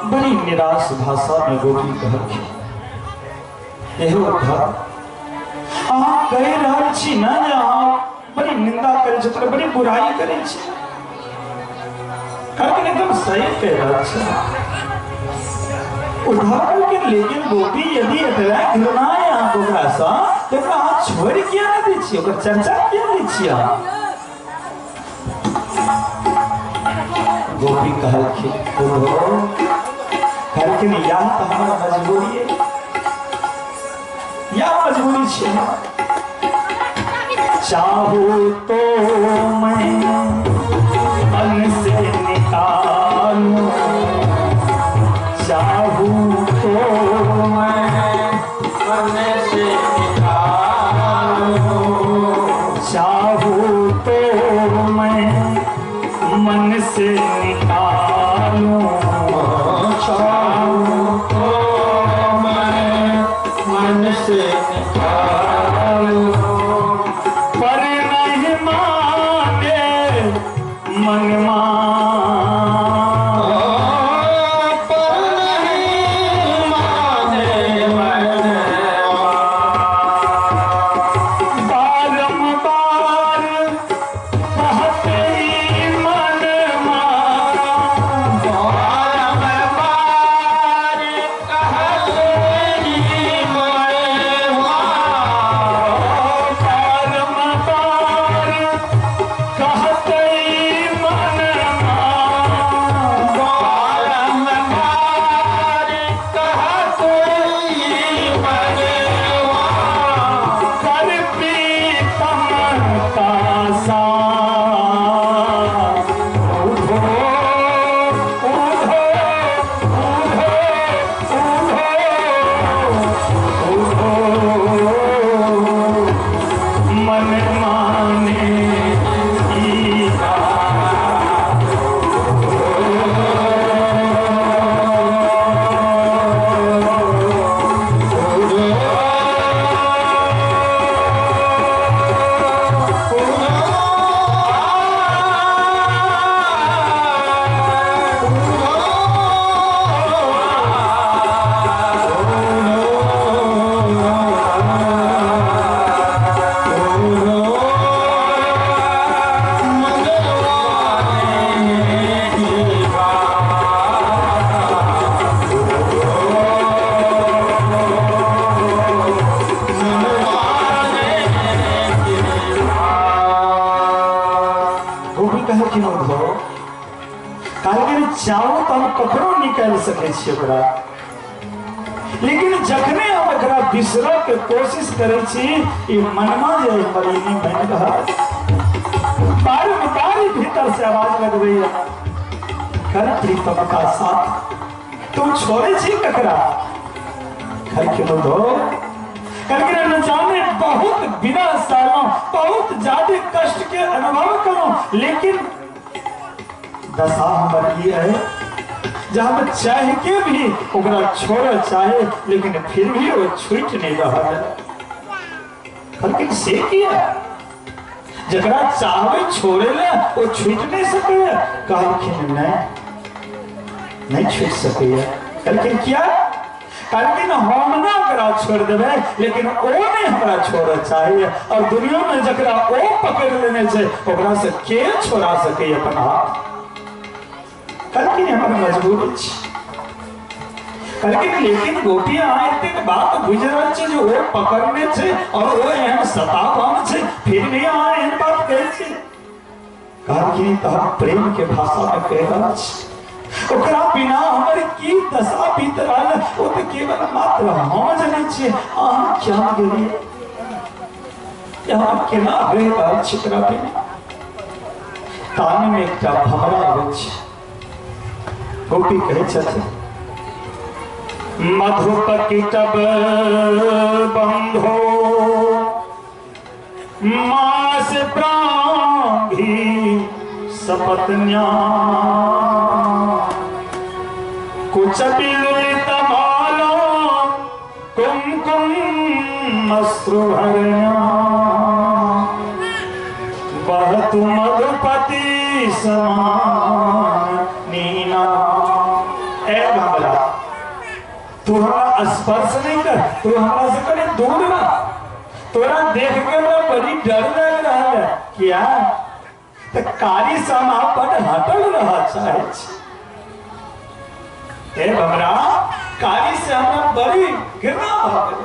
बड़ी निराश भाषा में गोपी कहलखिन, एहो उद्धव, अहाँ कहि रहल छी ने जे अहाँ बड़ी निंदा करै छी, बड़ी बुराई करै छी। कहलखिन एकदम सही कहि रहल छी उद्धव। कहलखिन लेकिन गोपी, यदि एतबा घृणा है अहाँके ओकरासँ, तऽ ओकरा अहाँ छोड़ि किया नहि दै छियै, ओकर चर्चा किया दै छियै अहाँ? गोपी कहलखिन उद्धव, कहलखिन याह तऽ हमर मजबूरी है, या मजबूरी छै। चाहू तो मैं मन से निकालूं, चाहू तो मैं मन से निकालूं, चाहू तो मैं मन से निकालूं, चाहूं तो मैं मन से निकालूं, पर नहीं माने मन मान, पर नहीं माने मन बारंबार कहते मन मान, बारंबार कहते मन बारंबार कहते मन कहलखिन चाहू तऽ हम ककरो निकालि सकै छी ओकरा, लेकिन जखने हम एकरा बिसरऽ के कोशिश करै छी, ई मनमा जे हमर ई नहि मानि रहल, बार बार भीतर से आवाज लगबैया, कर प्रीतम का साथ, तू छोड़े छी ककरा? कहलखिन उद्धव, कहलखिन न जाने बहुत बिना सालों बहुत ज्यादा कष्ट के अनुभव करो, लेकिन दशा हमर ई है जे हम चाह के भी ओकरा छोड़ऽ चाहे, लेकिन फिर भी वो छूट नहीं रहा है। कहलखिन से किया? जकरा चाहबे छोड़े ले वो छूट नहीं सके। कहलखिन नहीं, नहीं छूट सके। कहलखिन किया? कहलखिन हम ना ओकरा छोड़ देबै, लेकिन ओ नहीं हमरा छोड़ऽ चाहिए, और दुनिया में जकरा ओ पकड़ लेने छै ओकरा से के छोड़ा सके अपन हाथ? कहलखिन हमर मजबूरी छै। कहलखिन लेकिन गोपी अहाँ एतेक बात बुझि रहल छी जे ओ पकड़ने छै और ओ एहन सतावन छै, फिर भी अहाँ एहन बात कहै छी? कहलखिन तऽ हम प्रेम के भाषा में कहि रहल छी, ओकरा बिना हमर की दशा बीत रहल ओ तऽ केवल मात्र हम जनै छियै, अहाँ क्या गेलियै, अहाँ केना रहि रहल छी ओकरा बिना? ताने में एकटा भमरा अबै छै। गोपी कहै छथिन मधुपति तब बंधो मास प्रांगी सपत्न्या कुछ बिलुलितमाला कुमकुम अश्रुभरण्या बहतु मधुपति समान नीना। ए भमरा, तू हमरा स्पर्श नहीं कर, तू हमरा से कने दूर रह, तोरा देख के हमरा बड़ी डर लग रहा है। क्या तो कारी समा पर हटल रह चाहे छी। ए भमरा, कारी से हमरा बड़ी घृणा भ गेल।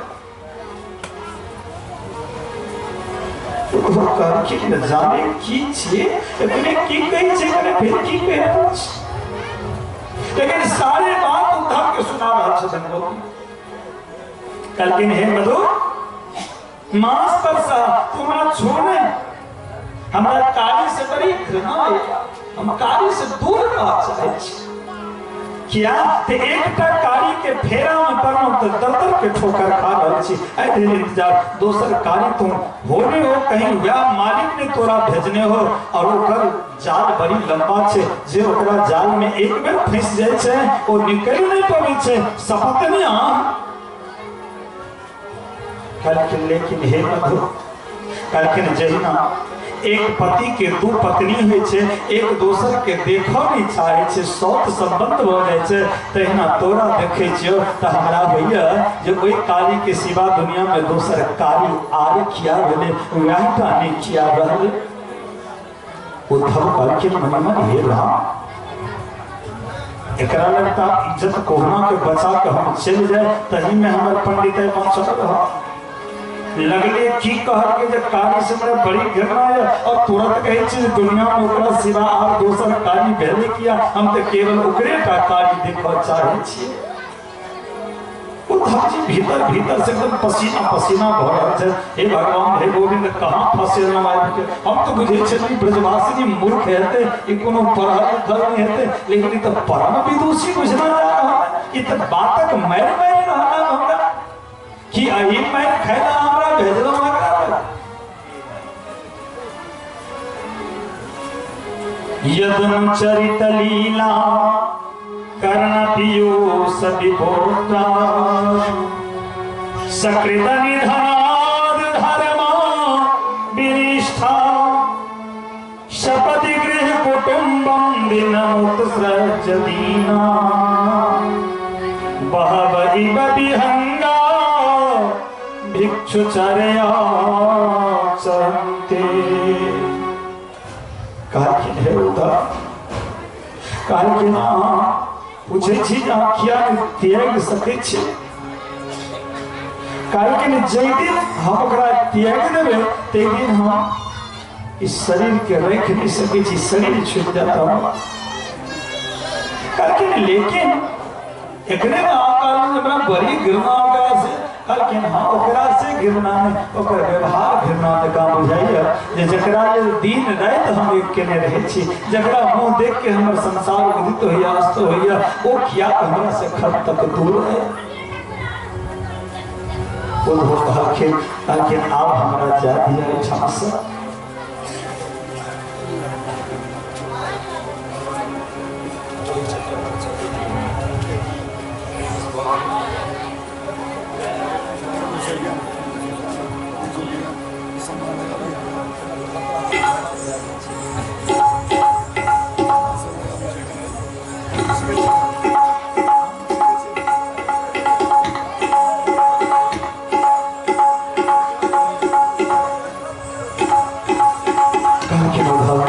कहलखिन जाने की छियै, एतने की कहै छै, कने फिर की कहि रहल छै, लेकिन सारे बात उद्धव के सुना रहल छथिन गोपी। कहलखिन हे मधु मांस पर सा तू हमरा छोड़ नहीं, हमरा कारी से बड़ी घृणा है, हम कारी से दूर रह चाहे छी। किया ते एकटा कारी के फेरा में पड़लहुँ तऽ दर दर के ठोकर खा रहल छी, एहि लेल इंतजार दोसर कारी तुम होने हो, कहीं वएह मालिक ने तोरा भेजने हो, और ओकर जाल बड़ी लंबा छै, जे ओकरा जाल में एक बेर फंसि जाइ छै ओ निकलि नहि पबै छै, शपथ नहि अहाँ। कहलखिन लेकिन हे मधु, कहलखिन जहिना एक पति के दू पत्नी होइ छै, एक दोसर के देखऽ नहि चाहे छै, सौत संबंध भऽ जाइ छै, तहिना तोरा देखै छियौ तऽ हमरा होइया जे ओहि कारी के सिवा दुनिया में दोसर कारी आर किया भेलै, वएह टा नहि किया रहलै। उद्धव कहलखिन मने मन हे राम, एकरा लगता इज्जत कोहुना के बचा के हम चलि जाए, तही में हमर पंडित पहुंचल रह। लगले की कहल के जे कारी से हमरा बड़ी घृणा है, और तुरंत कहै छी दुनिया में ओकरा सिवा आर दोसर कारी भेले किया, हम तऽ केवल ओकरे टा कारी देखऽ चाहै छियै। उद्धव जी भीतर भीतर से एकदम पसीना पसीना भऽ रहल छै, हे भगवान हे गोविंद कहाँ फंसेलहुँ आबि के, हम तऽ बुझै छलियै ब्रजवासी मूर्ख हेतै, ई कोनो पढ़ल लिखल नहि हेतै, लेकिन ई तऽ परम विदुषी बुझना जा रहल है, ई तऽ बातक मारि मारि रहल है हमरा, कि अही मारि खाय हमरा भेजलहुँ एकरा। यदनु चरित लीला कर्ण पीयूष विभोक्ता सकृत निधान धर्मा विनिष्ठा शपथि गृह कुटुंबम दिनमुत्सृज दीना बहव इव विहंगा भिक्षुचर्या चरन्ते। कहलखिन हे उद्धव, कहलखिन अहाँ पूछै छी जे अहाँ किया नहि त्यागि सकै छी? कहलखिन जाहि दिन हम ओकरा त्यागि देबै ताहि दिन हम इस शरीर के रख नहीं सकै छी, शरीर छूटि जाता हमरा। कहलखिन लेकिन एकरे में अहाँ कहलहुँ जे हमरा बड़ी घृणा ओकरा से। कहलखिन हाँ, ओकरा से घृणा नहि, ओकर व्यवहार घृणा जकाँ बुझाइए जे जकरा लेल दिन राति हम एक केने रहै छी, जकरा मुँह देख के हमर संसार उदित होइए, अस्त होइए, ओ किया हमरा से खत तक दूर है। उद्धव कहलखिन, कहलखिन आब हमरा जाय दिअ एहिठाम से। कहलखिन उद्धव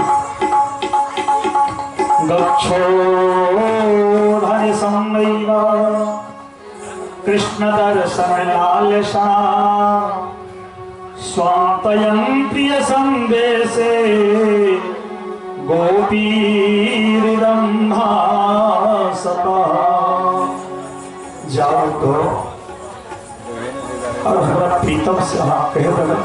गच्छो धनिसंगैव कृष्ण दर्शन लालसा स्वांतयं प्रिय संदेशे गोपीरिदं भासता। जाओ तो और हमरा प्रीतम से अहाँ कह देबै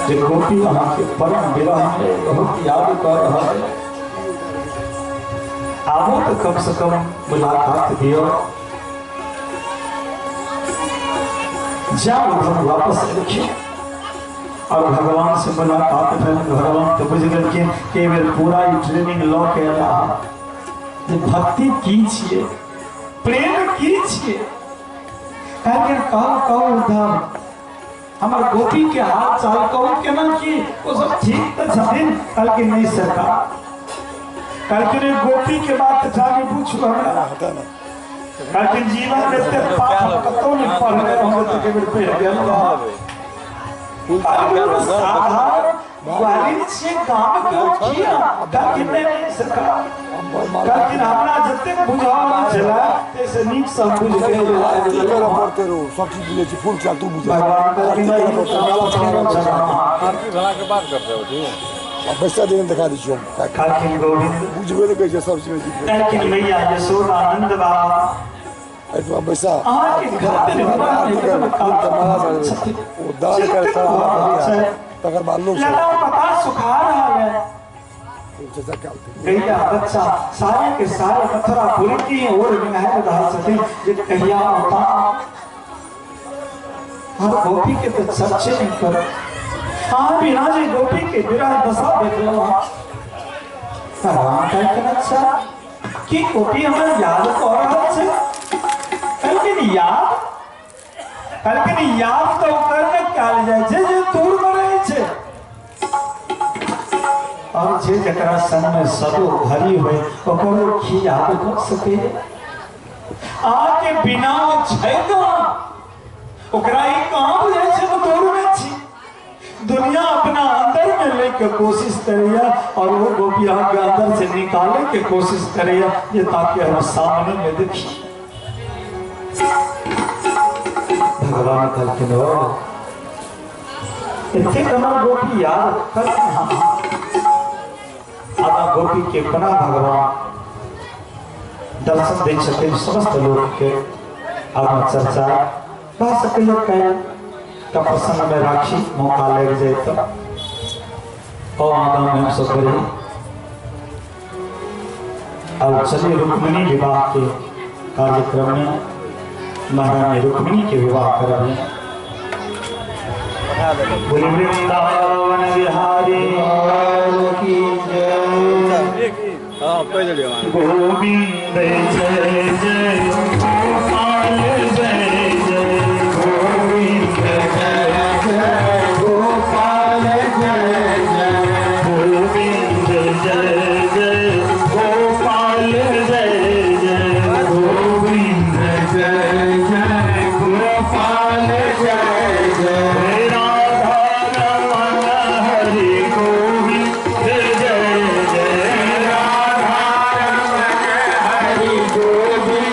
जे गोपी अहाँ के परम विरह में बहुत याद कर रहल है, आबो तो कम से कम मुलाकात दियो। जाओ उधर वापस एलखिन और भगवान से मुलाकात भेल। भगवान तो बुझि गेलखिन कि एहि बेर पूरा ई ट्रेनिंग लऽ के एला जे भक्ति की छियै, प्रेम की छियै। कहलखिन कहू कहू उद्धव, हमर गोपी के हाल चाल कहू केना की, ओ सब ठीक तऽ छथिन? कहलखिन नहीं सरकार। कहलखिन गोपी के बात जाके पूछू हमरा। कहलखिन जीवन में एते पाठ हम कतौ नहि पढ़ने रहौं तऽ एक बेर पढ़ि गेल। साधारण ग्वालिन छियै, गाम के किया? कहलखिन नहि नहि सरकार। कहलखिन हमरा जतेक बुझाओल छलै ताहिसँ नीकसँ हम बुझि गेल। पढ़ते रहू, सब चीज बुझै छी, फुल चाल तू बुझै। भगवान कहलखिन आरती भेला के बाद करते हो ठीक। बैसा दिन देखा दै छियौ हम। कहलखिन गोविंद बुझबे नहि करै छै सब चीज। कहलखिन मैया यशोदा नंद बाबा एहिठमा बैसा अहाँके खातिर हमरा आरती कर, फूल के माला चढ़ेबै, ओ दान कर चढ़ावा, तकर बाद लोग सब लता पता सुखा रहा है, चचा कालते गैया बच्चा सारे के सारे मथुरा पुरी की ओर निहार रहल छथिन जे कहिया औता। हर गोपी के तो चर्चे नहीं कर, अहाँ बिना जे गोपी के विरह दशा देखलहुँ। भगवान कहलखिन अच्छा की गोपी हमर याद कऽ रहल छै? कहलखिन याद? कहलखिन याद तऽ ओकर ने कयल जाइ छै जे दूर मे रहै छै, और जे जकरा संग में सदो घड़ी होय ओकरो की याद कऽ सकैए? अहाँके बिना ओ छै कहाँ? ओकरा ई कहाँ बुझाइ छै हम दूर मे छी? दुनिया अपना अंदर में लेके कोशिश करैया और वो गोपी अहाँ के अंदर से निकाले के कोशिश करैया जे ताकि हम सामने में देखी। भगवान कहलखिन ओ एतेक हमर गोपी याद? कहलखिन हाँ। आगा गोपी के पुनः भगवान दर्शन दै छथिन समस्त लोक के। आगा चर्चा भऽ सकैए काल्हि का प्रसंग में राखी, मौका लग जाए तो और आगा में हम सब करी। और चलिए रुक्मिणी विवाह के कार्यक्रम में महारानी रुक्मिणी के विवाह करा। बोले वृंदावन बिहारी की जय, हाँ कहि देलियै। गोविंद जय जय गोपाल जय जय, गोविंद जय जय गोपाल जय जय, गोविंद जय जय गोपाल जय जय, गोविंद जय जय गोपाल जय जय, राधा रमण हरि गोविंद जय जय, राधा रमण हरि गोविंद।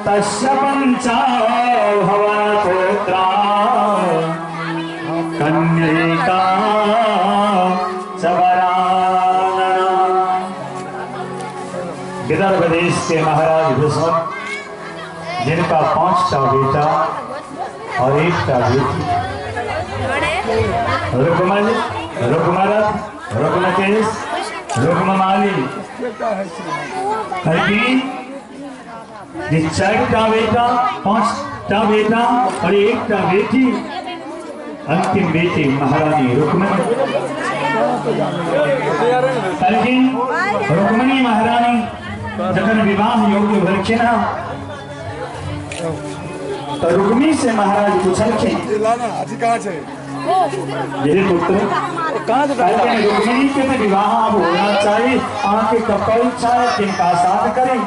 तस्य पंचा भवन पुत्रा कन्यैका च वरानना। विदर्भ देश के महाराज भीष्मक, जिनका 5टा बेटा और 1टा बेटी, रुक्मल, रुक्मरथ, रुक्मकेश, रुक्ममाली, 4टा बेटा, 5टा बेटा और 1टा बेटी, अंतिम बेटी महारानी रुक्मणी। लेकिन रुक्मणी महारानी जखन विवाह योग्य भेलखिन तो रुक्मी से महाराज पूछलखिन, ये पुत्र रुक्मिणी के तो विवाह अब होना चाहिए, अहाँके कतौ इच्छा है किनका साथ करी?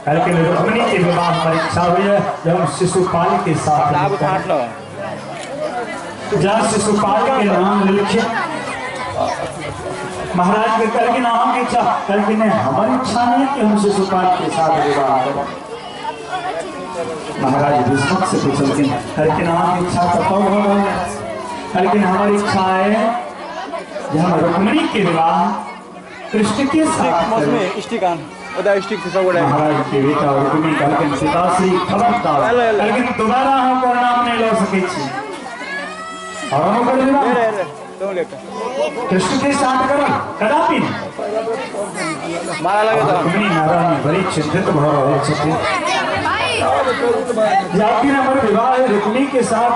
लेकिन रुक्मिणी के विवाह पर इच्छा हुई है जब हम शिशुपाल के साथ, जहाँ शिशुपाल के नाम लिखे महाराज के करके नाम की इच्छा, करके नहीं हमारी इच्छा नहीं कि हम शिशुपाल के साथ विवाह करें। महाराज भीष्मक से पूछलखिन, लेकिन अहाँके इच्छा कतौ हो रहल है? लेकिन हमारी इच्छा है जे हम रुक्मिणी के विवाह कृष्ण के साथ करें। महाराज के बेटा रुक्मिणी कहलखिन, पिताश्री खबरदार, लेकिन दोबारा हम ओकर नाम नहीं लऽ सकै छी और हम ओकर विवाह कृष्ण के साथ करब कदापि नहीं। रुक्मिणी महारानी बड़ी चिंतित भऽ रहल छथिन। जाति हमर विवाह है रुक्मिणी के साथ,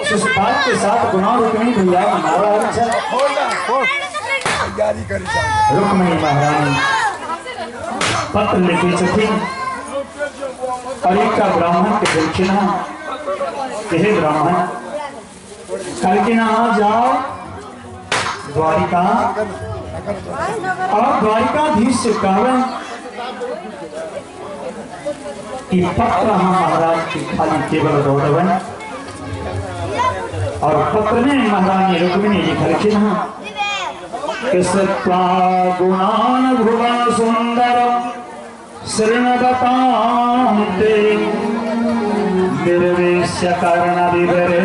शिशुपाल के साथ, गुना रुक्मिणी भैया मना रहल छै। रुक्मिणी महारानी पत्र लिखै छथिन और एकटा ब्राह्मण के देलखिन हँ, हे ब्राह्मण, कहलखिन अहाँ जाओ द्वारिका और द्वारिकाधीश से कहबनि कि पत्र हम महाराज के खाली केवल दऽ देबनि। और पत्र में महारानी रुक्मिणी लिखलखिन हँ कि श्रुत्वा गुणान् भुवन सुन्दरं शृण्वतां ते निर्वेश्य कर्णविवरे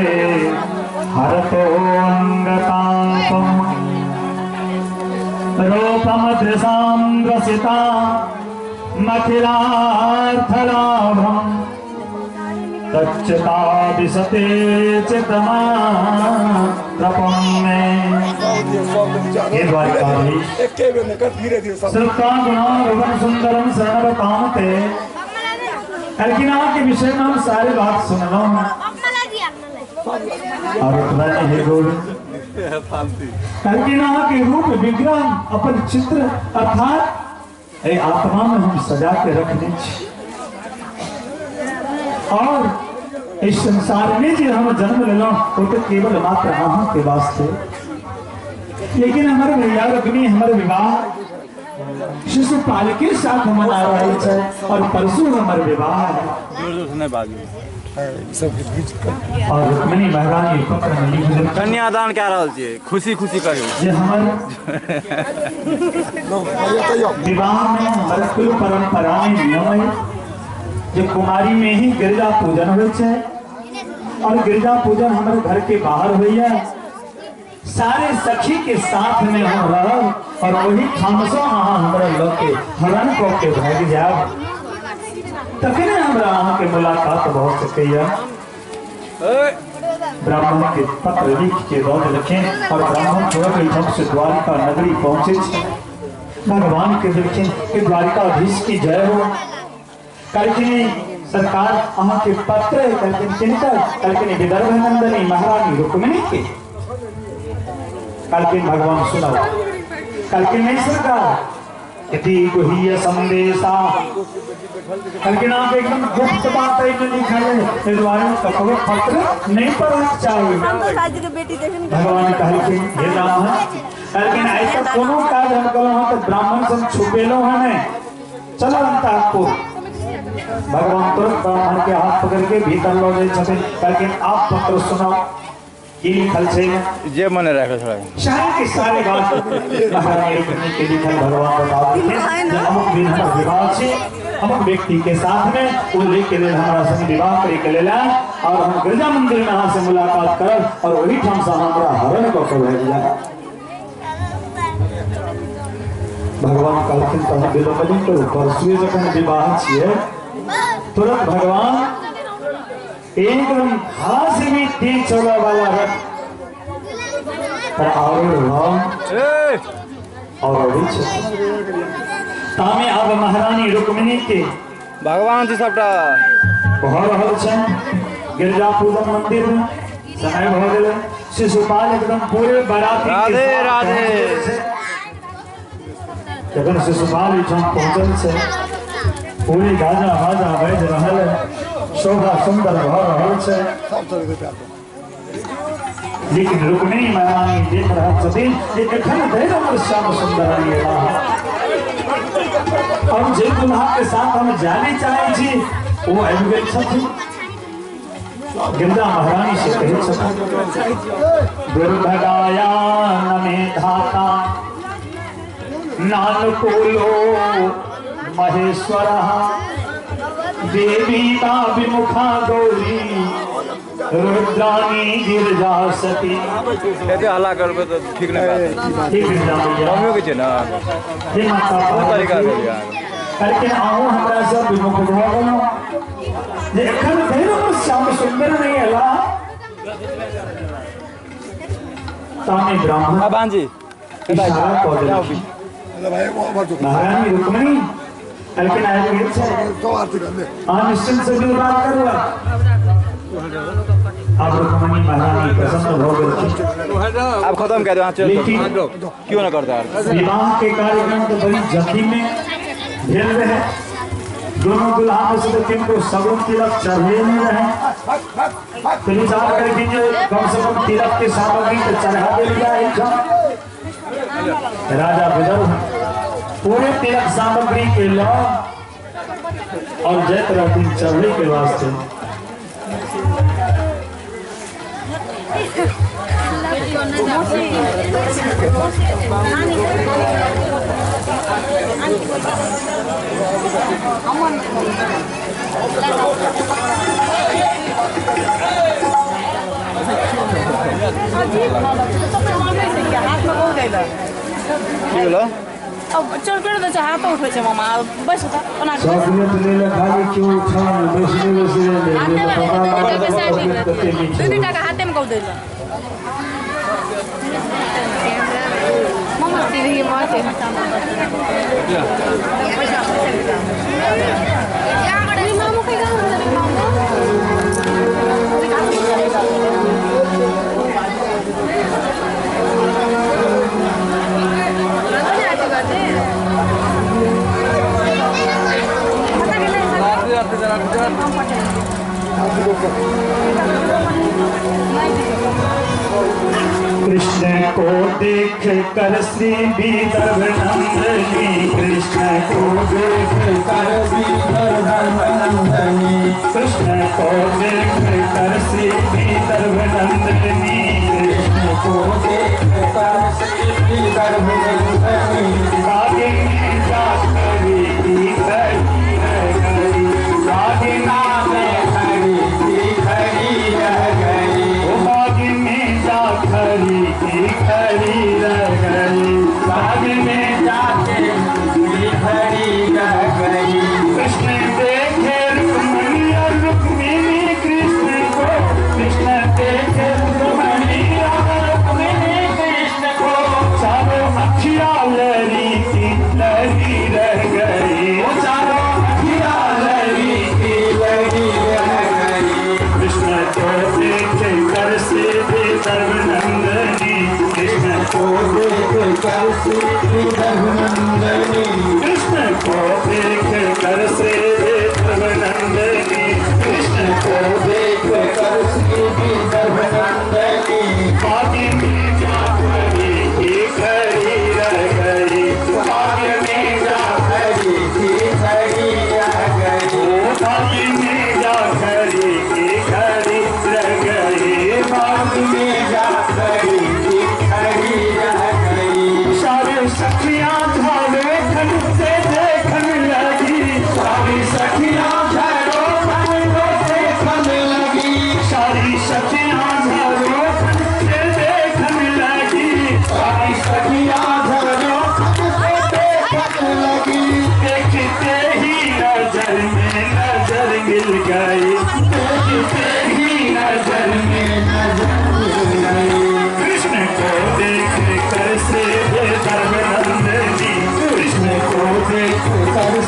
हरतोऽङ्गतापम् रूपं दृशां रसिता मखिलार्थलाभं तच्चता विशते चितमात्रपं मे। हे द्वारिकाधीश, श्रुत्वा गुणान् भुवन सुन्दरं शृण्वतां ते, लेकिन अहाँके विषय में हम सारे बात सुनलहुँ हँ। और उतना नहीं हे गोविंद, लेकिन अहाँके रूप विग्रह अपन चित्र अर्थात एहि आत्मा में हम सजा के रखने छी और इस संसार में जे हम जन्म लेलहुँ ओ तो केवल मात्र अहाँ के वास्ते, लेकिन हमर भैया रुक्मिणी हमर विवाह शिशुपाल के साथ मना रहल छै और परसों हमर विवाह है। और रुक्मिणी महारानी पत्र में लिख देलखिन, कन्यादान कए रहल छियै, खुशी खुशी कहियौ जे हमर विवाह में हमर कुल परंपरा में नियम है जे कुमारी में ही गिरजा पूजन होइ छै और गिरजा पूजन हमर घर के बाहर होइए, सारे सखी के साथ में हम रहब और वही ठामसँ अहाँ हमरा लऽ के हरण कऽ के भागि जायब, तखने हमरा अहाँके मुलाकात भऽ सकैए। ब्राह्मण के पत्र लिख के दऽ देलखिन और ब्राह्मण तुरंत ओहिठाम से द्वारिका नगरी पहुँचे छै। भगवान के देलखिन कि द्वारिकाधीश की जय हो। कहलखिन सरकार अहाँके पत्र है। कहलखिन किनकर? कहलखिन विदर्भ नंदनी महारानी रुक्मिणी के। कहलखिन भगवान सुनाओ। कहलखिन नहीं सरकार, इति गुह्य संदेशा। कहलखिन अहाँके एकदम गुप्त बात एहिमे लिखल है, एहि दुआरे ककरो पत्र नहीं पढ़क चाही। भगवान कहलखिन हे ब्राह्मण, कहलखिन आइ तक कोनो काज हम केलहुँ हँ तऽ ब्राह्मण से हम छुपेलहुँ हँ नहि, चलो अंतःपुर। भगवान तुरंत ब्राह्मण के हाथ पकड़ के भीतर लऽ जाइ छथिन। कहलखिन आप पत्र सुनाओ, की लिखल छै? जे मने राखल छलै सारे के सारे बात महारानी रुक्मिणी के लिखल भगवान बता देलखिन जे अमुक दिन हमर विवाह छै। अमुक व्यक्ति के साथ में ओ ले के लेल हमरा संग विवाह करे के लेल और हम गिरजा मंदिर में अहाँ से मुलाकात करब और ओहि ठाम से अहाँ हमरा हरण कऽ के भेज जायब। भगवान कहलखिन तहन विलम्ब नहि करू, परसुए जखन विवाह छियै तुरंत भगवान एकदम घास भी तेज चले वाला रथ पर आरूढ़ भऽ और अबै छथिन। तामे आब महारानी रुक्मिणी के भगवान जी सबटा भऽ रहल छनि गिरजा पूजन मंदिर में समय भऽ गेलै। शिशुपाल एकदम पूरे बाराती के राधे साथ राधे। पहुँच गेल छै। जखन शिशुपाल एहिठाम पहुँचल छै पूरी गाजा बाजा बाजि रहल है, शोभा सुंदर भऽ रहल छै, लेकिन रुक्मिणी महारानी देख रहल छथिन जे एखन धरि हमर श्याम सुंदर नहि एलाह। हम जे दुल्हा के साथ हम जाने चाहै छी ओ आबि गेल छथिन। गिरजा महारानी से कहै छथिन दुर्भगाया न मे धाता नानुकूलो महेश्वरः देवी ता विमुखा गौरी रुद्राणी गिरजा सती। एते हल्ला करबै तऽ ठीक नहि बात। ठीक गिरजा मैया। मम्मियो के छै ने। हे माता बहुत तरीका भेल यार। लेकिन अहूँ हमरा से विमुख भऽ गेलहुँ जे एखन धरि हमर श्याम सुंदर नहि एला। तामे ब्राह्मण आ बांजी इशारा कऽ देलखिन। महारानी रुक्मिणी लेकिन आबि गेल छै, अहाँ निश्चिंत से विवाह करब। आब रुक्मिणी महारानी प्रसन्न भऽ गेलखिन। आब खत्म कए दो, अहाँ चलि लेकिन क्यों न करता। विवाह के कार्यक्रम तो बड़ी जल्दी में भेल रहे, दोनों दुल्हा में से तो किनको सगुन तिलक चढ़े नहीं रहे, तो विचार करके जे कम से कम तिलक के सामग्री तो चढ़ा देल जाए। राजा विदर्भ पूरे तिलक सामग्री के लो और जैत रहती चढ़े के वास्ते। की भेलो? अब चल कर दै छै, हाथ उठबै छै मामा, बैस ओना चॉकलेट ले ले खाली क्यों उठा बैसने बैसने ले ले दू दू टाका हाथेमे कऽ दै मामा। सीधी माछ मामू खाइ कृष्ण को देख कर श्री विदर्भ नंदनी, कृष्ण को देख कर विदर्भ नंदनी, कृष्ण को देख कर श्री विदर्भ नंदनी, कृष्ण को देख कर श्री विदर्भ नंदनी, बागिनी जाखरी की खड़ी रह गई, बागिनी खड़ी की खड़ी रह गई, बागिनी जाखरी की खड़ी रह गई, बागिनी जाके की खड़ी रह गई। कृष्ण देखे रुक्मिणी और रुक्मिणी कृष्ण को, कृष्ण देखे रुक्मिणी और रुक्मिणी कृष्ण को, चारों अखियाँ लड़ी की लड़ी रह गई, चारों अखियाँ लड़ी की लड़ी रह गई। कृष्ण को देख कर श्री विदर्भ नंदनी, कृष्ण को देख कर श्री विदर्भ नंदनी, कृष्ण को देख कर श्री विदर्भ नंदनी, कृष्ण को देख कर श्री विदर्भ नंदनी, बागिनी जाखरी की खड़ी रह गई, बागिनी जाखरी की खड़ी रह गई, बागिनी जाखरी की खड़ी रह गई, बागिनी जाखरी की खड़ी रह गई। सारे सखियां झाड़े खन से देखन लगी, सारी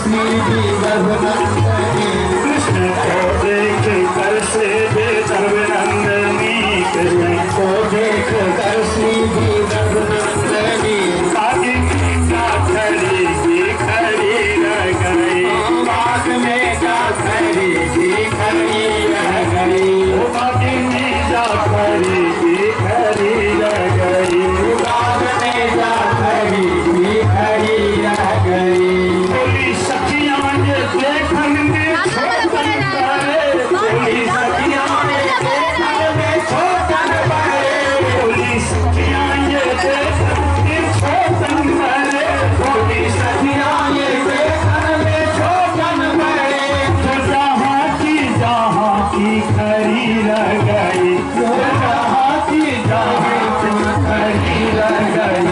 श्री विदर्भनंदनी। कृष्ण को देख कर श्री विदर्भनंदनी, कृष्ण को देख कर श्री विदर्भनंदनी। बाग में जा खड़ी की खड़ी रह गई, बाग में जा खड़ी की खड़ी रह गई, बाग में जा खड़ी की खड़ी रह गई, बाग में जा खड़ी की खड़ी रह गई। बोली सखियां ये देखन में छोटन पड़े, बोली सखियां ये देखन में छोटन पड़े, बोली सखियां ये देखन में छोटन पड़े, बोली सखियां ये देखन में छोटन पड़े। जो जहाँ की खड़ी रह गई, जो जहाँ की खड़ी रह गई।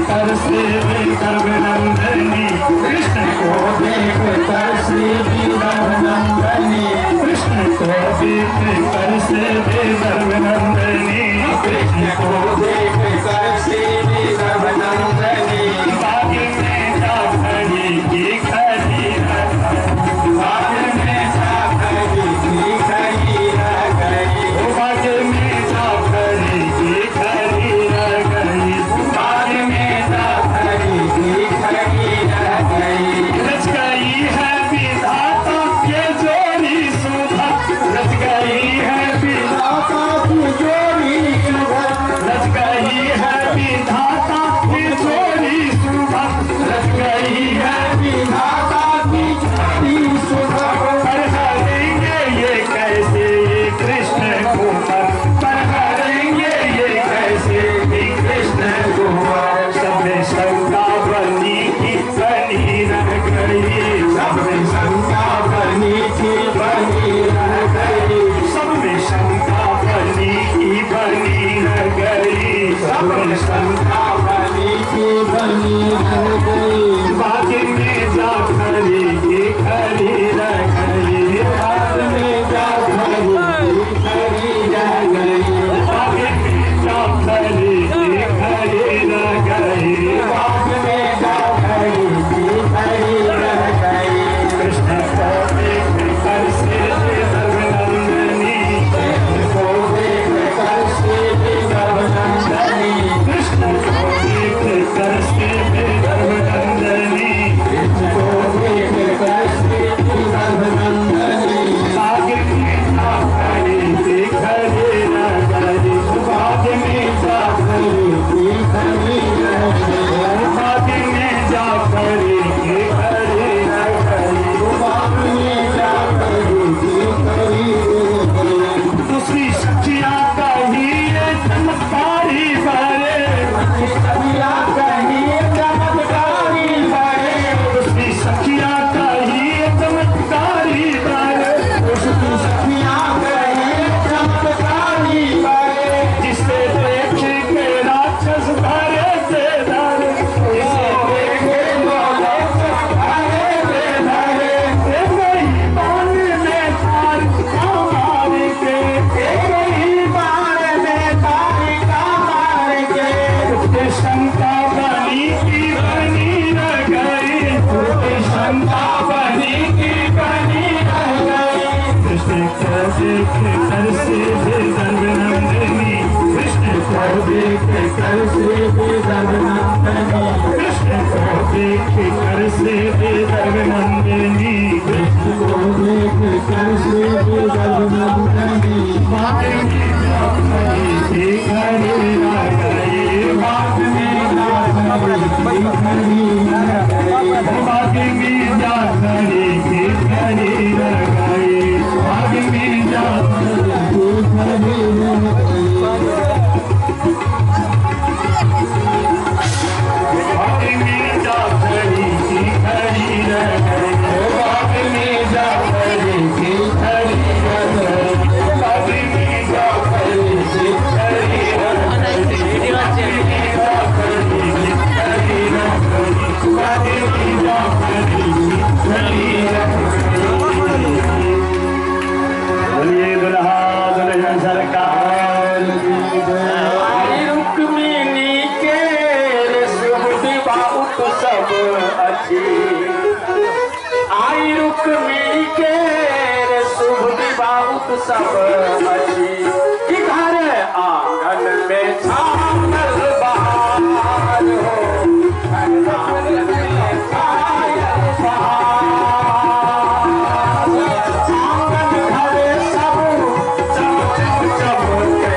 कर श्री विदर्भनंदनी, कृष्ण को देख कर श्री विदर्भनंदनी, कृष्ण को देख कर श्री विदर्भनंदनी, कृष्ण को देख कर श्री विदर्भनंदनी। बाग में जा खड़ी की खड़ी रह गई, बाग में जा खड़ी की खड़ी रह गई, बाग में जा खड़ी की खड़ी रह गई, बाग में जा खड़ी की खड़ी रह गई। रच गई है विधाता के जोड़ी सुधा, रच गई है विधाता की जोड़ी सुधा, रच गई है विधाता की जोड़ी सुधा, रच गई है विधाता की जोड़ी सुधा। पर हरेंगे ये कैसे कृष्ण कुमार, पर हरेंगे ये कैसे कृष्ण कुमार। सब में शंका बनी की बनी रह गई, सब में शंका बनी थी बनी रह गई, सब में शंका बनी की बनी रह गई, सब में शंका बनी थी बनी रह गई। बाग में जा खड़ी की खड़ी रह गई, बाग में जा खड़ी की खड़ी रह गई, बाग में जा खड़ी की खड़ी रह गई, बाग में जा खड़ी की खड़ी रह गई। कृष्ण को देख कर श्री विदर्भनंदनी, कृष्ण को देख कर श्री विदर्भनंदनी, कृष्ण को देख कर श्री विदर्भनंदनी, कृष्ण को देख कर श्री विदर्भनंदनी। बाग में जा खड़ी की खड़ी रह गई, बाग में जा खड़ी की खड़ी रह गई, बाग में जा खड़ी की खड़ी रह गई, बाग में जा खड़ी की खड़ी रह गई। दूसरी सखियां कही ये चमत्कारी बारे, सखियां कही चमत्कारी बारे, दूसरी सखियां कही ये चमत्कारी बारे, उसकी सखियां कही चमत्कारी बारे। जिसे देख के राक्षस भरे थे धारे, जिसे देखे राक्षस भरे थे धारे, एक ही बाण में तारिका मार के, एक ही बाण में तारिका मार के। उसके शंका बनी की बनी रह गई, उसकी शंका बनी की बनी रह गई। कृष्ण को देख कर श्री विदर्भनंदनी, कृष्ण को देख कर श्री विदर्भनंदनी, कृष्ण को देख कर श्री विदर्भनंदनी, कृष्ण को देख कर श्री विदर्भनंदनी। बाग में जा खड़ी की खड़ी रह गई, बाग में जा खड़ी की खड़ी रह गई, बाग में जा खड़ी की खड़ी रह गई, बाग में जा की खड़ी रह गई। बाग में जा खड़ी की खड़ी रह गई, बाग में जा खड़ी की खड़ी रह गई, बाग सब अछि कि घर आंगन में छायल बहार हो, घर आंगन में छायल बहार। आंगन घर सब चम चम चमके,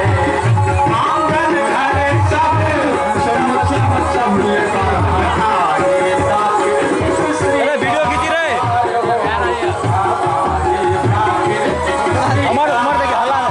आंगन घर सब चम चम चमके। अरे वीडियो खींची रे अमर अमर देखिए हल्ला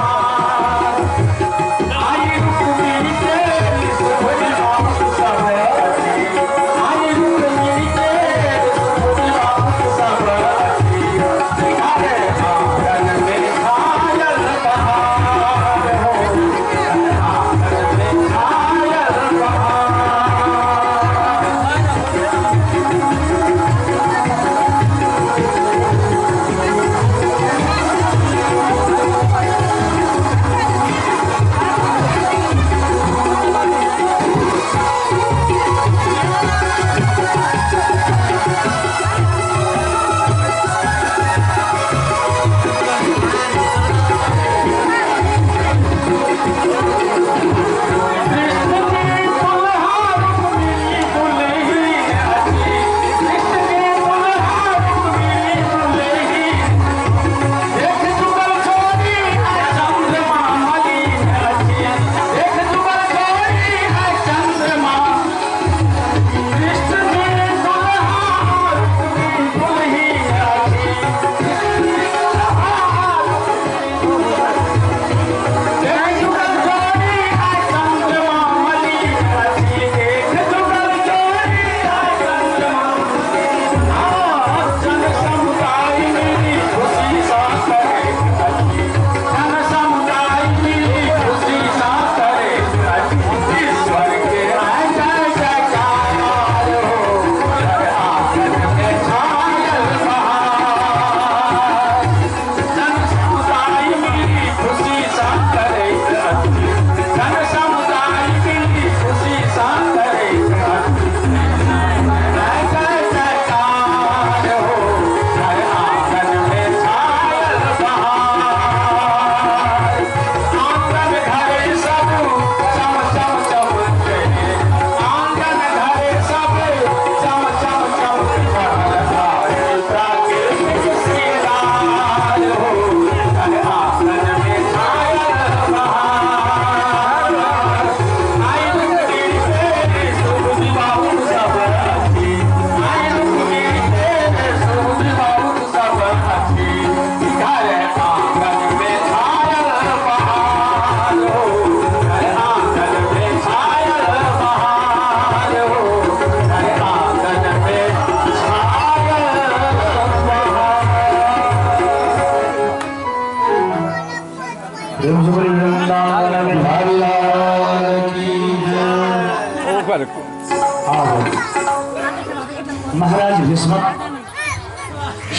महाराज भीष्मक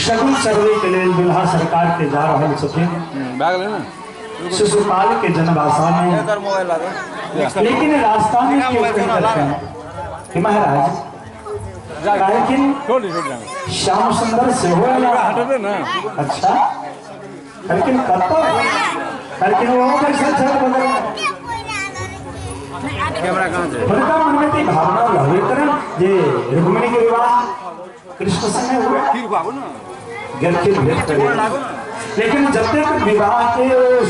शगुन चढ़वे के लिए दुल्हा सरकार के जा रहल छथिन शिशुपाल के जनभाषा में, लेकिन रास्ता में क्यों कह महाराज लेकिन श्याम सुंदर से हो। अच्छा लेकिन कत लेकिन वो कैसे छल बदल हुनका मन में तो भावना रहबे करें जे रुक्मिणी के विवाह कृष्ण संगे हुए गेलखिन भेंट करे, लेकिन जब तक विवाह के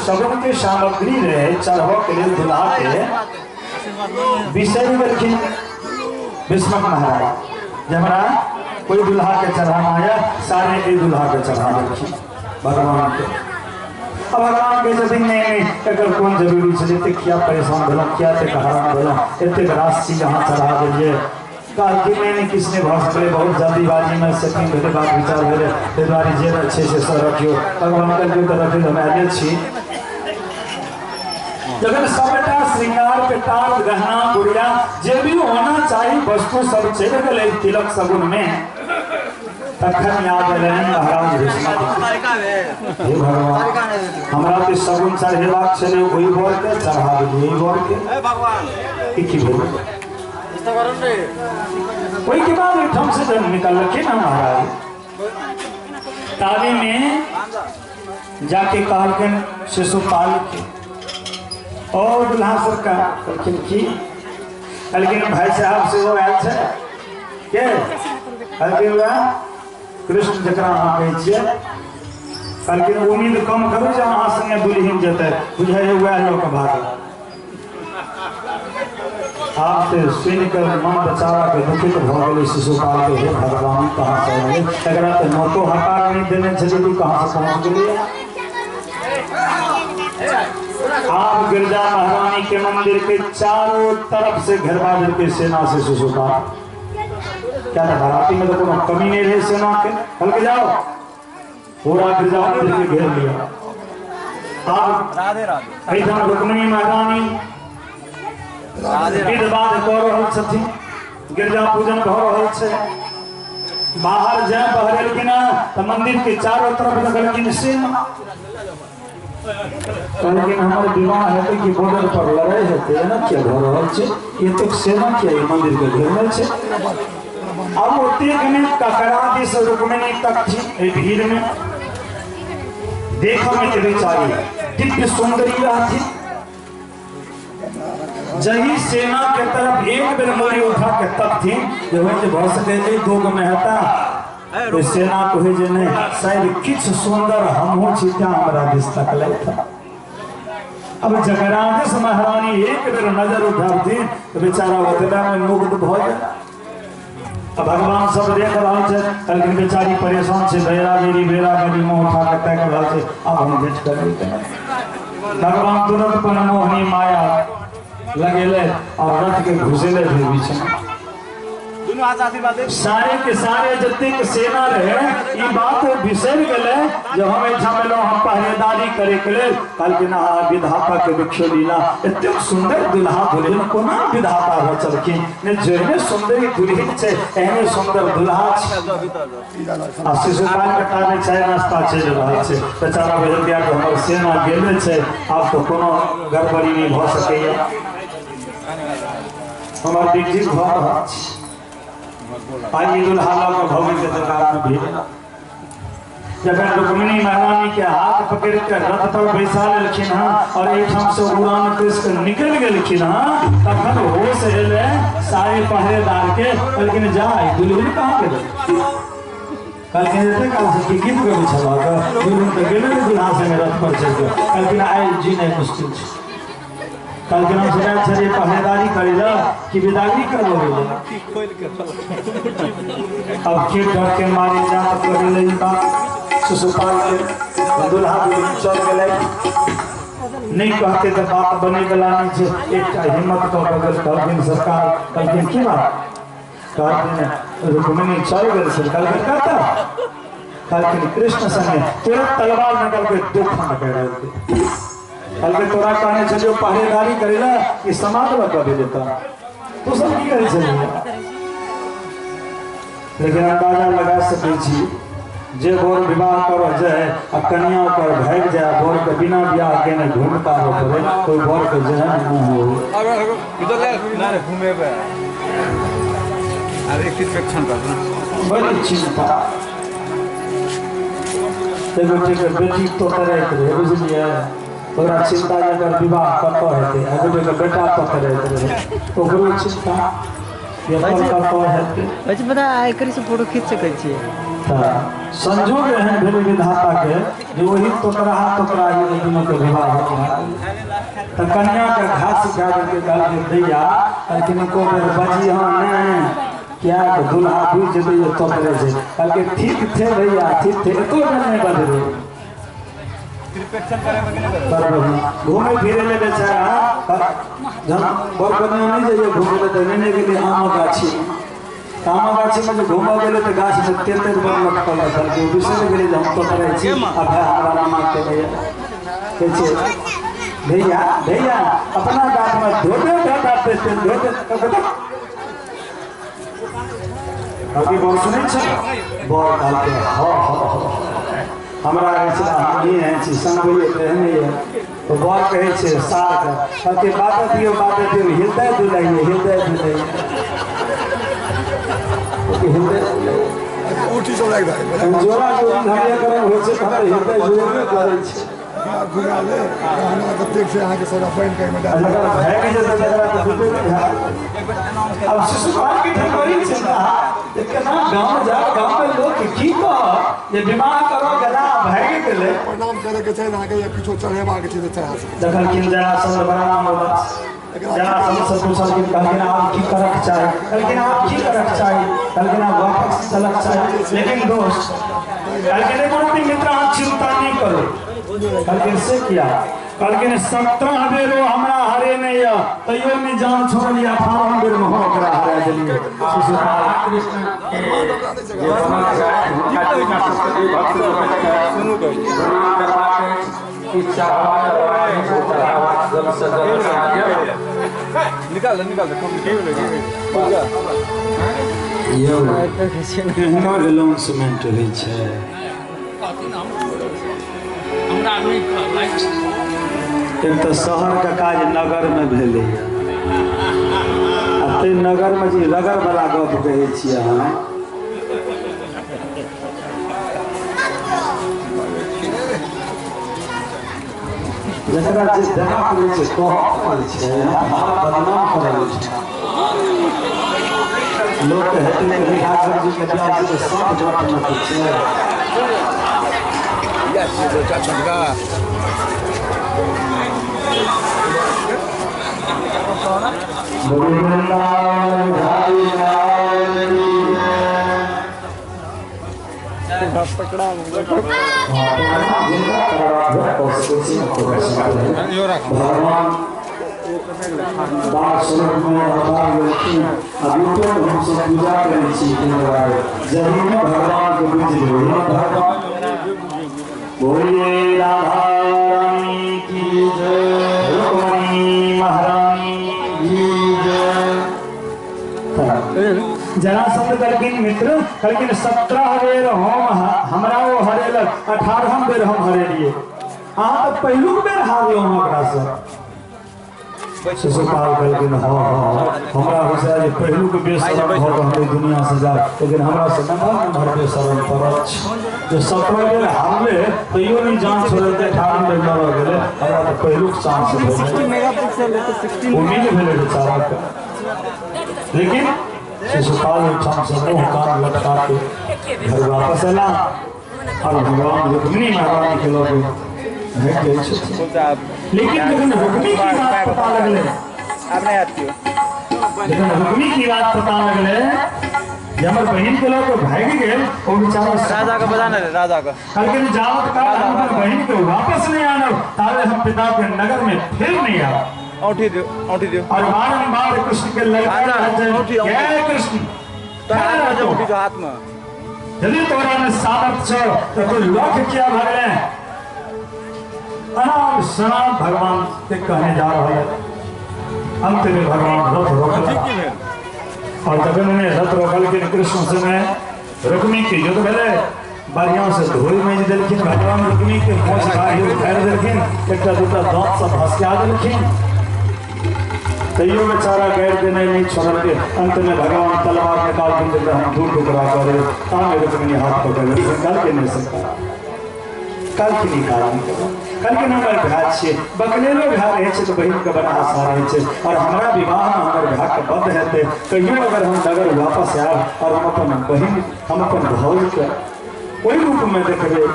शगुन के सामग्री रहे चढ़वा के लिए दुल्हा के विषय गेलखिन भीष्मक महाराज जब कोई दुल्हा के चढ़ाना आया सारे के दुल्हा के चढ़ा देलखिन भगवान के। अब भगवान कहै छथिन नहीं नहीं एकर कोन जरूरी छै, एतेक किया परेशान भेलहुँ, किया एतेक हैरान भेलहुँ, एतेक रास चीज अहाँ चढ़ा देलियै। कहलखिन नहीं नहीं किछु नहि भऽ सकलै, बहुत जल्दीबाजीमे सेटिंग भेलै, बात विचार भेलै, ताहि दुआरे जे छै से सब रखियौ। भगवान कहलखिन तऽ रखियौ, हम आयले छी। जखन सबटा श्रृंगार पेटार गहना गुड़िया जे भी होना चाही वस्तु सब चलि गेलै तिलक शगुन में, तखन याद एलनि महाराज भीष्मक, हे भगवान हमरा तऽ शगुन चढ़ेबाक छलै ओहि बर के चढ़ा देलियै, ओहि बर के ई की भेल। ओहि के बाद ओहिठाम से जब निकललखिन महाराज ताबे में जाके कहलखिन शिशुपाल के और दुल्हा सरकार कहलखिन की कहलखिन भाई साहब सेहो आयल छै के कहलखिन वएह कृष्ण जकरा अहाँ कहै छियै कहलखिन उम्मीद कम करू जे अहाँ संगे दुल्हिन जेतै बुझाइए वएह लऽ कऽ भागल। आब तऽ सुनि कऽ मन बेचारा के दुखित भऽ गेलै शिशुपाल के हे भगवान कहाँ से एलै एकरा तऽ नोतो हकार नहि देने छलियै कि कहाँ से पहुँच गेलियै। आप गिरजा महारानी के मंदिर के चारों तरफ से घेरवा देलकै सेना से शिशुपाल। क्या था बाराती में तो कोनो कमी नहीं रहे सेना के हल्के जाओ पूरा गिरजा मंदिर के घेर लिया। आप राधे राधे एहिठाम रुक्मिणी महारानी विध बाध कऽ रहल छथिन गिरजा पूजन भऽ रहल छै। बाहर जाय बहरेलखिन तऽ मंदिर के चारों तरफ लगलखिन सेना। कहलखिन हमर विवाह हेतै कि बॉर्डर पर लड़ाई हेतै एना किया भऽ रहल छै एतेक सेना किया ई मंदिर के घेरने छै। अब ओतेक मे ककरा दिस रुक्मिणी तकथिन एहि भीड़ में देखऽ में तऽ बेचारी दिव्य सुंदरी रहथिन। जही सेना के तरफ एक बेर मोरी उठा के तकथिन जे होइ जे भऽ सकै एहि दोग में हेता तो सेना को होइ जे नहि शायद किछु सुंदर हमहूँ छी तें हमरा दिस तकलथि। अब जकरा दिस महारानी एक बेर नजर उठाबथिन तऽ बेचारा ओतबा में मुग्ध भऽ जाय। अब भगवान सब देख रहल छै कहलखिन बेचारी परेशान छै बेरा बेरी बेरा बेरी मुँह उठा के ताकि रहल छै अब हम भेंट करबै। भगवान तुरंत अपन मोहनी माया लगेले और रथ के घुसेले फिर बीच में सारे के सारे जतेक सेना रहे ई बात बिसरि गेलै जब हम एहिठाम एलहुँ हम पहरेदारी करे के लेल। कहलखिन आहा विधाता के देखियौ लीला एतेक सुंदर दुल्हा दुल्हन कोना विधाता रचलखिन ने जेहने सुंदरी दुल्हन छै एहने सुंदर दुल्हा छै। आ शिशुपाल के टाने चाय नाश्ता चलि रहल छै बेचारा बुझलिया कि हमर सेना गेले छै आब तऽ कोनो गड़बड़ी नहि भऽ सकैया हमर विजय भऽ रहल छै। आई दुल्हा लऽ कऽ भवन के दरबार में भेज जखन रुक्मिणी महारानी के हाथ पकड़ के रथ पर बैसा लेलखिन हँ और एहिठाम से उड़ान कस के निकलि गेलखिन हँ तखन होश एलै सारे पहरेदार के कहलखिन जा दुल्हन कहाँ गेलै। कहलखिन एते काल से की गीत गबै छलह दुल्हन तऽ गेलै ने दुल्हा संगे रथ पर चढ़ि कऽ। कहलखिन आइ जी नहि मुश्किल छै। कहलखिन हम सोचै छलियै पहरेदारी करै लए कि विदागरी करबै लए। अब के डर के मारे जा तऽ करै लए ई बात शिशुपाल के दुल्हा दुल्हन चल गेलै नहीं कहते तऽ बात बने वाला नहीं छै। एकटा हिम्मत कऽ के गेल कहलखिन सरकार कहलखिन की बात कहलखिन रुक्मिणी चल गेल छै। कहलखिन कतऽ कहलखिन कृष्ण संगे तुरंत तलवार निकाल के दू खंड करि देलकै। कहलकै तोरा कहने छलियौ पहरेदारी करै लए कि समाज लऽ कऽ भेजता तू सब की करै छलियै। लेकिन अंदाजा लगा सकै छी जे बर विवाह करऽ जाय आ कनिया ओकर भागि जाय बर के बिना बियाह केने घूमि पाबऽ पड़े कोइ बर के जेहन मुँह हो। बड़ी चिंता एक गोटेके बेटी तोतराइत रहै बुझलियै ओकरा चिंता जे एकर विवाह कतऽ हेतै आ गोटेके बेटा तोतराइत रहै ओकरो चिंता जे कतऽ हेतै। फोटो खींच सकै छियै। तऽ संजोग एहन भेलै विधाता के जे ओही तोतराहा तोतराही दुनू के विवाह भऽ गेल। तऽ कन्या के घास सिखा देलकै कहलकै भैया कहलखिन एको बेर बजिहऽ नहि किया तऽ दुल्हा बुझि जेतै जे तोतरे छै। कहलकै ठीक छै भैया ठीक छै एको बेर नहि बजबै। घूमे फिरे ले बेचारा जहन बर कन्या नहि जाइए घूमे ले तऽ नहि गेलै आमक गाछी आमक गाछी में जे घूमऽ गेलै तऽ गाछ में तेतर बड़ लटकल रहल ओ बिसरि गेलै जे हम तोतरै छी आ भाय हमरा मामा केने कहै छै भैया भैया अपना गाछ में धोते धोता तेतर धोते अभी बर सुनै छै बर कहलकै हँ हँ हँ हमरा कहै छै हम ई एहन छी संगबैए तऽ एहने यऽ तो बर कहै छै सारके कहलकै बात दियौ हृदय दुलाइए हृदय दुलाइए हृदय दुलाइए। औंठी सब लागि दे जोड़ा जोड़ी धरिया करब होइ छै तऽ हृदय जोड़बे करै छै। घुरा ले गहना जतेक छै अहाँके सबटा बनि कऽ एहिमे डाल। भागि जेतै तकरा तऽ बुझबे नहि हैत। आब शिशुपाल के ठकुरी छै ने जे केना गाँव जा गाँवमे लोक की कहत जे विवाह करऽ गेला भागि गेलै। प्रणाम करैके छै अहाँके या किछो चढ़ेबाक छै तऽ चढ़ा सकै। देखलखिन जरासंध बलराम जरासंध से पूछलखिन, कहलखिन आब की करक चाही? कहलखिन आब की करक चाही? कहलखिन आब वापस चलक चाही। लेकिन दोस्त कहलखिन कोनो मित्र अहाँ चिंता नहि करू। कहलखिन से किया? कहलखिन 17 बेर ओ हमरा हरे नहि यऽ तैयो नहि जान छोड़लियै, 18 बेर मे हम ओकरा हरा देलियै। शिशुपाल कृष्ण जे बनल छथि हुनका करबाक अछि कि चढ़ावा करबाक अछि, चढ़ावा जल से जल निकाल निकाल यौ एहनो अनाउंसमेंट होइ छै। एक तऽ शहरके काज नगरमे भेलैए आ ताहि नगरमे जे रगड़वला गप कहै छियै अहाँ, जकरा जे देबाक रहै छै कहऽ पड़ै छै, बदनाम करल छै। लोक हेतै कि राघव जीके बियाह छै सब जट छै। भगवान बाल स्वरूप में अवतार लेलखिन। अभी तो हम सब पूजा करै छी जरूर भगवान के बुझि लेबै। भगवान बोलिए राधा रानी की जय, रुक्मिणी महारानी की जय। जरासंध कहलखिन मित्र, कहलखिन 17 बेर हम हमरा ओ हरेलक, 18 बेर हम हरेलियै, अहाँ तऽ पहिलुक बेर हारलहुँ ओकरासँ। शिशुपाल कहलखिन हँ हँ हमरा होइ छै जे पहिलुक बेशरम भऽ कऽ हम दुनिया से जायब, लेकिन हमरा से नम्हर नम्हर बेशरम पड़ल छै जे 17 बेर हारले तैयो नहि जान छोड़लकै, 18 बेर लड़ऽ गेलै, हमरा तऽ पहिलुक चांस भेलै, उम्मीद भेलै बेचाराके। लेकिन शिशुपाल ओहिठाम से मुँह कान लटका के घर वापस अयला और भगवान रुक्मिणी महारानी के लऽ भेट जाइ छथिन। लेकिन जखन रुक्मिणी की बात पता लगलै, जखन रुक्मिणी की बात पता लगलै जे हमर बहिन के लऽ कऽ भागि गेल, ओ बेचारा राजा के बजा ने राजा के कहलखिन जावत काल हम अपन बहिन के वापस नहि आनब ताबे हम पिता के नगर में फिर नहीं आब। औंठी दियो, औंठी दियो। और बारंबार कृष्ण के लड़का जय कृष्ण औंठी जो हाथ में यदि तोरा में सामर्थ छौ तो तू लख किया भगले अनाम शनाम भगवान के कहने जा रहा है। अंत में भगवान रथ रोकल और जखन उन्हें रथ रोकलखिन कृष्ण से में रुक्मिणी के युद्ध भेलै, बढ़िया से धोई माँजि देलखिन भगवान रुक्मिणी के, मोछ दाढ़ी उखाड़ि देलखिन, एकटा दूटा दाँत सब भसका देलखिन, तैयो बेचारा गैर के नहीं छोड़लकै। अंत में भगवान तलवार निकालखिन जकरा हम दू टुकड़ा करे तामे रुक्मिणी हाथ पकड़ लेलखिन, कहलकै नहि सरकार कल की निकाल कल के हमर भाय छियै, बकलेलो भाय रहै छै तऽ बहिनके बड़ा आशा रहै छै और हमरा विवाहमे हमर भायके बद्ध हेतै, कहियो अगर हम नगर वापस आयब और हम अपन बहिन हम अपन भौजके ओहि रूपमे देखबै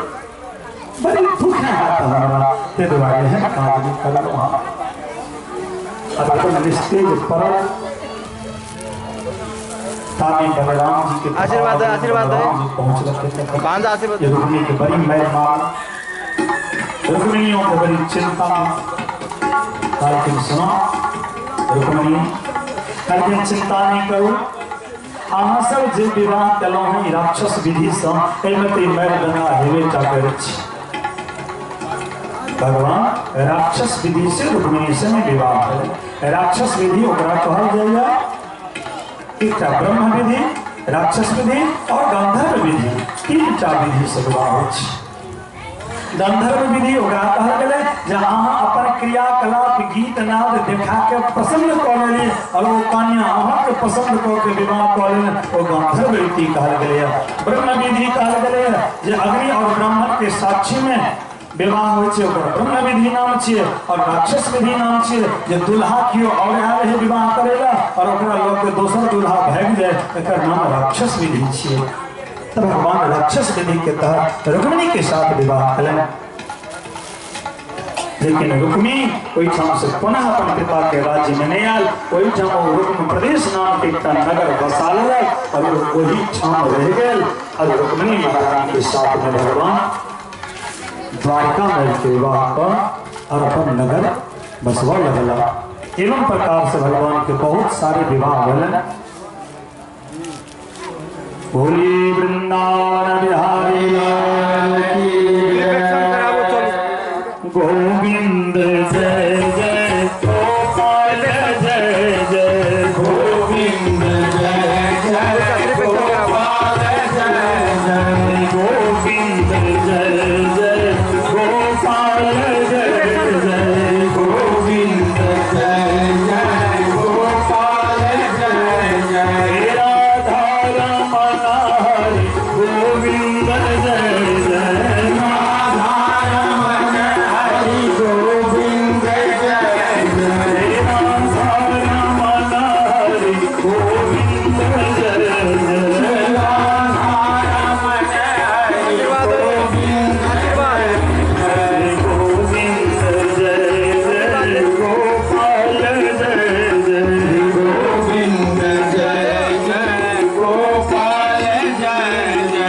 बड़ी दुख हैत हमरा, ताहि दुआरे एहन काज नहि करब अहाँ। अपन निस्तेज पड़ल तामे बलराम जी के आशीर्वाद आशीर्वाद पहुँचलखिन। आशीर्वाद रुक्मिणी के बड़ी मेहरबान, रुक्मिणियों के बड़ी चिंता। कहलखिन सुनो रुक्मिणी, कहलखिन चिंता नहीं करू, अहाँ सब जे विवाह केलहुँ हँ ई राक्षस विधिसँ एहिमे तऽ मारि दंगा हेबे टा करै छी। भगवान राक्षस विधि से रुक्मिणी से नहि विवाह भेलै। राक्षस विधि ओकरा कहल जाइए एकटा ब्रह्म विधि, राक्षस विधि और गंधर्व विधि, 3टा विधि से विवाह होइ छै। गंधर्व विधि ओकरा कहल गेलै जे अहाँ अपन क्रियाकलाप गीत नाद देखा के पसंद कऽ लेली और ओ कन्या अहाँके पसंद कऽ के विवाह कऽ लेलनि, ओ गंधर्व रीति कहल गेलै। ब्रह्म विधि कहल गेलै जे अग्नि और ब्राह्मण के साक्षी में विवाह होइ छै, ओकर ब्रह्म विधि नाम छियै। और राक्षस विधि नाम छियै जे दुल्हा केओ और आयल रहै विवाह करै ला और ओकरा लऽ के दोसर दुल्हा भागि जाय, एकर नाम राक्षस विधि छियै। तऽ भगवान राक्षस विधि के तहत रुक्मिणी के साथ विवाह कयलनि, लेकिन रुक्मी ओहिठाम से पुनः अपन पिता के राज्य में नहीं आयल। ओहिठाम ओ रुक्म प्रदेश नाम के एकटा नगर बसा लेलक और ओहिठाम रहि गेल। और रुक्मिणी महारानी के साथ में भगवान द्वारका में के विवाह कर और अपन नगर बसवा लगला। एवं प्रकार से भगवान के बहुत सारे विवाह भेलन। बोली वृंदावन बिहारी लाल की जय, गोविंद जय जय गोपाल जय जय, गोविंद जय जय गोपाल जय जय, गोविंद जय जय गोपाल जय जय, गोविंद जय जय गोपाल जय जय, राधा रमण हरि गोविंद जय जय, राधा रमण हरि गोविंद जय जय, राधा रमण हरि गोविंद जय जय, राधा रमण हरि गोविंद जय, गोविंद जय जय गोपाल जय जय, गोविंद जय जय गोपाल जय जय,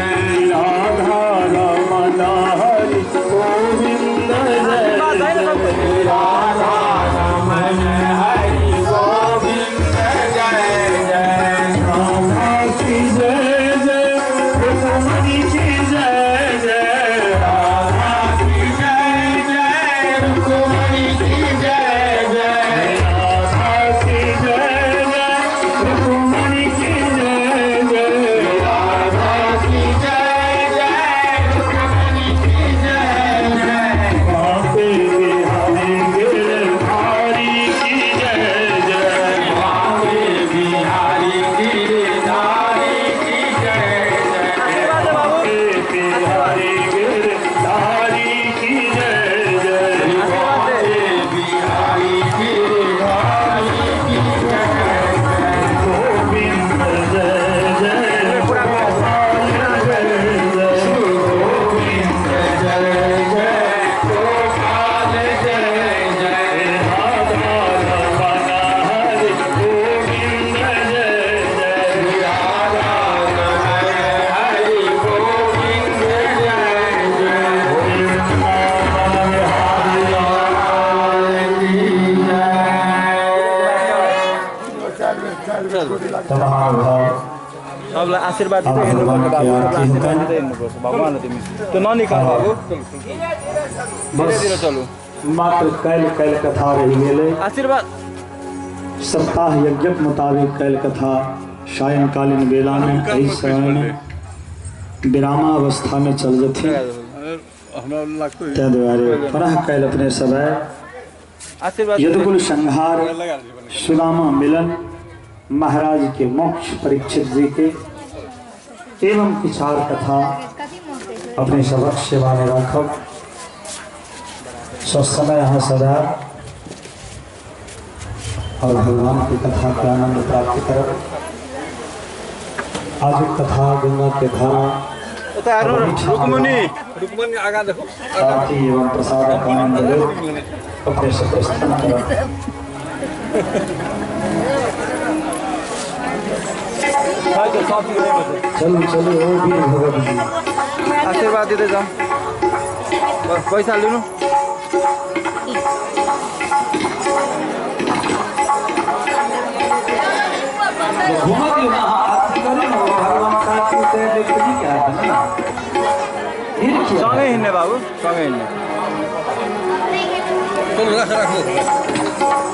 राधा रमण हरि गोविंद जय जय, राधा रमण हरि गोविंद जय जय, राधा की जय जय रुक्मिणी की जय जय, राधा की जय जय रुक्मिणी की जय जय, राधा की जय जय रुक्मिणी की जय जय, राधा की जय जय रुक्मिणी की जय जय, बांके बिहारी गिरधारी की जय जय, बांके बिहारी गिरधारी की जय जय, बांके बिहारी गिरधारी की जय जय, बांके बिहारी गिरधारी की जय जय, गोविंद जय जय गोपाल जय जय, गोविंद जय जय गोपाल जय जय, राधा रमण हरि गोविंद जय जय, राधा रमण हरि गोविंद जय जय, वृंदावन बिहारी लाल की जय। महानुभाव सबलाई आशीर्वाद अब दिँदै हिँड्नुपर्छ भगवान बाबु, के सबलाई आरती आशीर्वाद होतनि। दिँदै हिँड्नुपर्छ। भगवान हो तिमी, त्यो ननिकाल बाबु, बस धीरे धीरे चलू। मात्र काल्हि काल्हि कथा रहि गेलै। आशीर्वाद सप्ताह यज्ञक मुताबिक काल्हि कथा सायंकालीन बेला में एहि समय में विरामावस्था में चल जथिन, ताहि दुआरे पुनः काल्हि अपने सब आयब। आशीर्वाद यदुकुल संहार, सुदामा मिलन, महाराज के मोक्ष, परीक्षित जी के एवं विचार कथा अपने सबक सेवा में राखब। सब समय यहाँ सदा और भगवान की कथा के आनंद प्राप्त करब। आज कथा गंगा के धारा उता हेर्नु न, रुक्मिणी रुक्मिणी आगा देखो, आरती एवं प्रसाद का आनंद लेब अपने से प्रस्थान करब। चलू चलू ओ वीर भगत जी, आशीर्वाद दिँदै जाउँ, पैसा लिनु। घुमा दियो ना, आरती करे ना, भगवान का आरती उतरे देख के नहीं क्या है ना, सँगै हिँड्ने बाबु, सँगै हिँड्ने। चलो राख राख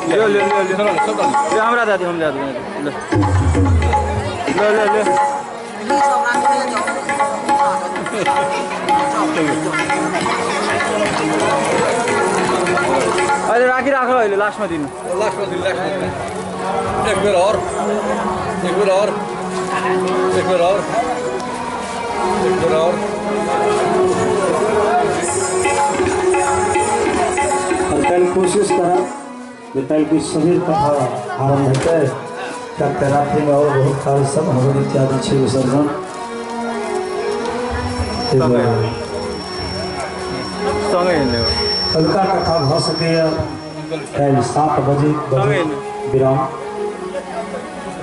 ल्यो ल्यो ल्यो ल्यो ल्यो, हमरा दादी हम ल्याएको ल्यो ल्यो ल्यो। अहिले राखिराख अहिले लास्टमा दिनु। लास्टमा दिनु, लास्टमा दिनु। एक बेर और, एक बेर और, एक बेर और, एक बेर और। काल्हि कोशिश करब जे काल्हि कुछ सबेर कथा आरम्भ हेतै, किएक तऽ रात्रिमे आओर बहुत कार्य सब हवन इत्यादि छै विसर्जन। सँगै हिँड्ने हो। कलका कथा भऽ सकैए काल्हि 7 बजे विराम।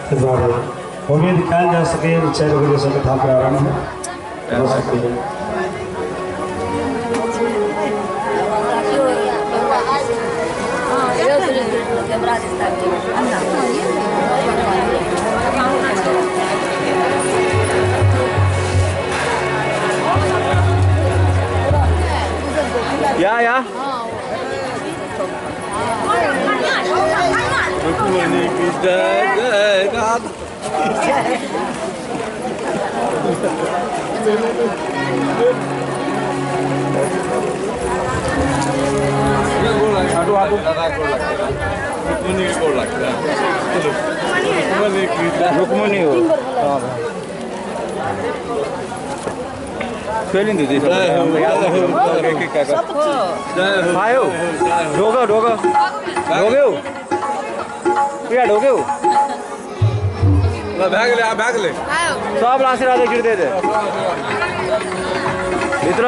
ताहि दुआरे उम्मीद कयल जा सकैए जे 4 बजेसँ कथा प्रारम्भ भऽ सकैए। या या रुक्मिणी की जय जय राधा। रुक्मिणी के गोड़ लगता है। रुक्मिणी हो खेलिँदै आयो। ढोग ढोग ढोग्यौ प्रिया, ढोग्यौ ल भए गेलै, आब भए गेलै। सब आशीर्वाद गिर्दै दे भित्र।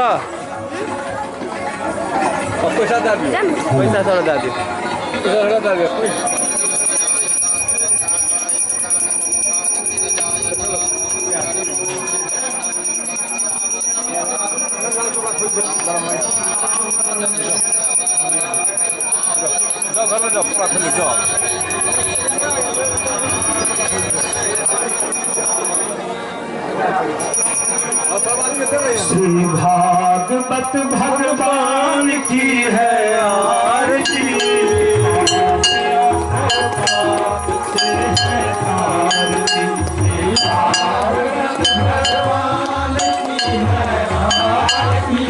पैसा दए दियौ, पैसा सर दए दियौ, पैसा दए दियौ। जाओ घर में जाओ, पूरा खोल जाओ। श्री भागवत भगवान की है आरती, भगवान की है आरती,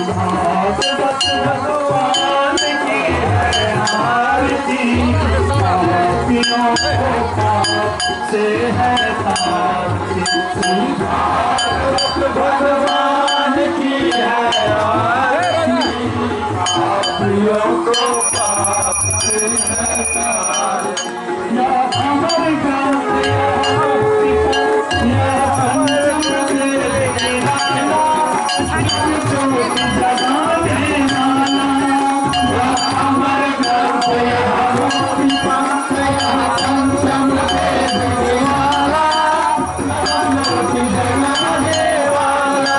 भागवत भगवान की है आरती, से है आरती। भागवत भगवान की है आरती, पापियों को पाप से है आरती। या अमर ग्रंथ या पंचम देव ज्योति जगाने वाला, या अमर ग्रंथ या पंचम देव वाला, ज्योति जगाने वाला।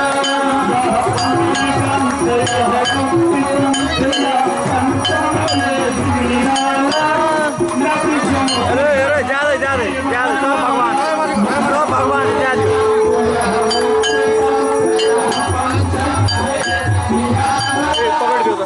अरे अरे जाँदै जाँदै जाँदै सब भगवान, सब भगवान जाँदै। पकडिदियो त।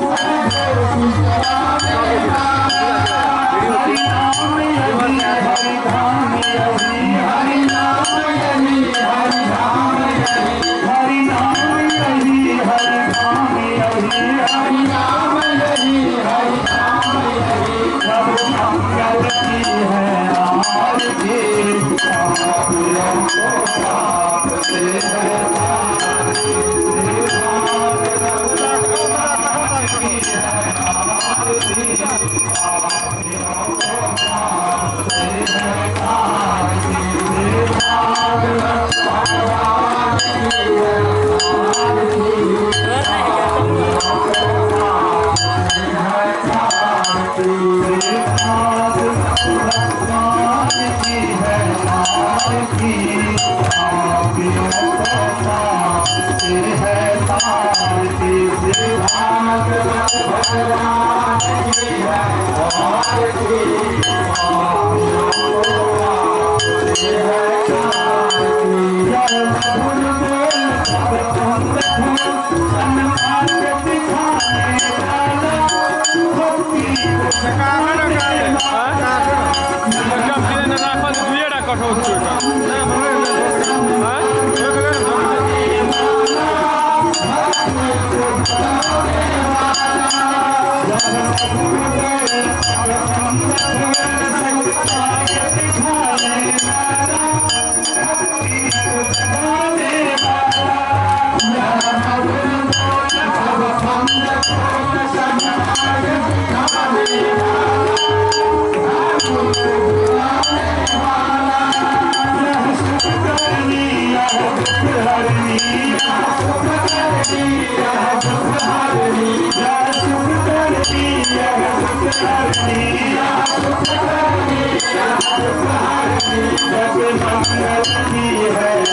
Thank you. কথা হচ্ছে ওটা। হ্যাঁ,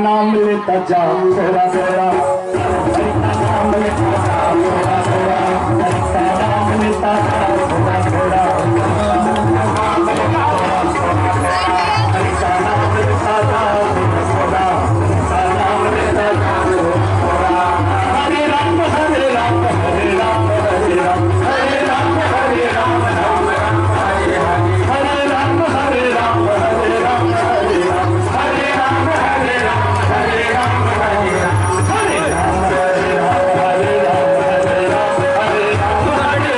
नाम लेता जा थोड़ा थोड़ा, हरि का नाम लेता जा थोड़ा थोड़ा, हरि का नाम लेता जा थोड़ा थोड़ा, हरि का नाम लेता जा थोड़ा थोड़ा, हरि का नाम लेता जा थोड़ा। हरे राम हरे राम हरे राम हरे राम हरे राम हरे राम राम राम हरे हरे, हरे राम हरे राम हरे राम हरे राम हरे राम हरे राम हरे राम हरे राम हरे राम हरे राम हरे राम हरे राम हरे राम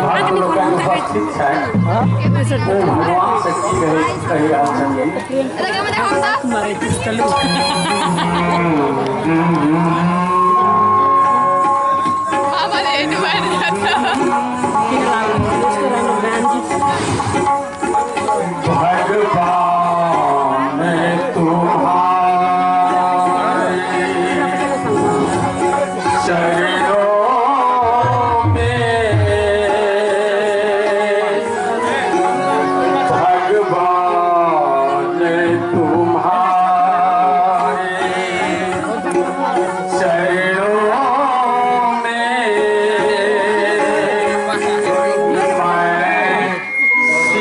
भागवत में उपस्थित है वो भगवान से की कही रहल छलियै। भगवान तुम्हारे चरणों में, भगवान तुम्हारे चरणों में मैं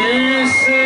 शीश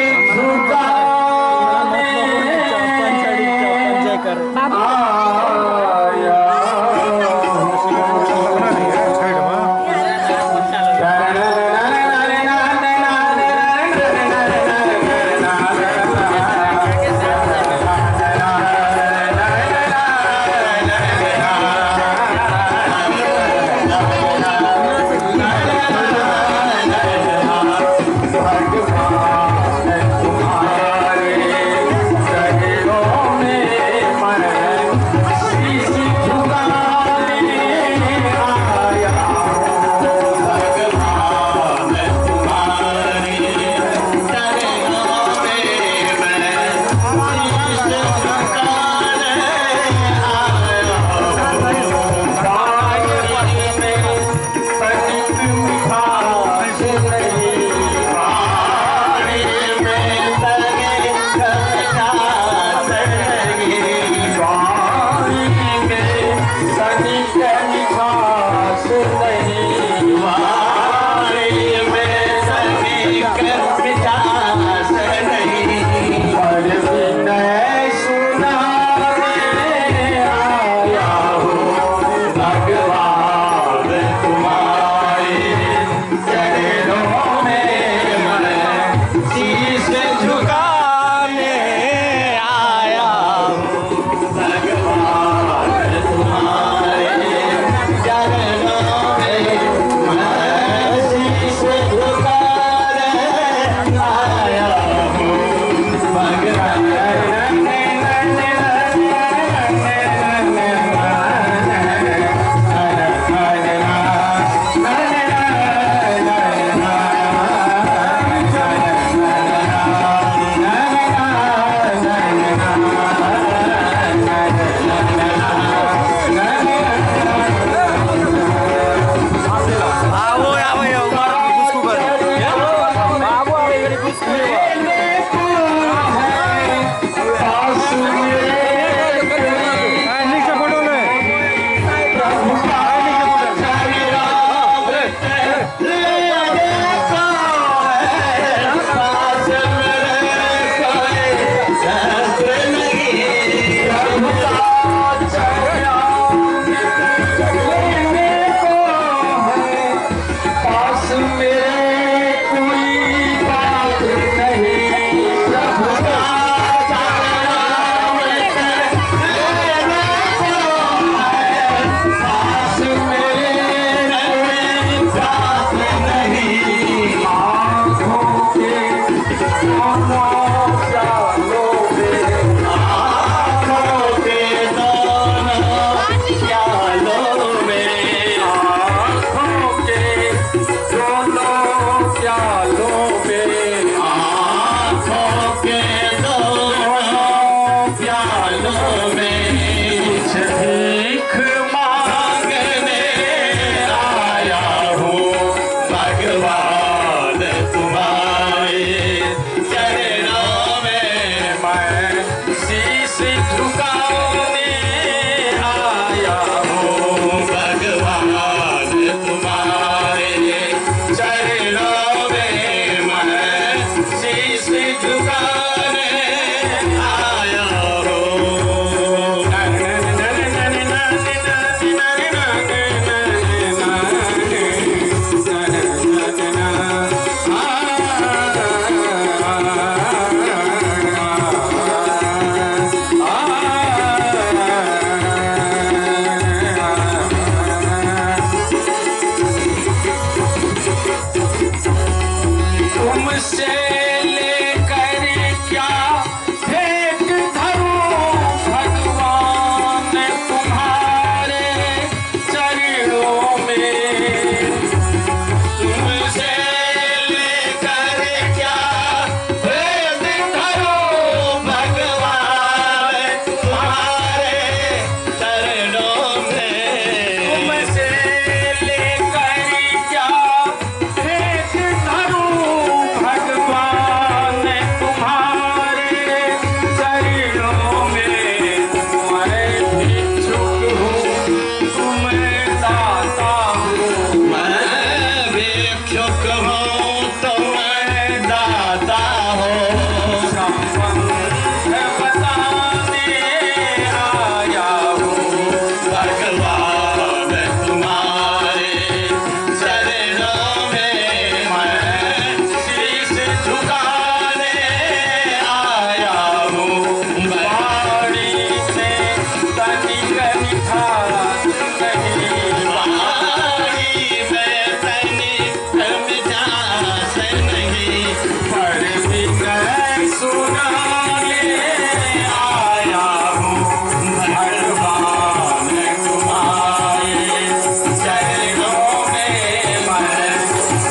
झुकाने आया। तुमसे लेकर क्या भेंट धरूं भगवान तुम्हारे चरणों में। तुमसे लेकर क्या भेंट धरूं भगवान तुम्हारे चरणों में। तुमसे लेकर क्या भेंट धरूं भगवान तुम्हारे चरणों में। मैं भिक्षुक हूँ तुम दाता हो। मैं भिक्षुक हूँ तुम दाता हो। संबंध बताने आया हूँ भगवान तुम्हारे चरणों में। मैं शीश झुकाने आया हूँ। वाणी से तनिक मिठास नहीं। वाणी में तनिक मिठास नहीं। पर विनय सुनाने आया हूँ भगवान तुम्हारे चरणों में। मैं शीश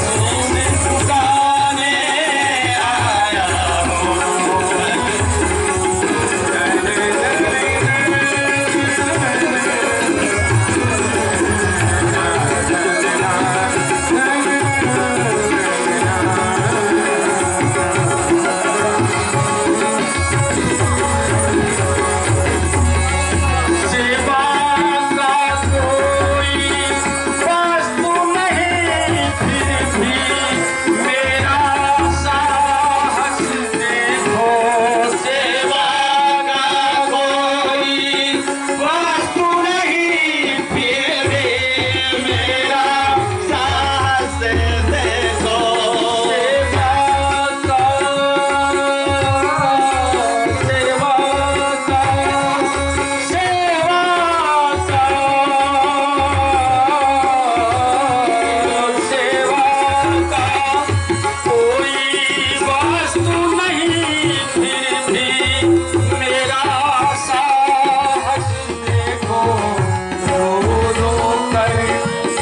झुकाने आया हूँ। सेवा का कोई वस्तु नहीं, फिर भी मेरा साहस देखो। सेवा का कोई वस्तु नहीं, फिर भी मेरा साहस देखो। सेवा का, सेवा का, सेवा का, सेवा का कोई वस्तु नहीं, फिर भी मेरा साहस देखो। रो रो कर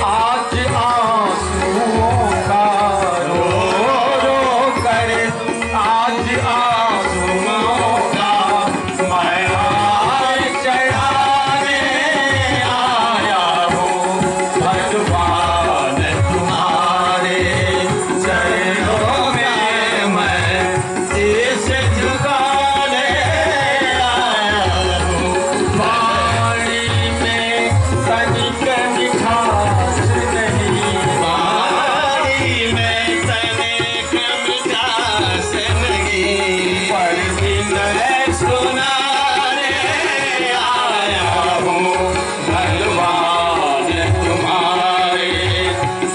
आज आंसुओं का, रो रो कर आज आंसुओं का मैं हार चढ़ाने आया हूँ भगवान तुम्हारे चरणों में। मैं शीश झुकाने आया हूँ। वाणी में तनिक मिठास नहीं। वाणी में तनिक मिठास नहीं। पर विनय सुनाने आया हूँ भगवान तुम्हारे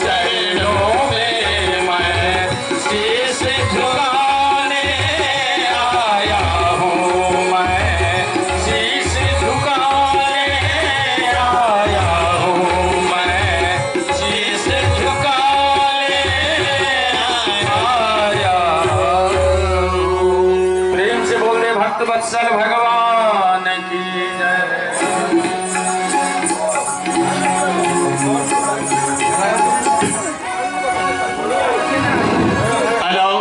चरणों में। मैं शीश झुकाने आया हूँ। मैं शीश झुकाने आया हूँ। मैं शीश झुकाने आया हूँ। प्रेम से बोल दे भक्त वत्सल भगवान की जय। हेलो,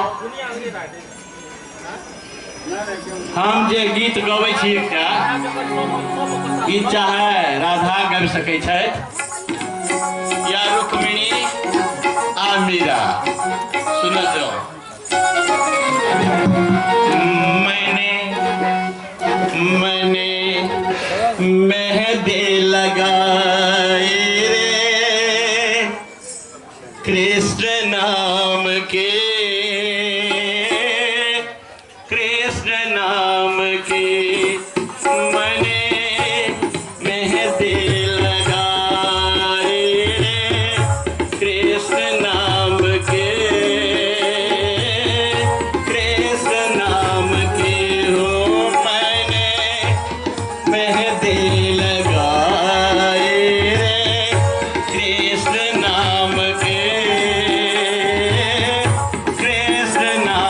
हम जे गीत गबै छी एकटा, ई चाहे राधा गाबि सकै छथि या रुक्मिणी आ मीरा। सुनल जाओ। मैंने मैंने मेहंदी लगाई रे कृष्ण नाम के, कृष्ण नाम के मैंने मेहंदी लगाई रे कृष्ण नाम के, कृष्ण नाम के हो मैंने मेहंदी लगाई रे कृष्ण नाम के, कृष्ण नाम।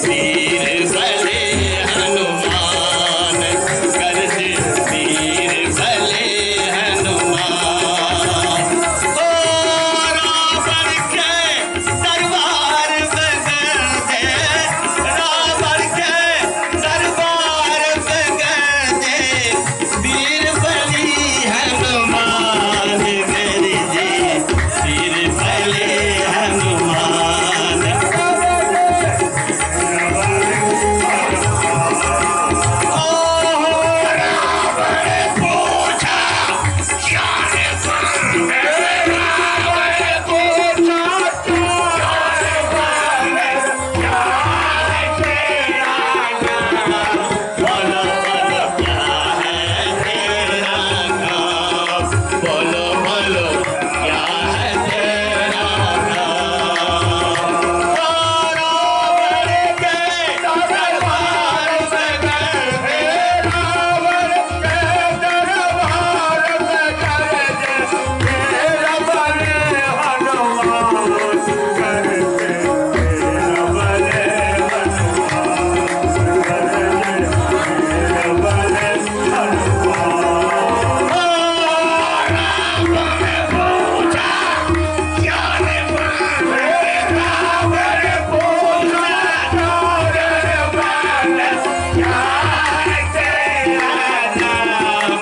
वीर बले हनुमान, गरजे वीर बले हनुमान। ओ रावण के दरबार बगल दे, रावण के दरबार बगल दे, वीर बलि हनुमान मेरे जी, वीर बलि हनुमान। बोलो बोलो क्या है तेरा नाम, बोलो बोलो क्या है तेरा नाम। रावण के दरबार बगल दे, रावण के दरबार बगल दे, वीर बले हनुमान, गरजे वीर बले हनुमान, गरजे वीर बले हनुमान।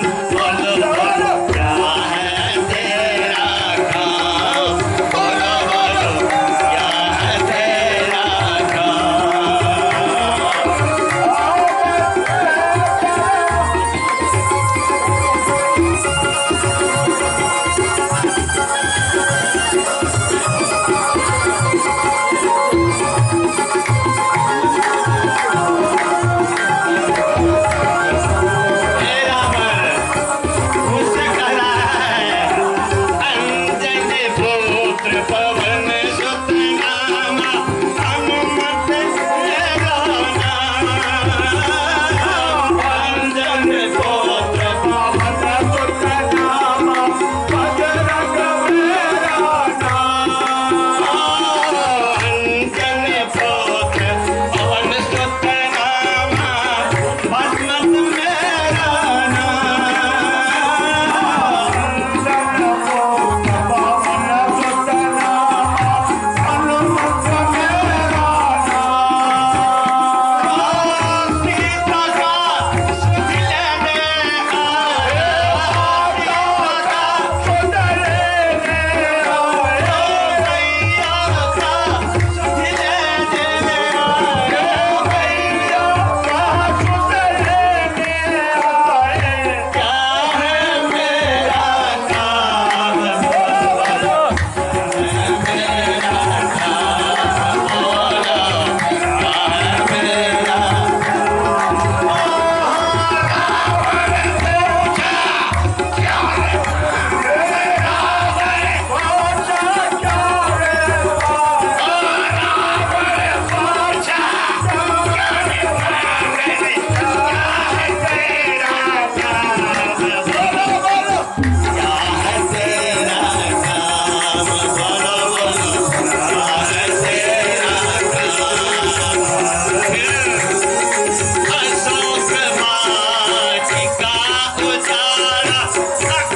बोलो बोलो क्या है तेरा काम, बोलो बोलो क्या है तेरा काम। हे रावण, मुझसे कह रहा है, अंजनी पुत्र पवन सुत नामा, हनुमत मेरा नाम। अंजनी पुत्र पवन सुत नामा, बजरंग मेरा नाम। अंजनी पुत्र पवन सुत नामा, हनुमत मेरा नाम। सीता का सुध लेने आए, सीता का सुध लेने आए, भैया का सुध लेने आए, भैया का सुध लेने आए। क्या है मेरा काम, बोलो मेरा काम, बोलो क्या है मेरा। अशोक वाटिका उजाड़ा, अशोक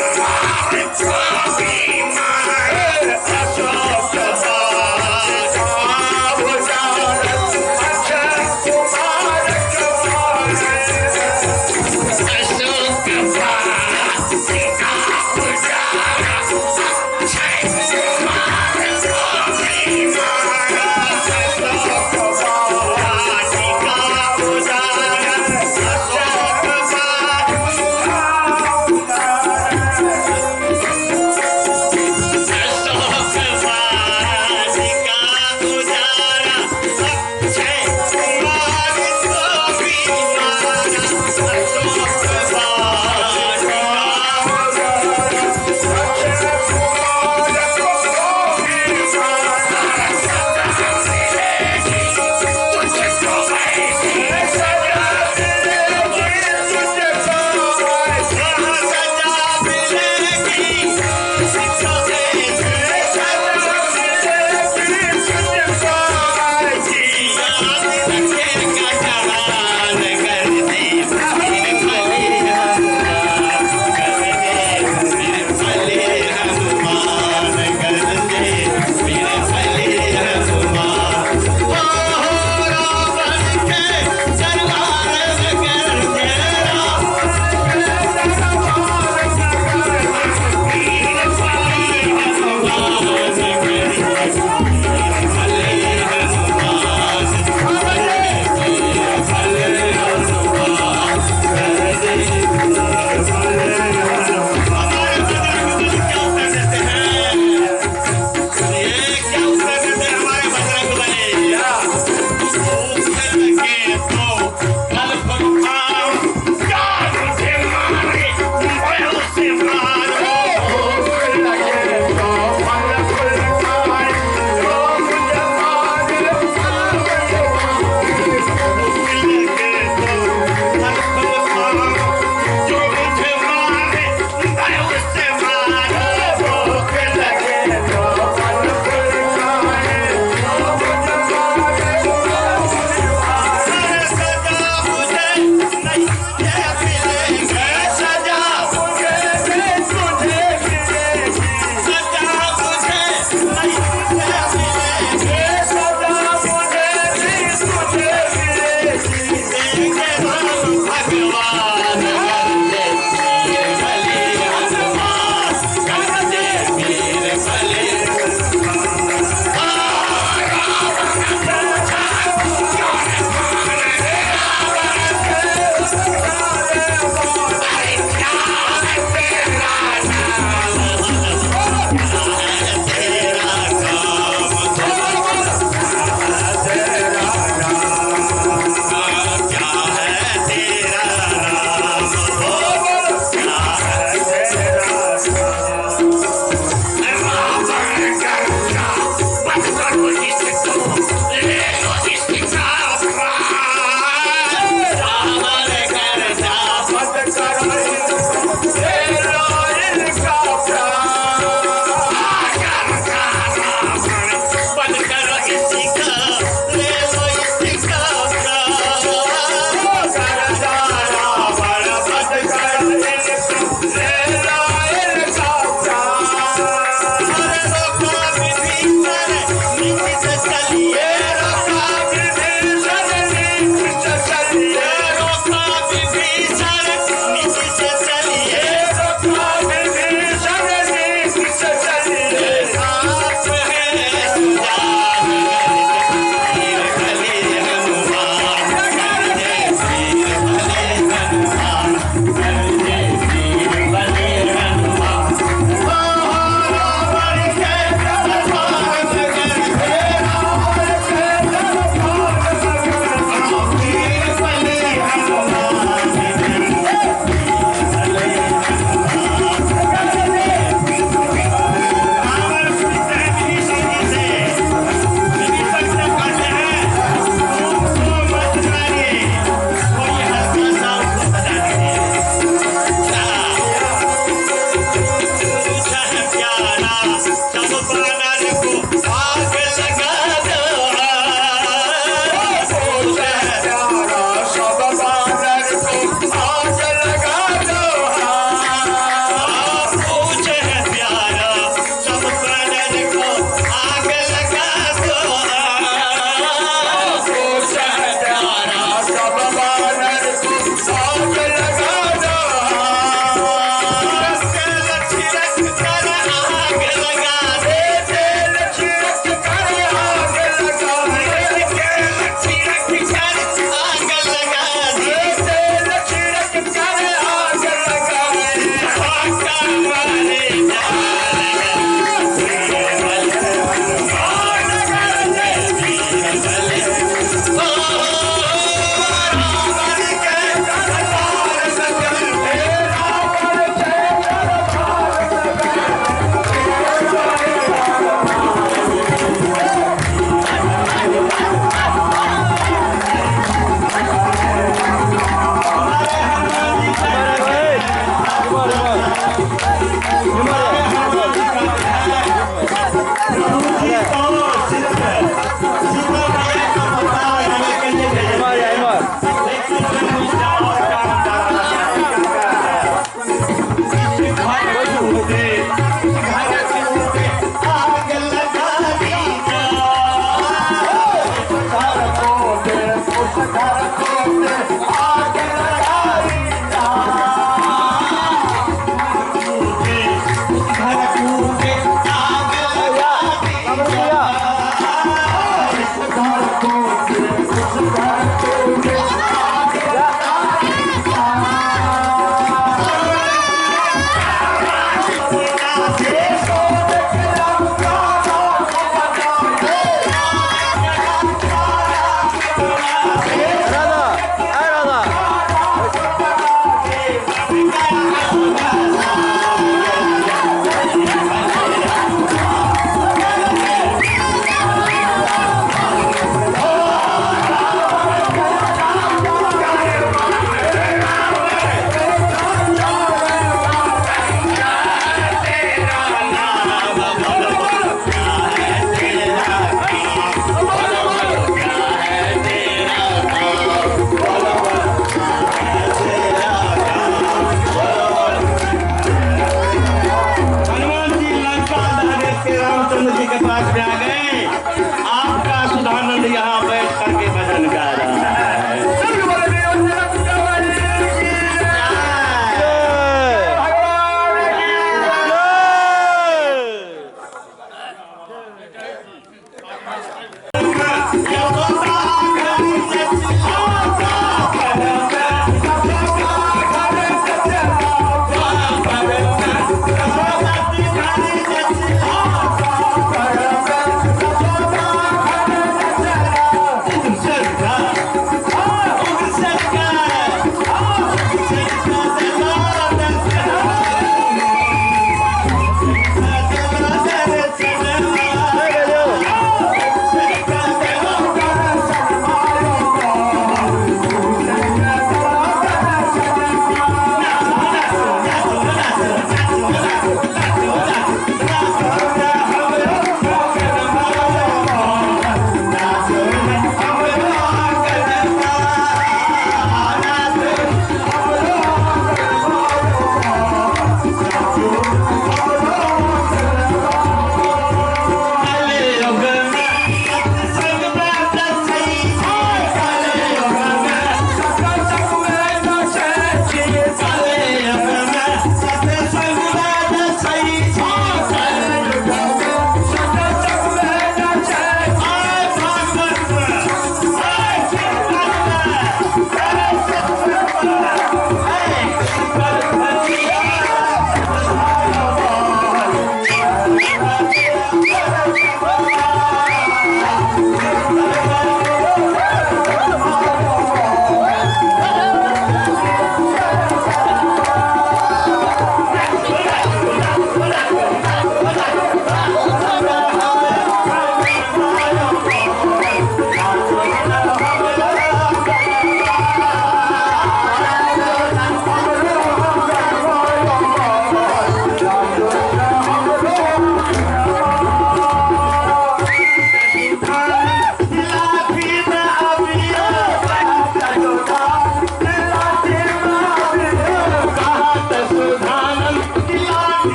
वाटिका उजाड़ा, अशोक वाटिका उजाड़ा, अशोक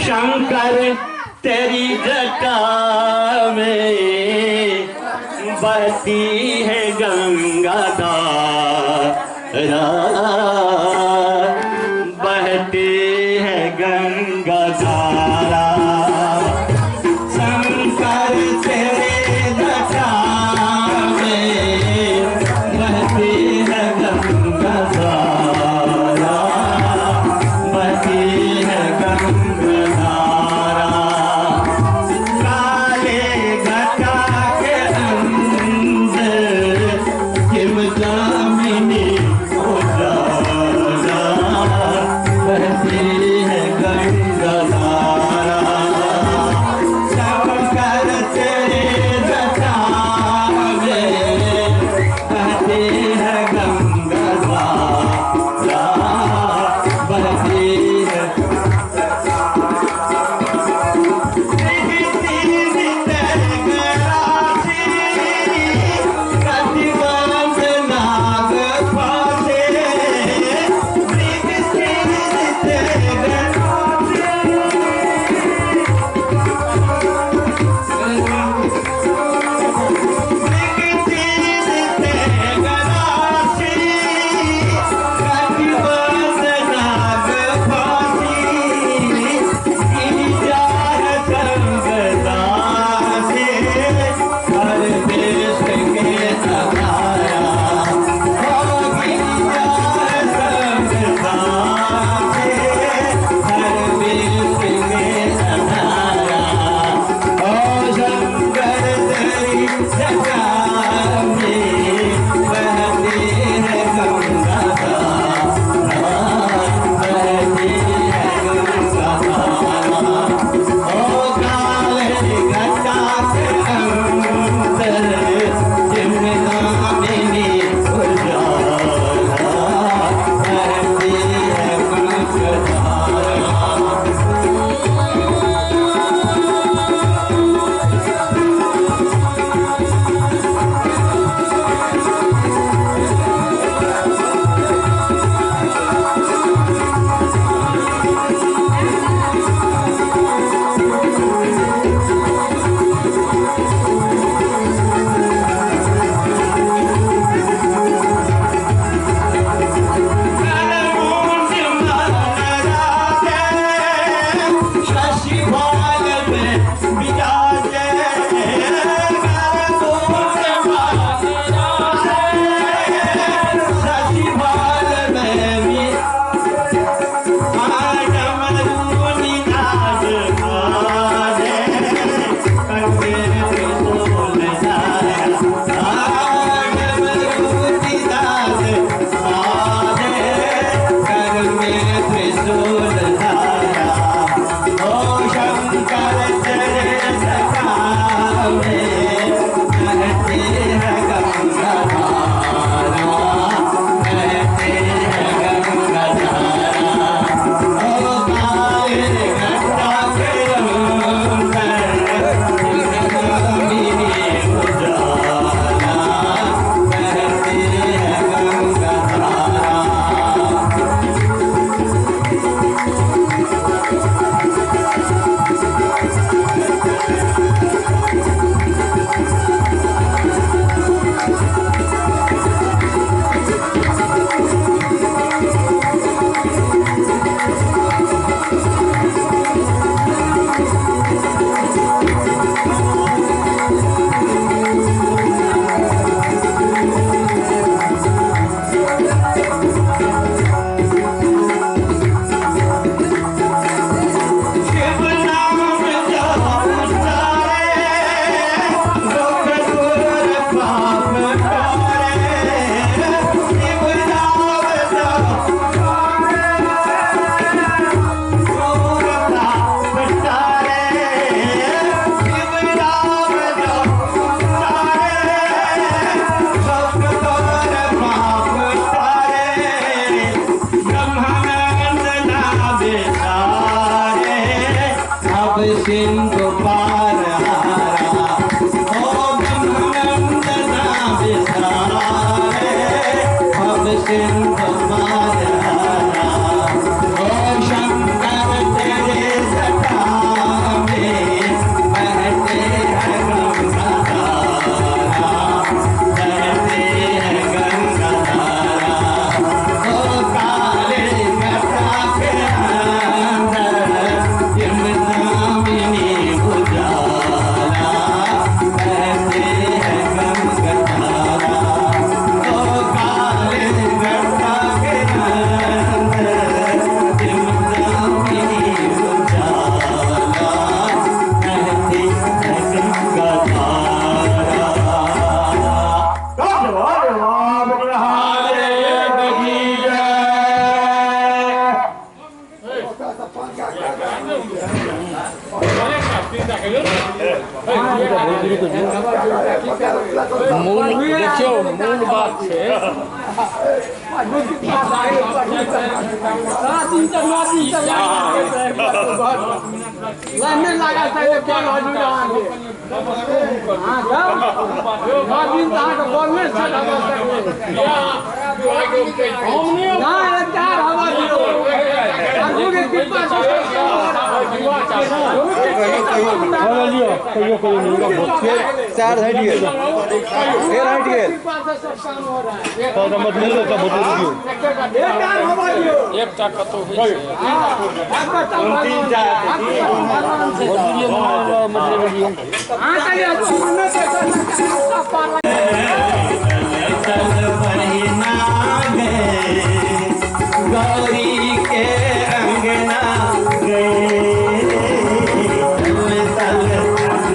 शंकर तेरी जटा में बहती है गंगा धारा, बहती है गंगा धारा। शंकर तेरे जटा में बहती है गंगा धारा, बहती है गंगा धारा। काले घटा के अंदर किम जामिनी उजाला, त्रिशूल धारा, ओ शंकर तेरे जटा में बहती है गंगा धारा, बहती है गंगा धारा। ओ काले घटा के अंदर यमदामिनी उजाला, बहती है गंगा धारा। शिव नाम जप उचारे, दुख दूर पाप तारे। शिव नाम जप उचारे, दूर पाप तारे। शिव नाम जप उचारे, दुख दूर पाप तारे। ब्रह्मानंद नाम सारे, अब सिंधु पार हारा। ओ ब्रह्मानंद नाम सारे, अब सिंधु पार हारा। ओ शंकर तेरे जटा में बहते है गंगा धारा, बहते है गंगा धारा। ओ काले घटा के अंदर यमदामिनी उजाला, बहते है गंगा धारा। ओ काले घटा के अंदर यमदामिनी उजाला, बहती है गंगा धारा। मूल देखियौ, मूल बात छै चार हटि गेल, फेर हटि गेल। एकटा कतौ होइ छै। चल बहिना गए, गौरी के अंगना गए। चल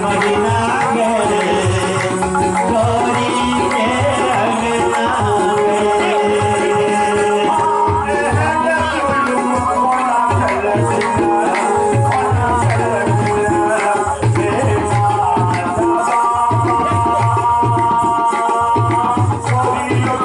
बहिना गए, गौरी के अंगना गए। Oh,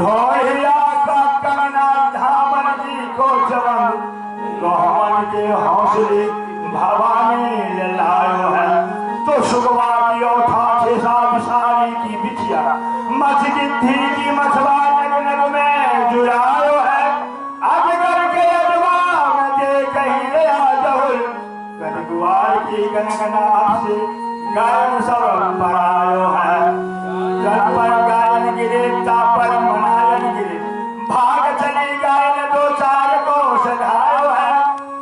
ढोलिया का कंगना धामन जी को चवन गहमन के हौसले भवानी लायो है। तो सुगवा की औठा ठेसा विसारी की बिटिया मछ गिद्धि की मछवा नग नग में जुड़ायो है। अजगर के अजवा में दे कहीं ले आ जहुल गनगुआर की गनगना से गायन सब परायो है। जल पर गायन गिरे तापर मनायन गिरे भाग चली गायन दो चार को सधायो है।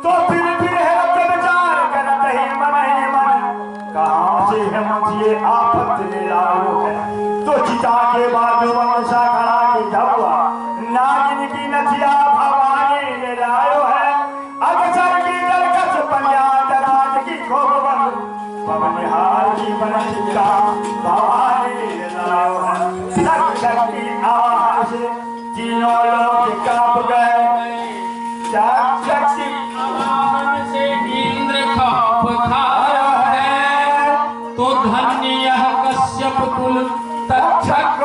तो फिर हैरत विचार करत ही मन ही मन कहाँ से हिम्मत ये आफत ले लायो है। तो चिता के बाजू मनसा खड़ा की झबुआ नागिन की नथिया भवानी ले लायो है। अगसर की दरकस पनिया दराज की खोबन पवनहार की बनचिका भवानी ले लायो है। तक की आवाज से तीनों लोग कांप गए। चक की आवाज से इंद्र कांप खाया है। तो धन्य यह कश्यप कुल तक्षक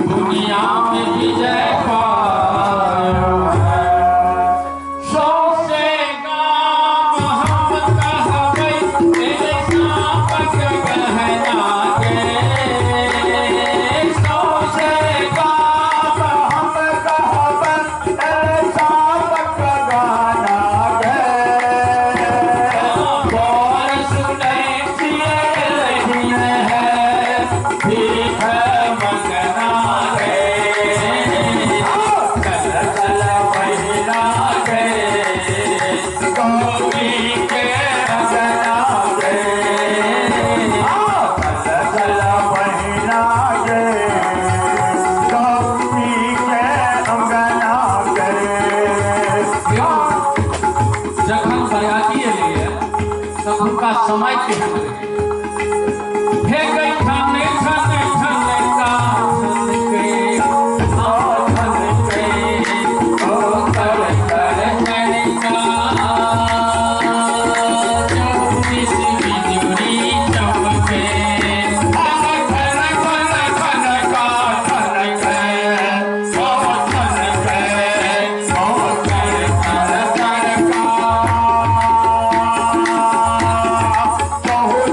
दुनिया में विजय पायो है। सौ से गाम हम कहबै तेरे सांपक गहना के। सौ से गाम हम कहबै तेरे सांपक गहना के। गौर सुनै सिय लहिन है भीख मंगना रे। चल चल बहिना गे गौरी के अंगना गे। चल चल बहिना गे गौरी के अंगना गे। जखन बरियाती एलैए तऽ हुनका समय केहन रहै। हे गई ठन ठन ठन का ठन के आ ठन के ओ कर कर कर का चौबीस बिजुरी चमके। ठन ठन ठन ठन का ठन के ओ ठन के ओ कर कर कर का। बहुत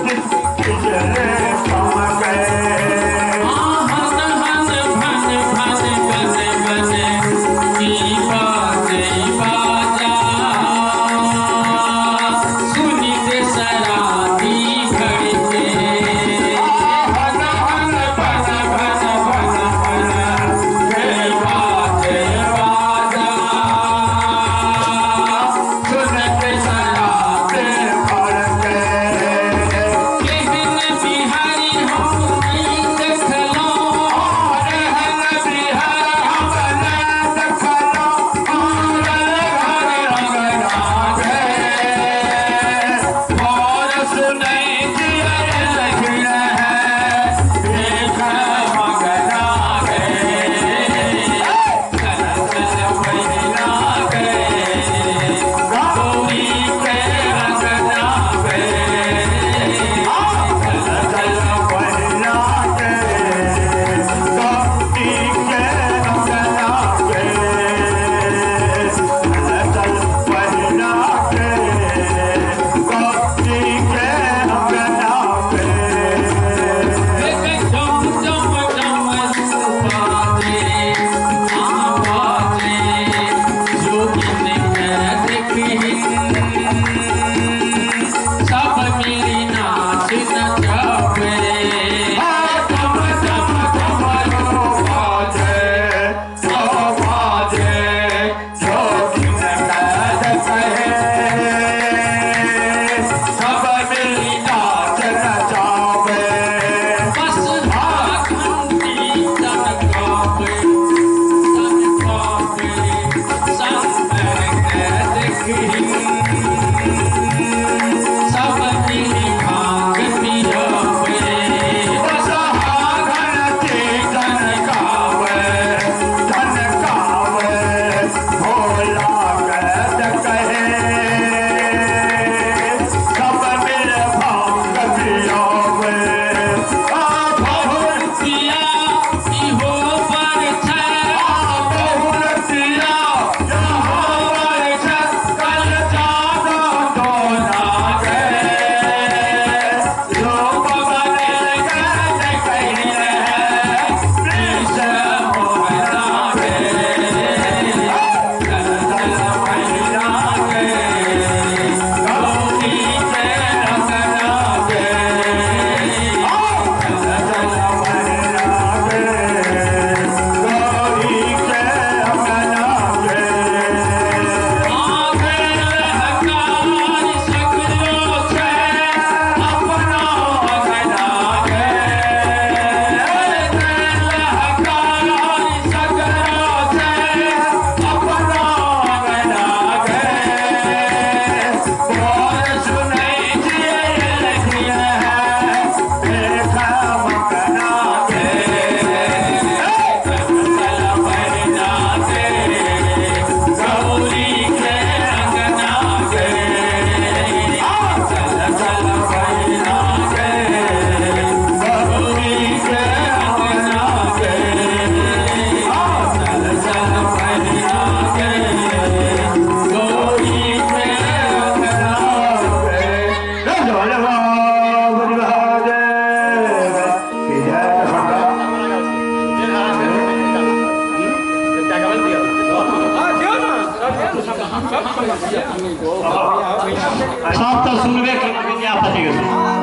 सब तऽ सुनबे केलहुँ विद्यापति के।